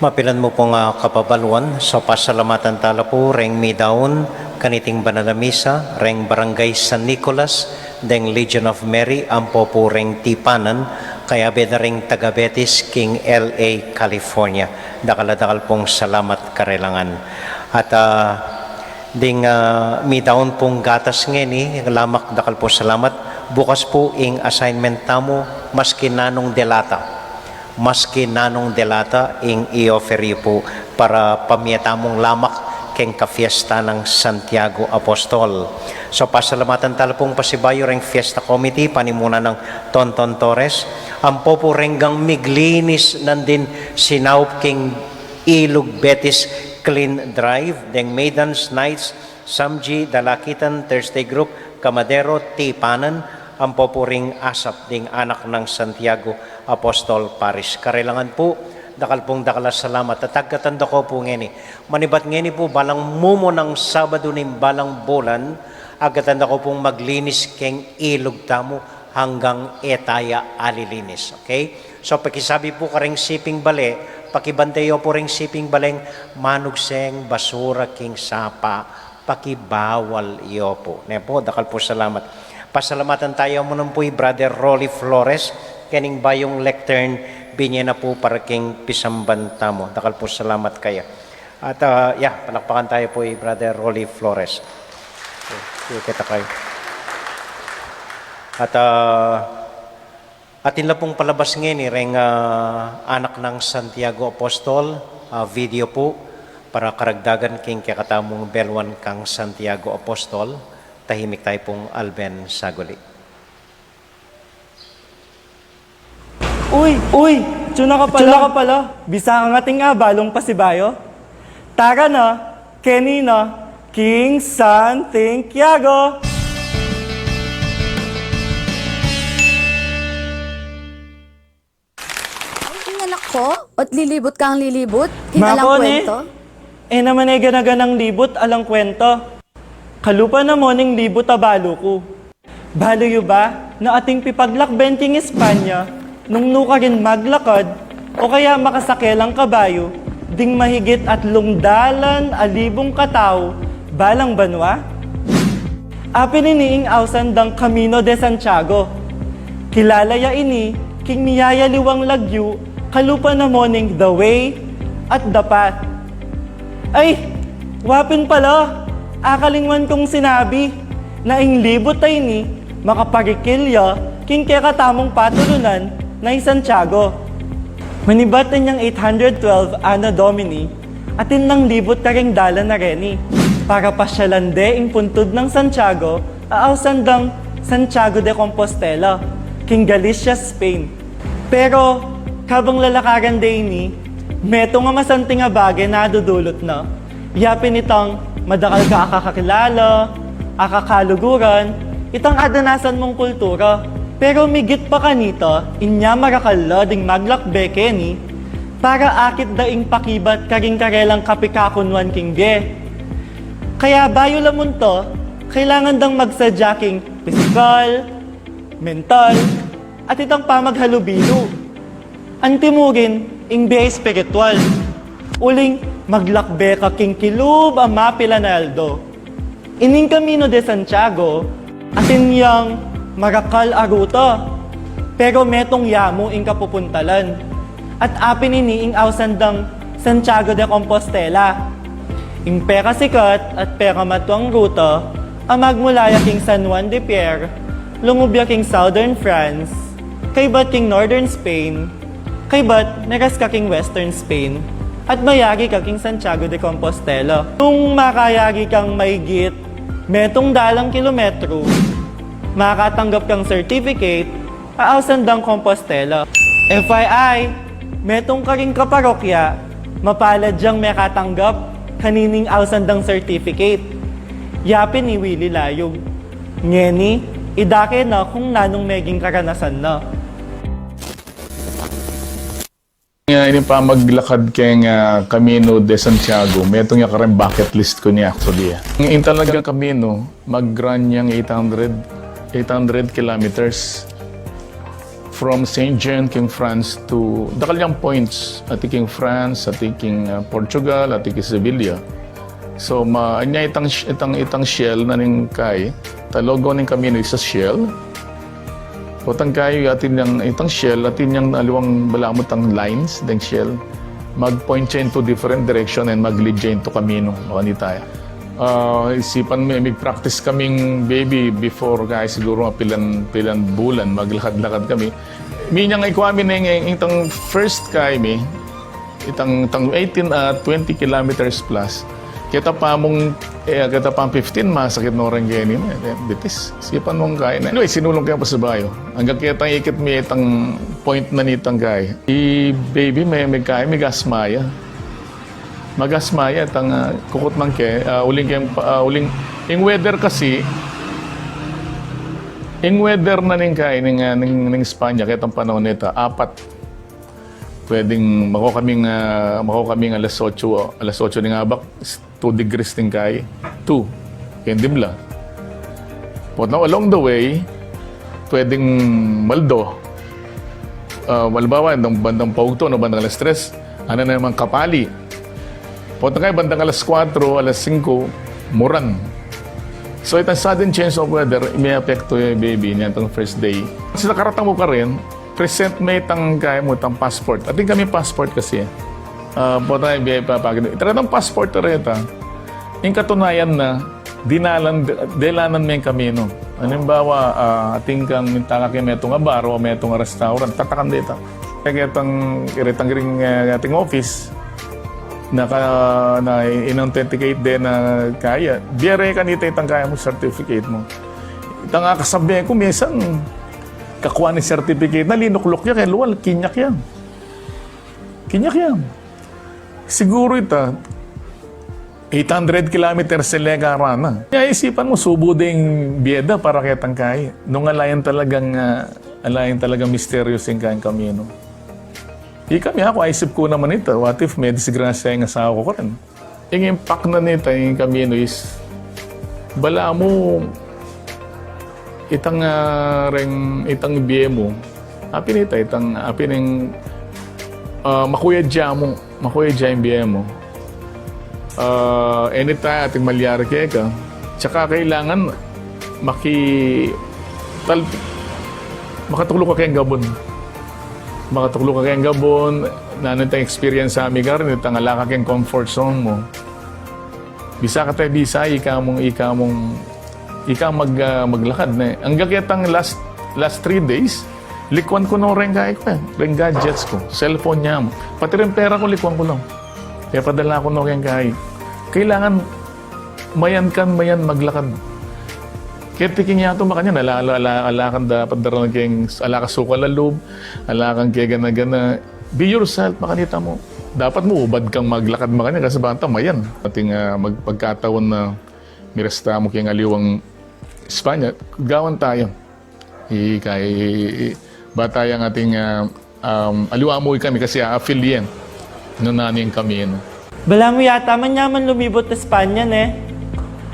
Mapilan mu pung, ah, kapabaluan, so pasalamatan tala pu reng midaun kaniting banal a misa, reng Barangay San Nicolas, deng Legion of Mary, ampo pu reng Tipanan, kayabe da ring taga Betis king L A, California. Dakal a dakal pung salamat karelangan. At, ah, ding, ah, midaun pung gatas ngeni, lamak dakal pung salamat, bukas pu ing assignment tamu, maski nanung delata. Maski nanung delata ing i-offer yu pu para pamie tamung lamak keng kafiesta nang Santiago Apostol. So, pasalamatan tala pung pasibayu reng Fiesta Committee, panimuna nang Tonton Torres, ampo pu reng gang miglinis nandin sinaup king Ilug Betis Clean Drive, deng Maidens, Knights, Samji, Dalakitan, Thursday Group, Kamadero, Tipanan, ampo pu ring ASAP ding Anak nang Santiago Apostol Parish. Karelangan pu, dakal pung dakal a salamat. At agkatan da ko pu ngeni. Manibat ngeni pu, balang mumunang Sabadu ning balang bulan, agkatan da ko pung maglinis keng ilug tamu anggang e taya alilinis. Okay? So, pakisabi pu kareng siping bale, pakibante yu pu reng siping baleng manugseng basura king sapa, pakibawal yu pu. Ne pu, dakal pu salamat. Pasalamatan taya mu naman pu i Brother Rolly Flores, kening bayung lectern, binye na pu para king pisamban tamu. Dakal pu salamat kaya. At, ah, ya, palakpakan taya pu i Brother Rolly Flores. Okay, kita kayu. At, ah, atin la pung palabas ngeni reng, ah, Anak nang Santiago Apostol, ah, video pu, para karagdagan king kekatamung beluan kang Santiago Apostol. Tahimik taya pung alben saguli. Uy! Uy! Tsuna ka pala! Tsuna ka pala! Bisa kang ating abalung pasibayu? Tara na! Keni na, King Santiago! Ay, ing anak ko, ot lilibut kang lilibut, king alang kwento? E naman e gana-ganang libut, alang kwento. Kalupa na mo ning libut a balu ku. Balu yu ba na ating pipaglakben king Espanya, nung nukarin maglakad, o kaya makasake lang kabayu, ding mahigit atlung dalan a libung katau, balang banua? Apin ini ing ausan dang Camino de Santiago. Kilala ya ini king miyayaliwang lagyu, kalupa na mo ning The Way at The Path. Ay, wa pin pala, akalingwan kung sinabi, na ing libut a ini, makaparikil ya king kekatamung patulunan na i Santiago. Manibat inyang eight hundred twelve Anno Domini, atin nang libut karing dalan a reni, para pasyalan de ing puntud nang Santiago, a ausan dang Santiago de Compostela, king Galicia, Spain. Pero, kabang lalakaran de ini, metung a masanting a bage a dudulut na. Ya pin itang madakal kang akakilala, akakaluguran, itang adanasan mung kultura. Pero migit pa kanita, inya marakal la ding maglakbe keni, para akit da ing pakibat karing karelang kapikakunwan king bie. Kaya bayu la munta, kailangan dang magsadya king pisikal, mental, at itang pamaghalubilu. Antimurin, ing bie espiritual. Uling maglakbe ka king kilub a mapilan a aldo. Ining Camino de Santiago, atin yang marakal a ruta, pero metung yamu ing kapupuntalan. At apin ini ing ausan dang Santiago de Compostela. Ing pekasikat at pekamatuang ruta a magmula ya king San Juan de Pier, lungub ya king Southern France, kaybat king Northern Spain, kaybat meras ka king Western Spain, at mayari ka king Santiago de Compostela. Nung makayari kang maigit metung dalang kilometro, makatanggap kang certificate a ausan dang Compostela. F Y I, metung karing kaparokya, mapalad yang mekatanggap kanining ausan dang certificate. Ya pin i Willie Layug. Ngeni, idake na kung nanung meging karanasan na. Nga, ini pamaglakad keng, ah, Camino de Santiago, metung ya kareng bucket list ku ini, actually, ah. Ing talagang Camino, mag-run yang eight hundred, eight hundred kilometers. from Saint Jean king France to, dakal yang points, atin king France, atin king, ah, Portugal, atin king Sevilla. So, ma, anya itang, itang, itang shell na ning kai, ta logo ning Camino is a shell. Potang kai, atin yang, itang shell, atin yang aliwang balamu tang lines, deng shell. Mag-point siya into different direction and mag-lead siya into Camino. Makanita ya. Ah, isipan me, mig-practice kaming baby before, kaya siguro mga pilan, pilan bulan, maglakad-lakad kami. Minyang ikwa mi neng, itang first kaya mi, itang, itang eighteen, ah, twenty kilometers plus. Kita pa mung, eh, kita pa fifteen, masakit no rin kaya ni, eh, bitis. Isipan mung kaya na. Anyway, sinulung kaya pa sa bayo. Anggang kitang ikit mi itang point na nitang kaya. I baby me, me kaya, me gasma ya. Magasma ya, tang, ah, kukutnan ke, ah, uling ke, ah, uling, ing weather kasi, ing weather na ning kai, ning, ah, ning, ning Espanya, ketang panahon neta, apat. Pwedeng mako kaming, ah, mako kaming alas otso, alas otso ning abak, two degrees ning kai, two, keng dibla. But now, along the way, pwedeng maldo. Ah, halimbawa, bandang, bandang paugto, no, bandang alas tres, ano na naman kapali. Potang kai bandang alas kwatro, alas singko, muran. So, itang sudden change of weather, may apekto ya baby niya itang first day. Kasi nakaratang mu pa rin, present me itang kaya mu, itang passport. Atin kami passport kasi. Ah, potang kai, bie pa, pa, itang passport reta. Ing katunayan na, dinalan, delanan me ing Camino. Halimbawa, ah, atin kang minta ka keng metung a bar o metung a restaurant, tatakan de ita. Kaya ketang, iretang ring, eh, atin office, naka, na in-authenticate de na kaya. Bie re kanita itang kaya mu, certificate mu. Itang akasabe ku, minsan, kakwa ning certificate na, linukluk ya, kaya luwal, kinyak ya. Kinyak ya. Siguro ita, eight hundred kilometers e leka rana. Kaya isipan mu, subu deng bie da para ketang kai. Nung ala yang talagang, ah, ala yang talagang misteryo sing kayang Camino. Ikami, aku, aisip ku naman ita, what if may disgrasya ing asawa ku karin? Ing impact na nita ing Camino is, balamu, itang, ah, reng, itang bie mu, apin ita, itang, apin ing, ah, makuya dia mu, makuya dia ing bie mu. Ah, anytime atin malyari keka. Tsaka kailangan maki-, tal-, makatukluk ka keng gabun. Makatukluk ka keng gabun, nanu itang experience a mi karin, itang ala ka keng comfort zone mu. Bisa ka te, bisa, ika mung, ika mung, ika mag, ah, maglakad ne. Anggang ketang last, last three days, likuan ku no reng kai ku, eh. Reng gadgets ku, cellphone nya mu. Pati reng pera ku, likuan ku lang. Kaya padala ku no reng kai. Kailangan mayan kang mayan maglakad. Kaya tiking yatu, makanyan, ala, ala, ala, ala kang dapat daran keng, ala kang sukal a lub, ala kang kegana-gana. Be yourself, makanita mu. Dapat mu, ubad kang maglakad makanyan, kasi banta mayan. Atin, ah, mag-, pagkataon na miresta mu keng aliwang Espanya, gawan taya. I, kay, i, i, bata yang atin, ah, um, aliwa mu kami kasi, ah, affiliate. Nanu ning Camino. Balamu yata manyaman lumibut Espanya, ne?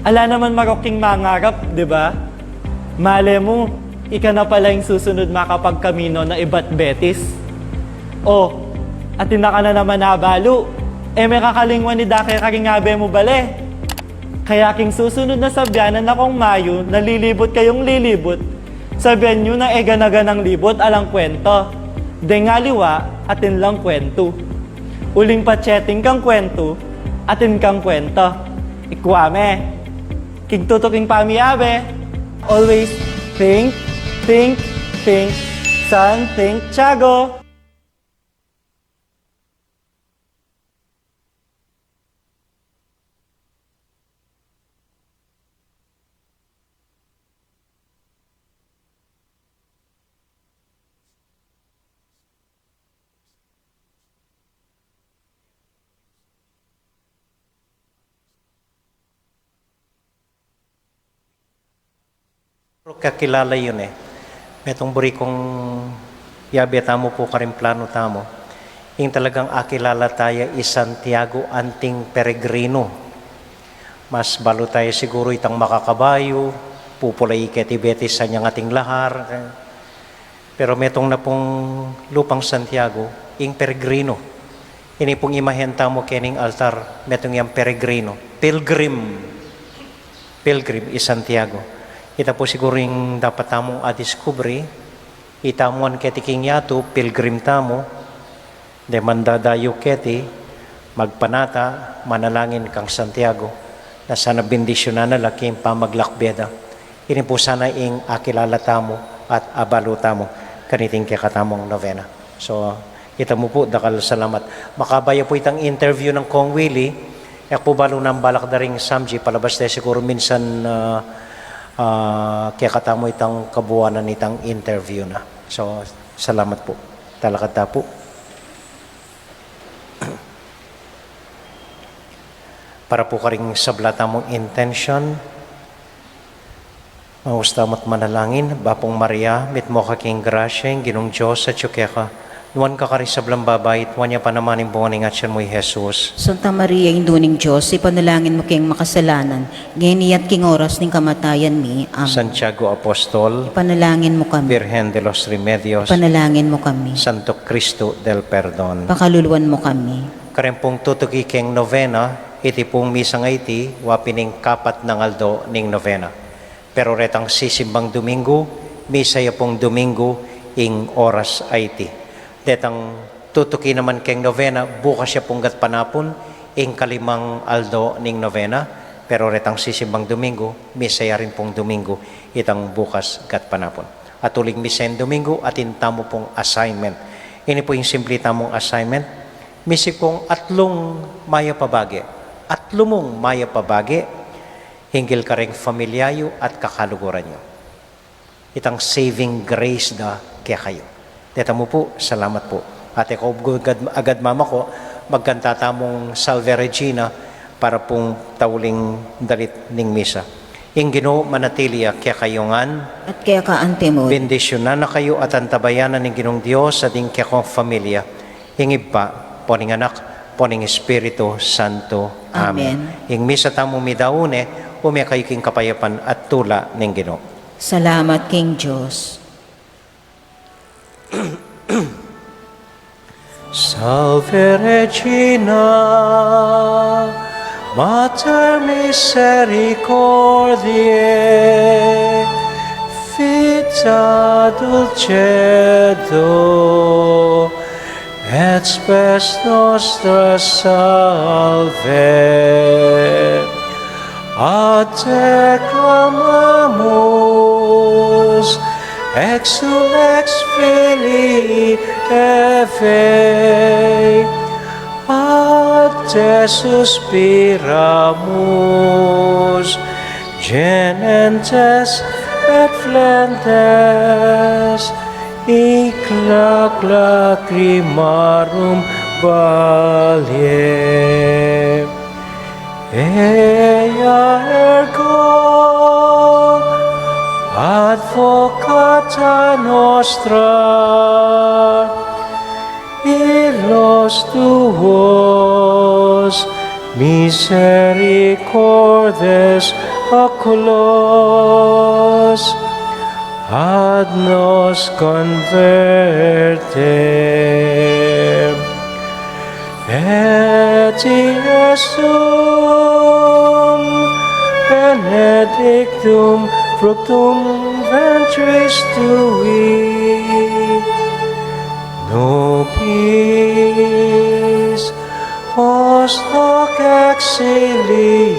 Ala naman marok king mangarap, di ba? Male mu, ika na pala ing susunud makapag-Camino na ibat Betis. O, atin na ka na naman abalu. E me kakalingwan ing dake karing abe mu bale. Kaya king susunud na sabyan na kung mayu na lilibut kayung lilibut, sabyan yu na e gana-ganang libut alang kwenta. Deng aliwa, atin lang kwentu. Uling patse atin kang kwentu, atin kang kwenta. Ikwa me. King tutuking pamiabe, always think, think, think, san think, Tiago. Kakilala yu ne. Metung buri kung yabe tamu pu karing planu tamu. Ing talagang akilala taya i Santiago anting peregrino. Mas balu taya siguru itang makakabayu, pupulai keti Betis sa nyang ating lahar. Pero metung na pung lupang Santiago, ing peregrino. Ini pung imahen tamu kening altar, metung yang peregrino. Pilgrim. Pilgrim i Santiago. Ita pu siguru ing dapat tamung adiskubri, itamu an keti king yatu, pilgrim tamu, de mandadayu keti, magpanata, manalangin kang Santiago, na sana bendisyunan na la king pamaglakbe da. Ini pu sana ing akilala tamu at abalu tamu kaniting kekatamung novena. So, ita mu pu, dakal salamat. Makabaya pu itang interview nang Kong Willie, e ku balu nung balak da ring Samji, palabas de siguru minsan, ah, ah, kekatamu itang kabuanan itang interview na. So, salamat pu. Talakad ta pu. Para pu karing sabla tamung intention, maus tamu't manalangin. Bapung Maria, mitmu ka king grasya, ing Ginung Dios atyu keka. Nuan ka karing sablang babai, at nuan ya pa naman ing bunga ning atyan mu, i Jesus. Santa Maria, Indu ning Dios, ipanalangin mu keng makasalanan, ngeni at king oras ning kamatayan mi. Amen. Santiago Apostol, ipanalangin mu kami. Virgen de los Remedios, ipanalangin mu kami. Santo Cristo del Perdon, pakaluluan mu kami. Kareng pung tutuki keng novena, iti pung misang iti, wa pin ing kapat nang aldo ning novena. Pero retang sisimbang Domingo, misa ya pung Domingo, ing oras a iti. Detang tutuki naman keng novena, bukas ya pung gatpanapun, ing kalimang aldo ning novena, pero retang sisimbang Domingo, misa ya rin pung Domingo, itang bukas gatpanapun. At uling misa ing Domingo, atin tamu pung assignment. Ini pu ing simple tamung assignment. Misip kung atlung mayap a bage, atlu mung mayap a bage, hinggil kareng familia yu at kakaluguran yu. Itang saving grace da kekayu. Deta mu pu, salamat pu. At e ku agad, agad mamako, magkanta tamung Salve Regina para pung tauling dalit ning misa. Ing Ginu manatili ya kekayu ngan. At keka antimu. Bendisyunan na kayu at antabayanan ning Ginung Dios at ing kekong familia. Ing Ibpa, pon ing Anak, pon ing Espiritu Santo. Amen. Amen. Ing misa tamu midaun ne, ume kayu king kapayapan at tula ning Ginu. Salamat king Dios. Salve Regina, Mater misericordiae, vita dulcedo, et spes nostra salve. A te clamamus, exsum ex filii Hevae, a te suspiramus, gementes et flentes, hic lac lacrimarum valle. Ea ergo advocata nostra, illos tuos misericordes oculos, ad nos converte. Et Iesum benedictum fructum ventris tui, nobis post hoc exilium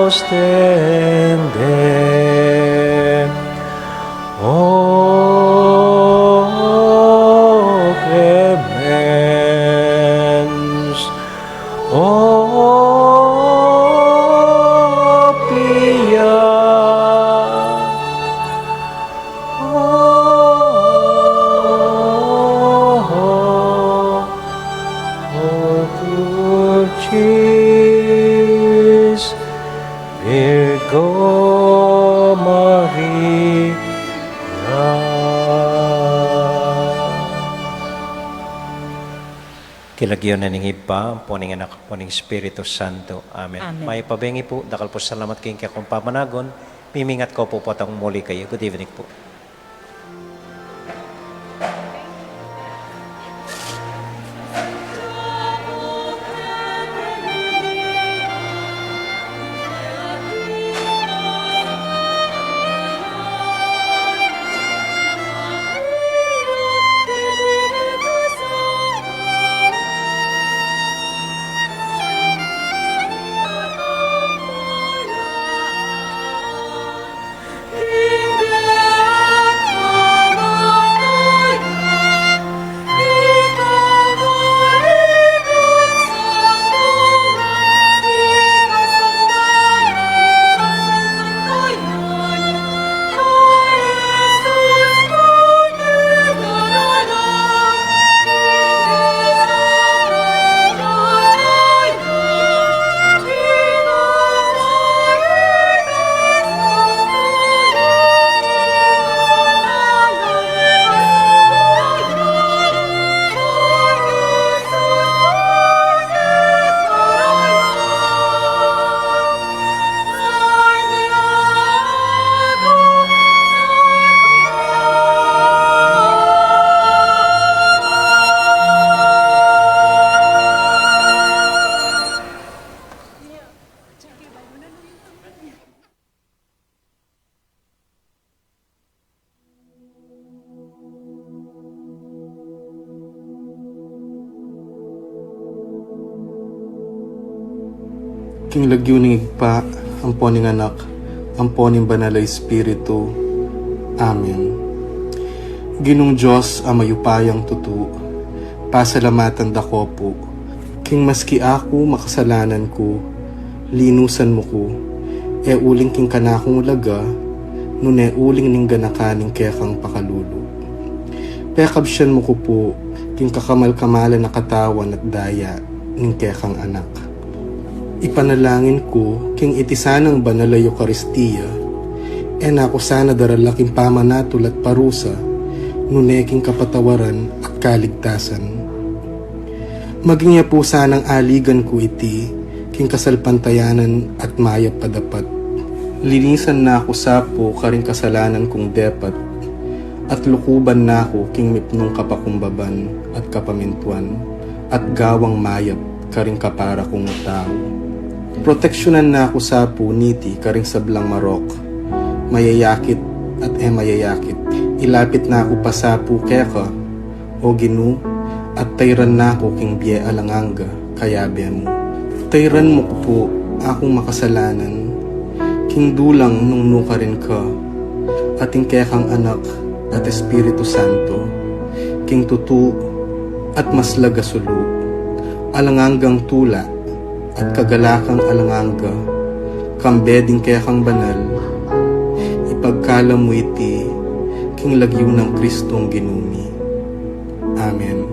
ostende. O clemens, o pia, o, o dulcis Virgo Maria. King lagyu na ning Ibpa, ampo ning Anak, ampo ning Espiritu Santo. Amen. Amen. Mayap a bengi pu, dakal pung salamat king kekong pamanagun, Mimingat ku pu potang muli kayu. Good evening pu. King lagyu ning Ibpa, ampo ning Anak, ampo ning Banal a Espiritu. Amen. Ginung Dios a mayupayang tutu, pasalamatan da ka pu, king maski aku makasalanan ku, linusan mu ku, e uling king kanakung laga, nune uling ning ganakan ning kekang pakalulu. Pekabsian mu ku pu, king kakamal-kamalan a katawan at daya ning kekang Anak. Ipanalangin ku, king iti sanang banal a Eukaristia, e na ku sana darala king pamanatul at parusa, nune king kapatawaran at kaligtasan. Maging ya pu sanang aligan ku iti, king kasalpantayanan at mayap a dapat. Linisan na ku sa pu karing kasalanan kung depat, at lukuban na ku king mipnung kapakumbaban at kapamintuan, at gawang mayap karing kapara kung tau. Proteksyunan na ku sa pu niti karing sablang marok, mayayakit at e mayayakit. Ilapit na ku pa sa pu keka, O Ginu, at tayran na ku king bie alang angga, kayabe mu. Tayran mu ku pu akung makasalanan, king dulang nung nukarin ka, at ing kekang Anak at Espiritu Santo, king tutu at maslag a sulu, alang anggang tula, at kagalakang alang angga, kambe ding kekang banal, ipagkalam mu iti, king lagyu nang Kristong Ginu mi. Amen.